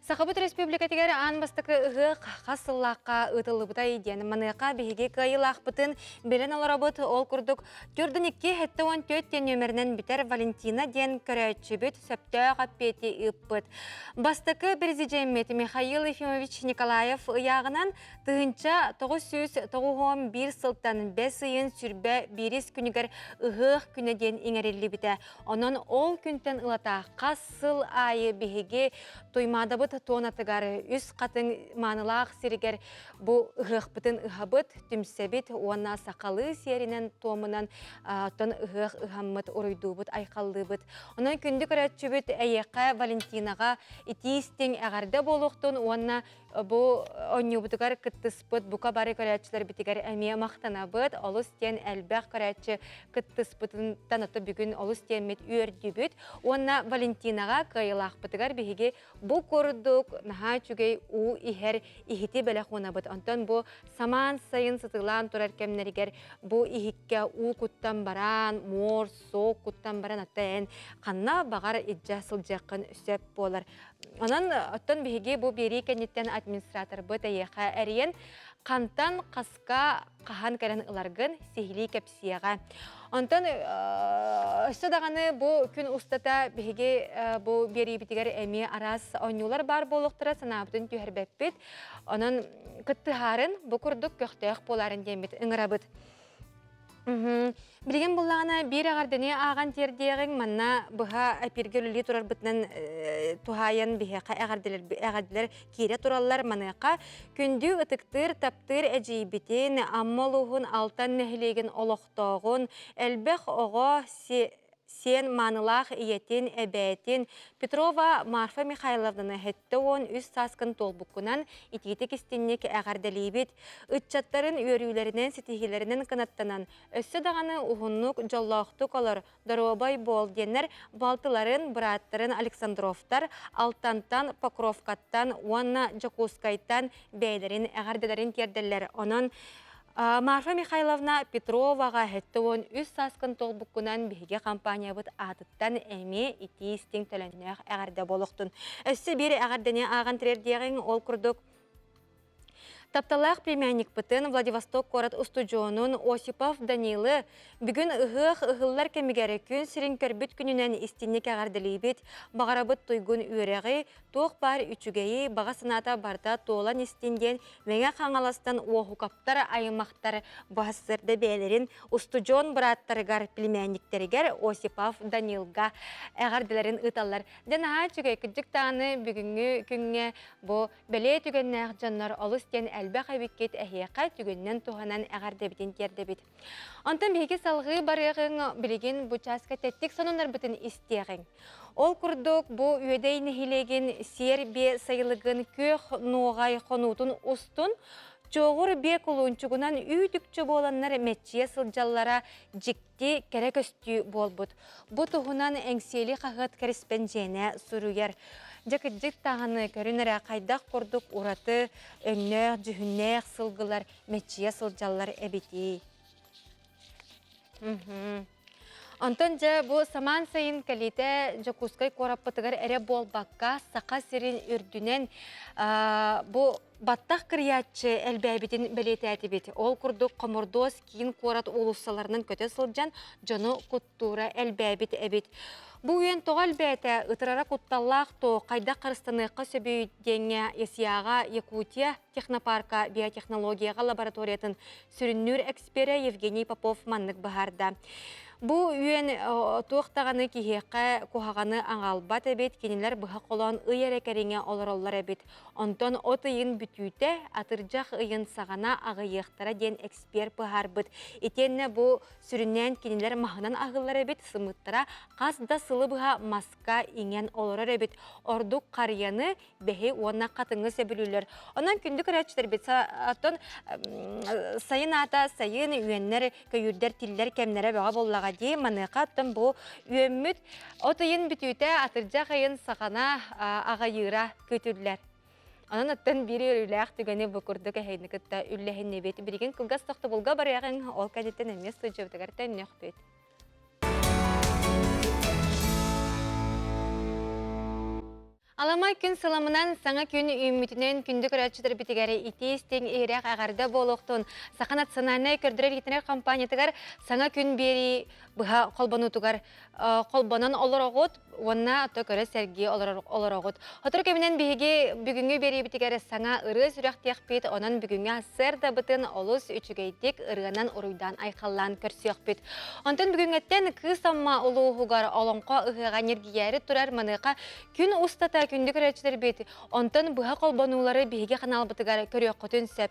A: Сахабыт Республикатыгар аан бастакы ыһыах хас сыллаахха ыытыллыбытай диэн маныаха биһиги кыайыылаахпытын билэн олоробут. Ол курдук төрдүн 2 74 диэн нүөмэринэн бүтэр Валентина диэн көрөөччүбүт сөптөөх эппиэти ыыппыт. Бастакы президеммит Михаил Ефимович Николаев ыйааҕынан 1991 сылтан бэс ыйын сүрбэ биирис күнүгэр ыһыах күнэ диэн иҥэриллибитэ. Онон ол күнтэн ылата хас сыл аайы биһиги Туймаадабыт туонатыгар үс хатыҥ маанылаах сиригэр бу ыһыахпытын ыһабыт, түмсэбит уонна сахалыы сиэринэн туомунан оттон ыһыах ыһаммыт, уруйдуубут, айхаллыыбыт. Онон күндү көрөөччүбүт эйиэхэ Валентинаҕа итии-истиҥ эҕэрдэ буолуохтун уонна Бу оонньуубутугар кыттыспыт бука бары көрөөччүлэрбитигэр эмиэ махтанабыт. Олус диэн элбэх көрөөччү кыттыспытыттан ото бүгүн олус диэммит үөрдүбүт. Уонна Валентинаҕа кыайыылаахпытыгар биһиги бу курдук наһаа үчүгэй уу иһэр иһити бэлэх уунабыт. Онтон бу самаан сайын сытыылаан турар кэмнэригэр бу иһиккэ уу куттан баран, муор, суок куттан баран атта эн ханна баҕар илдьэ сылдьыаххын сөп буолар. Онон оттон биһиги бу биэрии кэнниттэн администраторбыт эйиэхэ эрийэн хантан хаска хаһан кэлэн ыларгын сиһилии кэпсиэҕэ. Онтон өссө даҕаны бу күн устата биһиги бу биэриибитигэр эмиэ араас оонньуулар баар буолуохтара санаабытын түһэрбэппит. Онон кыттыһаарын бу курдук көхтөөх буоларын диэммит ыҥырабыт. Билигин буллаҕына биир эҕэрдэни ааҕан тиэрдиэҕиҥ манна быһа эпиргэ үлэлии турарбытынан туһаайан биһиэхэ эҕэрдэлэр киирэ тураллар маныаха күндү ытыктыыр таптыыр эдьиийбитин Амма улууһун Алтан нэһилиэгин олохтооҕун элбэх оҕо сиэн маанылаах ийэтин, эбээтин Петрова Марфа Михайловнаны 73 сааскын туолбуккунан итиитик истинник эҕэрдэлиибит. Ыччаттарын үөрүүлэринэн, ситиһиилэринэн кынаттанан, өссө даҕаны уһуннук, дьоллоохтук олор, доруобай буол диэннэр балтыларын, бырааттарын Александровтар Алтантан, Покровкаттан уонна Дьокуускайтан бэйэлэрин эҕэрдэлэрин тиэрдэллэр. Онон Марфа Михайловна Петроваҕа 73 сааскын туолбуккунан биһиги компаниябыт аатыттан эмиэ итии-истиҥ төлөннөөх эҕэрдэ буолуохтун. Өссө биир эҕэрдэни ааҕан тириэрдиэҕиҥ, ол курдук Тапталлаах племянникпытын Владивосток куорат устудьуонун Осипов Данилы бүгүн ыһыах ыһыллар кэмигэр күн сирин көрбүт күнүнэн истинник эҕэрдэлиибит, баҕарабыт туйгун үөрэҕи, туох баар үчүгэйи, баҕа санаата барыта туолан истин диэн Мэҥэ Хаҥаластан Уоһукаптар аймахтар баһассырда бэйэлэрин устудьуон бырааттарыгар, племянниктэригэр Осипов Данилга эҕэрдэлэрин ыыталлар. Дьэ наһаа үчүгэй кырдьык даҕаны бүгүҥҥү күҥҥэ бу бэлиэ түгэннээх дьоннор олус диэн элбэх эбиккит эһиэхэ түгэнинэн туһанан эҕэрдэбитин тиэрдэбит. Онтон биһиги салҕыы барыаҕыҥ, билигин бу чааска тэттик сонуннарбытын истиэҕиҥ. Ол курдук бу Үөдэй нэһилиэгин сиэр биэ сайылыгын күөх нуоҕай хонуутун устун Чоҕур биэ кулуунчугунан үүт-үкчү буоланнар мэччийэ сылдьаллара дьикти кэрэ көстүү буолбут. Бу туһунан Эҥсиэли хаһыат кэриспэндьиэнэ суруйар. Дьэ кырдьык даҕаны көрүн эрэ хайдах курдук ураты өҥнөөх, дьүһүннээх сылгылар мэччийэ сылдьаллар эбитий. Онтон дьэ бу самаан сайын кэлиитэ Дьокуускай куораппытыгар эрэ буолбакка, Саха сирин үрдүнэн бу баттах кырыйааччы элбээбитин бэлиэтээтибит. Ол курдук Хомурдуос киин куорат уулуссаларынан көтө сылдьан дьону куттуура элбээбит эбит. Бу үйэн тоҕо элбээтэ, ытырара кутталлаах то хайдах харыстаныахха сөбүй диэҥҥэ ЯСИА-ҕа Якутия технопарка биотехнологияҕа лабораториятын сүрүннүүр эксперэ Евгений Попов маннык быһаарда. Бу үөн туох даҕаны киһиэхэ куһаҕаны аҕалбат эбит, кинилэр быһа холоон ый эрэ кэриҥэ олороллор эбит. Онтон от ыйын бүтүүтэ, атырдьах ыйын саҕана аҕыйыахтара диэн эксперт быһаарбыт. Итиэннэ бу сүрүннээн кинилэр маһынан аһыыллар эбит, сымыыттара хас да сылы быһа маска иҥэн олорор эбит. Ордук харыйаны бэһи уонна хатыҥы сөбүлүүллэр. Онон күндү көрөөччүлэрбит оттон сайын аата сайын үөннэр, көйүүрдэр, тиллэр кэмнэрэ бөҕө буоллаҕа дии. Маныаха оттон бу үөммүт от ыйын бүтүүтэ атырдьах ыйын саҕана аҕайыыра күүтүллэр. Онон оттон биир үөрүүлээх түгэни бу курдук эһэйни кытта үллэһиннибит. Билигин кылгас тохтобулга барыаҕыҥ, ол кэнниттэн эмиэ студиябытыгар төннүөхпүт. Аламай күн сыламынан саҥа күн үүммүтүнэн күндү көрөөччүлэрбитигэр итии-истиҥ иһирэх эҕэрдэ буолуохтун Саха национальнай көрдөрөр-иһитинэр компаниятыгар саҥа күн биэрии быһа холбонуутугар холбонон олороҕут уонна ото көрө сэргии олороҕут. Сотору кэминэн биһиги бүгүҥҥү биэриибитигэр саҥа ырыа сүрэхтиэхпит, онон бүгүҥҥү сарсыардабытын олус үчүгэйдик ырыанан уруйдаан айхаллаан көрсүөхпүт. Онтон бүгүҥҥэттэн Кыыс Амма улууһугар Олоҥхо ыһыаҕа ньиргийээри турар маныаха күн устата күндү көрөөччүлэрбит онтон быһа холбонуулары биһиги ханаалбытыгар көрүөххүтүн сөп.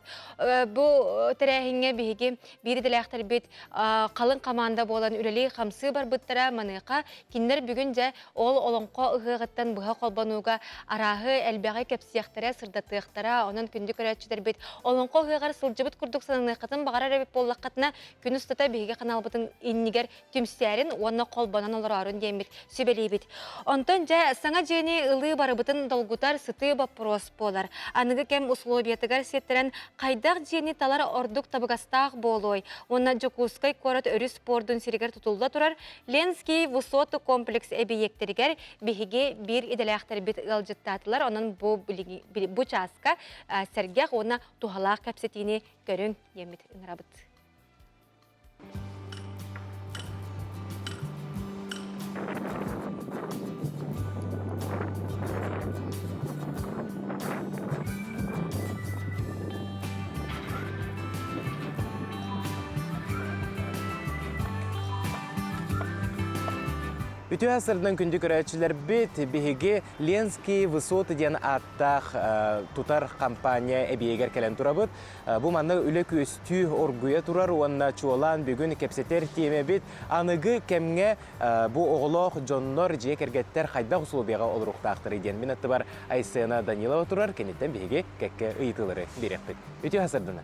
A: Бу тэрээһиҥҥэ биһиги биир идэлээхтэрбит халыҥ хамаанда буолан үлэлии-хамсыы барбыттара маныаха кинилэр бүгүн дьэ ол олоҥхо ыһыаҕыттан быһа холбонууга арааһы элбэҕи кэпсиэхтэрэ, сырдатыахтара. Онон күндү көрөөччүлэрбит олоҥхо ыһыаҕар сылдьыбыт курдук сананыаххытын баҕарар эбит буоллаххытына күн устата биһиги ханаалбытын иннигэр түмсээрин уонна холбонон олороорун диэммит сүбэлиибит. Онтон дьэ саҥа дьиэни ылыы барыбытын долгутар сытыы боппуруос буолар. Аныгы кэм условиятыгар сиэттэрэн хайдах дьиэни талар ордук табыгастаах буолуой уонна Дьокуускай куорат өрүс пуордун сиригэр тутулла турар Ленский высоты комплекс эбийиэктэригэр биһиги биир идэлээхтэрбит ыалдьыттаатылар. Онон бу, бу чааска сэргэх уонна туһалаах кэпсэтиини көрүҥ диэммит ыҥырабыт.
D: Үтүө сырдын күндү көрөөччүлэрбит биһиги Ленский высоты диэн ааттаах тутар компания эбийиэгэр кэлэн турабыт. Бу манна үлэ күөстүү оргуйа турар уонна чуолаан бүгүн кэпсэтэр тиэмэбит аныгы кэмҥэ бу оҕолоох дьоннор, дьиэ кэргэттэр хайдах усулуобуйаҕа олоруохтаахтарый диэн мин аттыбар Айсена Данилова турар, киниттэн биһиги кэккэ ыйытыылары биэриэхпит. Үтүө сырдына.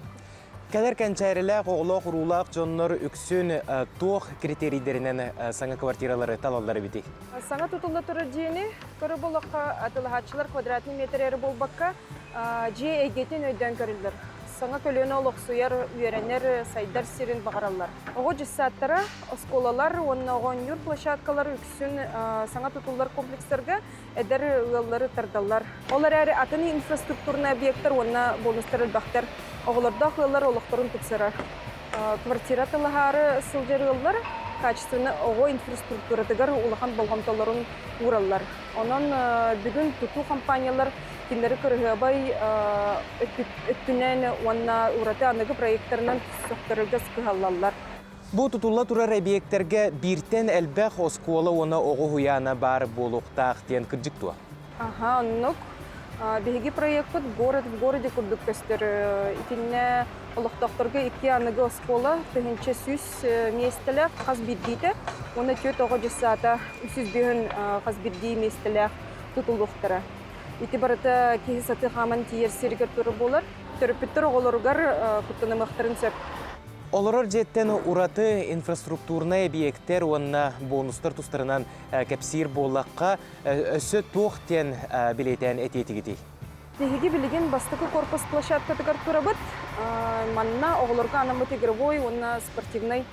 D: Кэлэр кэнчээрилээх, оҕолоох-уруулаах дьоннор үксүн туох критерийдэринэн саҥа квартиралары талаллар эбитий?
S: Саҥа тутулла турар дьиэни көрө болоххо атылаһааччылар квадратный метр эрэ буолбакка, дьиэ эйгэтин өйдөөн көрүллэр. Саҥа көлүөнэ олохсуйар, үөрэнэр, сайдар сирин баҕараллар. Оҕо дьыссааттара, оскуолалар уонна оҕо оонньуур площадкалар үксүн саҥа тутуллар комплекстарга эдэр ыаллары тардаллар. Ол эрээри атын инфраструктурнай объектар уонна бонустар элбэхтэр. Оҕолордоох ыаллар олохторун тупсарар. Квартира тылаһаары сылдьар ыаллар качественно оҕо инфраструктуратыгар улахан болҕомтолорун уураллар. Онон бүгүн тутуу компаниялар кинилэри кырыһыабай өттүнэн уонна ураты аныгы проектарынан сөхтөрөргө кыһаллаллар.
D: Бу тутулла турар эбийиэктэргэ бииртэн элбэх оскуола уонна оҕо уһуйаана баар буолуохтаах диэн кырдьык дуо?
S: Аха, оннук. Биһиги проекпыт «Город в городе» курдук көстөр. Итиннэ олохтоохторго икки аныгы оскуола 1100 миэстэлээх хас биирдиитэ уонна түөрт оҕо дьыссаата 305 хас биирдии миэстэлээх тутуллуохтара. Ити барыта киһи сатыы хааман тиийэр сиригэр турар буолар. Төрөппүттэр оҕолоругар куттанымыахтарын сөп.
D: Олорор дьиэттэн ураты инфраструктурнай эбийиэктэр уонна бонустар тустарынан кэпсиир буоллахха, өссө туох диэн билиэтээн этиэтигитий?
S: Биһиги билигин бастакы корпус площадкатыгар турабыт. Манна оҕолорго анаммыт игровой уонна спортивнай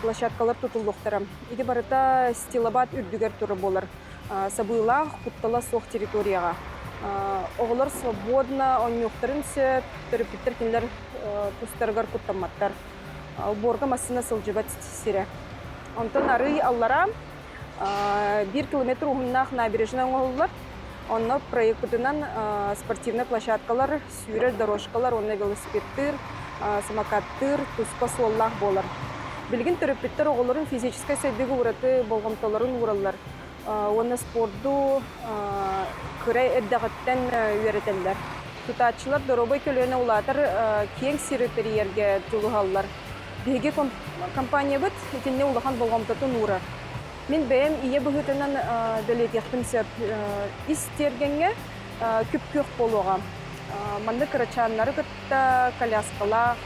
S: площадкалар тутуллуохтара. Ити барыта стилобат үрдүгэр турар буолар. Сабыылаах, куттала суох территорияҕа. Оҕолор свободно оонньуохтарын сөп, төрөппүттэр кинилэр тустарыгар куттамматтар. Уборга массыына сылдьыбат сирэ. Онтон арый аллара биир километр уһуннаах набережная оҥоһуллар. Онно проекпытынан спортивнай площадкалар, сүүрэр дорожкалар уонна велосипедтыыр, самокаттыыр туспа суоллаах буолар. Билигин төрөппүттэр оҕолорун физическэй сайдыыга ураты болҕомтолорун уураллар уонна спорду кыра эрдэҕиттэн үөрэтэллэр. Тутааччылар доруобай көлүөнэ улаатар киэҥ сири тэрийэргэ дьулуһаллар. Биһиги компаниябыт итиннэ улахан болҕомтотун уурар. Мин бэйэм ийэ быһыытынан бэлиэтиэхпин сөп. Ис тиэргэҥҥэ күп-күөх буолуоҕа. Манна кырачааннары кытта коляскалаах,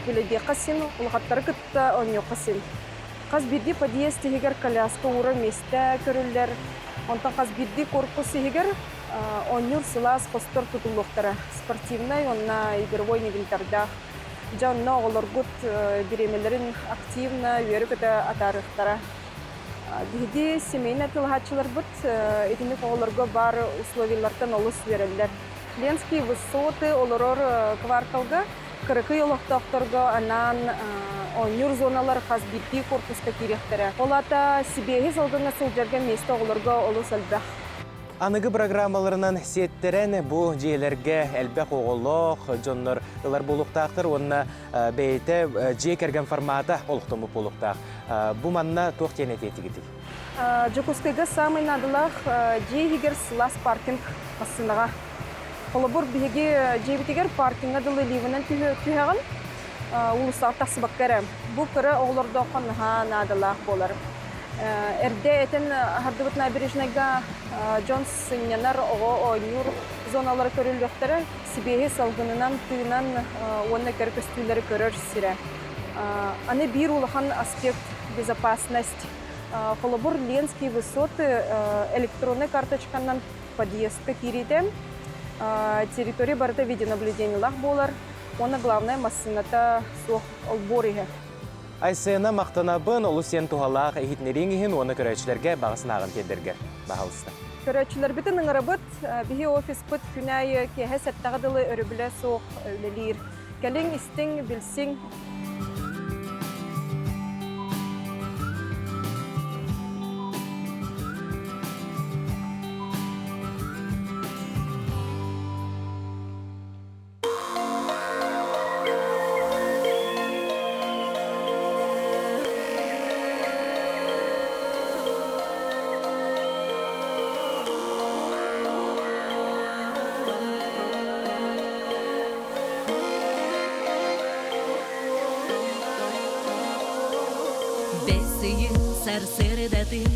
S: күлэйдиэххэ син, улахаттары кытта оонньуохха син. Хас биирдии подъезд иһигэр коляска уурар миэстэ көрүллэр. Онтон хас биирдии корпус иһигэр оонньуур сылаас хостор тутуллуохтара. Спортивнай уонна игровой инвентардаах. Дьэ онно оҕолоргут бириэмэлэрин активно үөрэ-көтө атаарыахтара. Биһиги семейнай тылаһааччыларбыт итинник оҕолорго баар условиялартан олус үөрэллэр. Ленские высоты олорор кварталга кыракый олохтоохторго анаан оонньуур зоналар хас биирдии корпуска киириэхтэрэ. Ол аата сибиэһи салгыҥҥа сылдьарга миэстэ оҕолорго олус элбэх.
D: Аныгы программаларынан сиэттэрэн бу дьиэлэргэ элбэх оҕолоох дьоннор ылар буолуохтаахтар уонна бэйэтэ дьиэ кэргэн формата олохтоммут буолуохтаах. Бу манна туох диэн этиэтигитий?
S: Дьокуускайга саамай наадалаах дьиэ иһигэр сылаас паркинг массыынаҕа. Холобур, биһиги дьиэбитигэр паркиҥҥа дылы лифинэн түһэҕин, уулуссаҕа тахсыбакка эрэ. Бу кыра оҕолордооххо наһаа наадалаах буолар. Эрдэ этэн аһардыбыт набережнайга дьон сынньанар, оҕо оонньуур зоналара көрүллүөхтэрэ. Сибиэһи салгынынан тыынан уонна кэрэ көстүүлэри көрөр сирэ. Аны биир улахан аспект безопасность. Холобур, Ленские высоты электроннай карточканан подъездка киириитэ территория барыта видеонаблюдениелаах буолар уонна главное массыыната суох олбуор иһэ.
D: Айсена махтанабын олус сиэн туһалаах иһитинэрииҥ иһин уонна көрөөччүлэргэ баҕа санааҕын тиэрдэргэр баһалыста.
S: Көрөөччүлэрбитин ыҥырабыт. Биһи офиспыт күн аайы киэһэ сэттэҕэ дылы өрөбүлэ суох үлэлиир. Кэлиҥ, истиҥ, билсиҥ.
C: Бэс ыйын сарсыардатын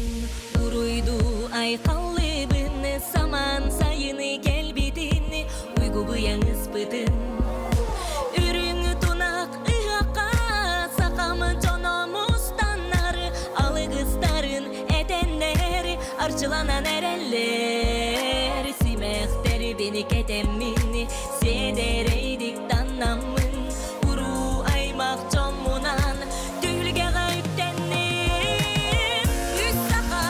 C: уруйдуу айхаллыыбын самаан сайыны кэлбитин уйгу быйаҥ ыспытын Үрүҥ тунах ыһыахха сахам дьоно мустаннар алгыстарын этэннэр арчыланан эрэллэр симэхтэрбин кэтэммин сиэдэрэйдик таннаммын уруу аймах дьоммунан түһүлгэҕэ үктэнним үс саха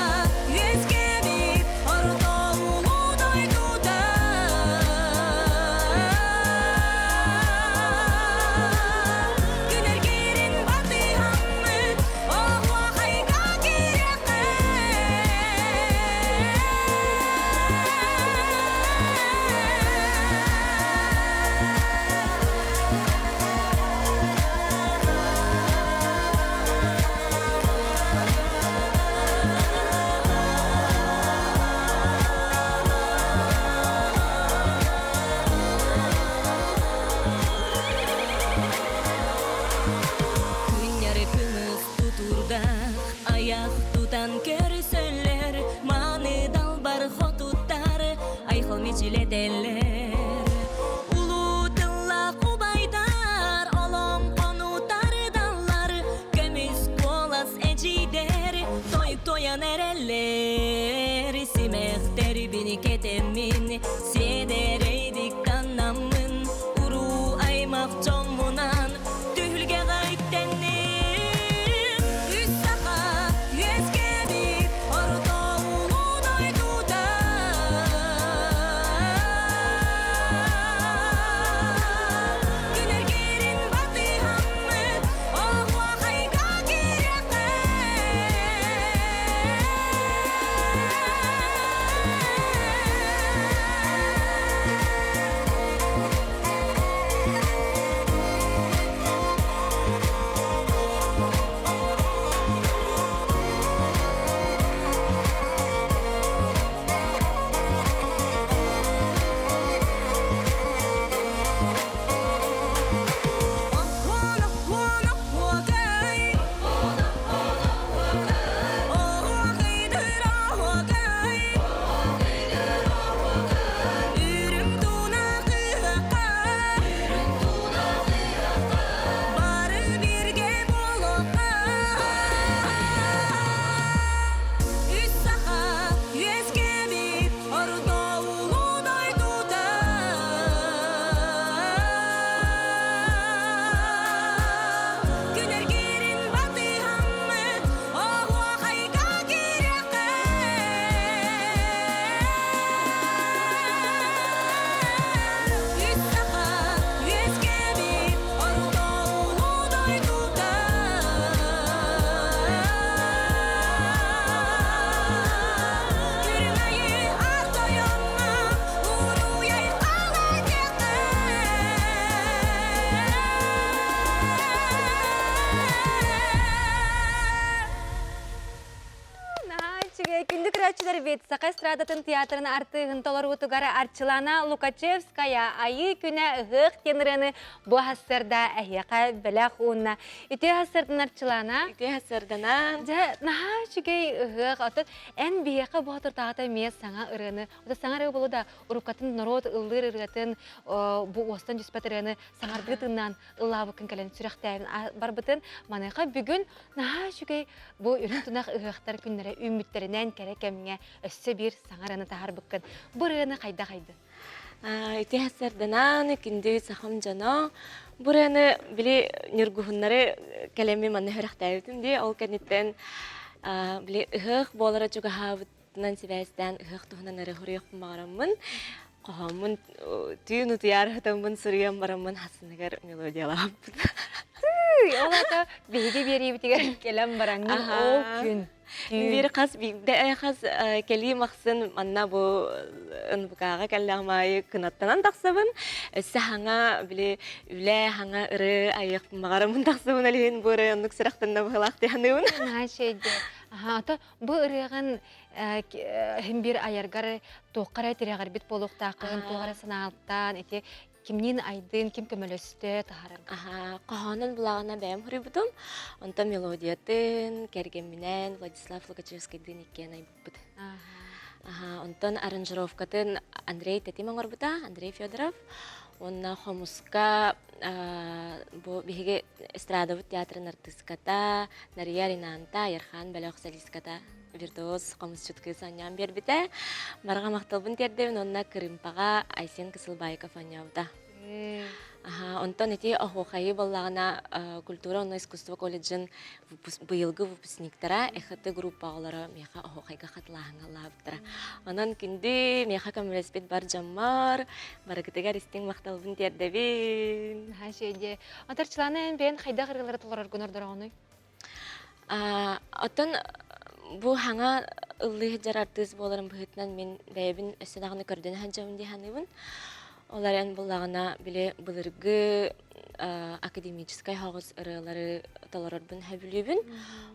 C: үөскээбит орто улуу дойдута Күнэргиирин батыһаммыт оһуохайга киириэххэ Күннэри кымыс тутурдаах, айах тутан көрсөллөр, маны далбар хотуттар, айхал мичилетеллер. Улуу тыллаах убайдар, олоҥхону тардаллар, көмүс куолас эдьиийдэр, тойук тоян эрэллэр. Симэхтэрбин кэтэммин, сиэдэрэйдик таннаммын, уруу аймах дьоммунан түһүлгэҕэ үктэнним. Үс саха үөскээбит орто улуу дойдута. Күнэргиирин батыһаммыт оһуохайга киириэххэ.
A: бит Саха эстрадатын театрын артыыһын толоруутугар Арчылана Лукачевская Айыы күнэ ыһыах диэн ырыаны бу аһассыарда эһиэхэ бэлэх уунна. Үтүө аһассыардан Арчылана.
I: Үтүө аһассыарданан.
A: Дьэ, наһаа үчүгэй ыһыах. Оттон эн биһиэхэ бу отуртаҕата эмиэ саҥа ырыаны, оттон саҥа ырыа буолуо да, уруккатын норуот ыллыыр ырыатын, бу уостан түспэт ырыаны саҥардыы тыыннаан ыллаабыккын кэлэн сүрэхтээбин барбытын. Маныаха бүгүн Наһаа үчүгэй бу үрүҥ тунах ыһыахтар күннэрэ үүммүттэринэн кэрэ кэмҥэ өссө биир саҥа ырыаны таһаарбыккын. Бу ырыаны хайдах айдын?
I: Ити сарданаан күндү сахам дьоно бу ырыаны били ньургуһуннары кэлэмми манна үөрэхтээбитим дии ол кэнниттэн били ыһыах буолара чугаһаабытынан сибээстээн ыһыах туһунан ырыа суруйуохпун баҕараммын хоһооммун түүн утуйаар сытаммын суруйан бараммын хасыныгар мелодиялаабыппыт.
A: Ол ата биһиги биэриибитигэр кэлэн бараҥҥын ол күн
I: Биир хас биирдэ хас кэлии махсын манна бу НВК-ҕа кэллэҕим аайы кынаттанан тахсабын. Өссө хаҥа били үлэ хаҥа ыры айыах маҕарамын тахсабын алиһин бу ыры оннук сүрэхтэннэ быһылаах тиһаныыбын.
A: Наһаа шейде. Аха, ото бу ырыаҕын иһин биир айаргар туохха эрэ тирэҕирбит буолуохтааххын, туох эрэ санааттаан ити кимниин айдын, ким көмөлөстө таһаарарга.
I: Аха, хоһоонун булаҕына бэйэм суруйбутум. Онтон мелодиятын кэргэмминээн Владислав Лукачевскайдыын иккиэн айбыппыт. Аха, онтон аранжировкатын Андрей Тэтим оҥорбута, Андрей Федоров. Уонна хомуска бу биһиги эстрадабыт театрын артыыската Нария Ринанта, Айархан бөлөх солистката виртуоз хомусчут кыыс оонньоон биэрбитэ. Барҕа махталбын тиэрдэбин уонна кырыымпаҕа Айсен Кысылбаиков оонньообута. Аха, онтон ити оһуохайы буоллаҕына культура уонна искусство колледжын быйылгы выпускниктара ЭХТ группа оҕолоро миэхэ оһуохайга хатылааһыҥҥа ыллаабыттара. Онон күндү миэхэ көмөлөспүт бар дьоммор барыгытыгар истиҥ махталбын тиэрдэбин.
A: Наһаа үчүгэй. Отарчылаана эн бэйэн хайдах ырыалары толороргун ордороҕунуй?
I: Оттон бу хаҥа ыллыы сылдьар артыыс буоларым быһыытынан мин бэйэбин өссө даҕаны көрдөнө сылдьабын дии саныыбын. Ол эрэн буллаҕына били былыргы академическай соҕус ырыалары толорорбун сөбүлүүбүн.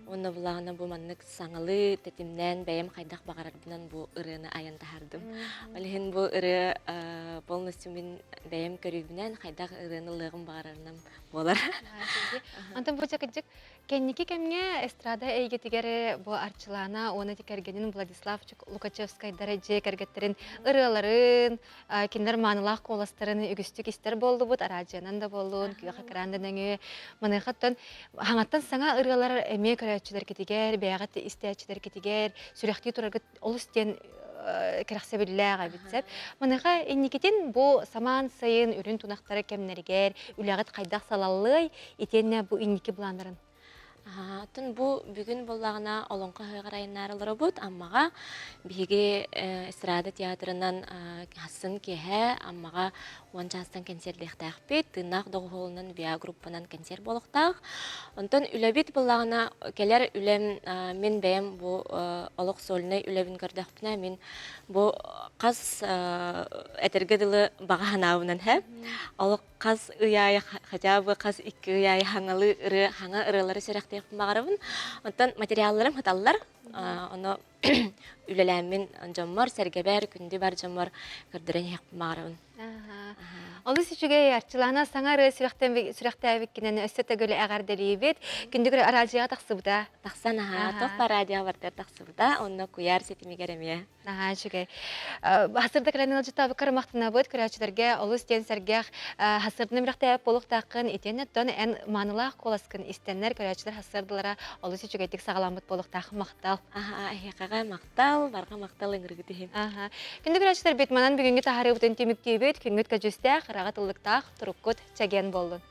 I: Уонна буллаҕына бу маннык саҥалыы тэтимнээн бэйэм хайдах баҕарарбынан бу ырыаны айан таһаардым. Ол иһин бу ырыа полностью мин бэйэм көрүүбүнэн хайдах ырыаны ылыаҕым баҕарарынан буолар.
A: Онтон бу кырдьык кэнники кэмҥэ эстрада эйгэтигэр бу Арчылаана уонна кэргэнин Владислав Лукачевскайдара дьиэ кэргэттэрин ырыаларын, кинилэр маанылаах куоластарын үгүстүк истэр буоллубут, араадьыйанан да буоллун, күөх экран да нөҥүө. Маныаха хаҥаттан саҥа ырыалар эмиэ көрөөччүлэргитигэр, бэйэҕит истээччилэргитигэр сүрэхтии тураргыт олус диэн кэрэхсэбиллээх эбит сөп. Маныаха инникитин бу самаан сайын үрүн тунахтара кэмнэригэр үлэҕит хайдах салаллыай итиэннэ бу инники былааннарын?
I: Оттон бу бүгүн буоллаҕына Олоҥхо ыһыаҕар айаннаары олоробут Аммаҕа. Биһиги эстрада театрынан хассын киэһэ Аммаҕа 10 чаастан кэнсиэрдиэхтээхпит. Тыыннаах доҕуһуолунан ВИА группанан кэнсиэр буолуохтаах. Онтон үлэбит буоллаҕына кэлэр үлэм мин бэйэм бу олох сольнай үлэбин көрдөхпүнэ мин бу хас этэргэ дылы баҕа санаабынан һэ олох хас ый аайы хотя бы хас икки ый аайы хаҥалыы ырыа хаҥа ырыалары сүрэхтиэхпин баҕарабын. Онтон материалларым хаталлар. Ону үлэлээммин дьоммор, сэргэбэр, күндү бар дьоммор көрдөрөн иһиэхпин баҕарабын.
A: Олус үчүгэй Арчылаана саҥа ырыа сүрэхтээбиккинэн өссө төгүл эҕэрдэлиибит. Күндү араадьыйаҕа тахсыбыта.
I: Тахсан аһаа, топ радио бартыгар тахсыбыта, онно куйаар ситимигэр эмиэ.
A: Наһаа үчүгэй. Хасырда кэлэн ыалдьыттаабыккар махтанабыт көрөөччүлэргэ олус диэн сэргэх хасырдын үрэхтээбит буолуохтааххын итиэннэ оттон эн маанылаах куоласкын истэннэр көрөөччүлэр хасырдылара олус үчүгэйдик саҕаламмыт буолуохтаах махтал.
I: Аха, эһиэхэҕэ махтал, барҕа махтал ыҥырыгыт иһин.
A: Аха. Күндү көрөөччүлэрбит манан бүгүҥҥү таһаарыыбытын түмүктүүбүт. Күҥҥүт көдьүүстээх, ыраҕа тыллыктаах, туруккут чэгиэн буоллун.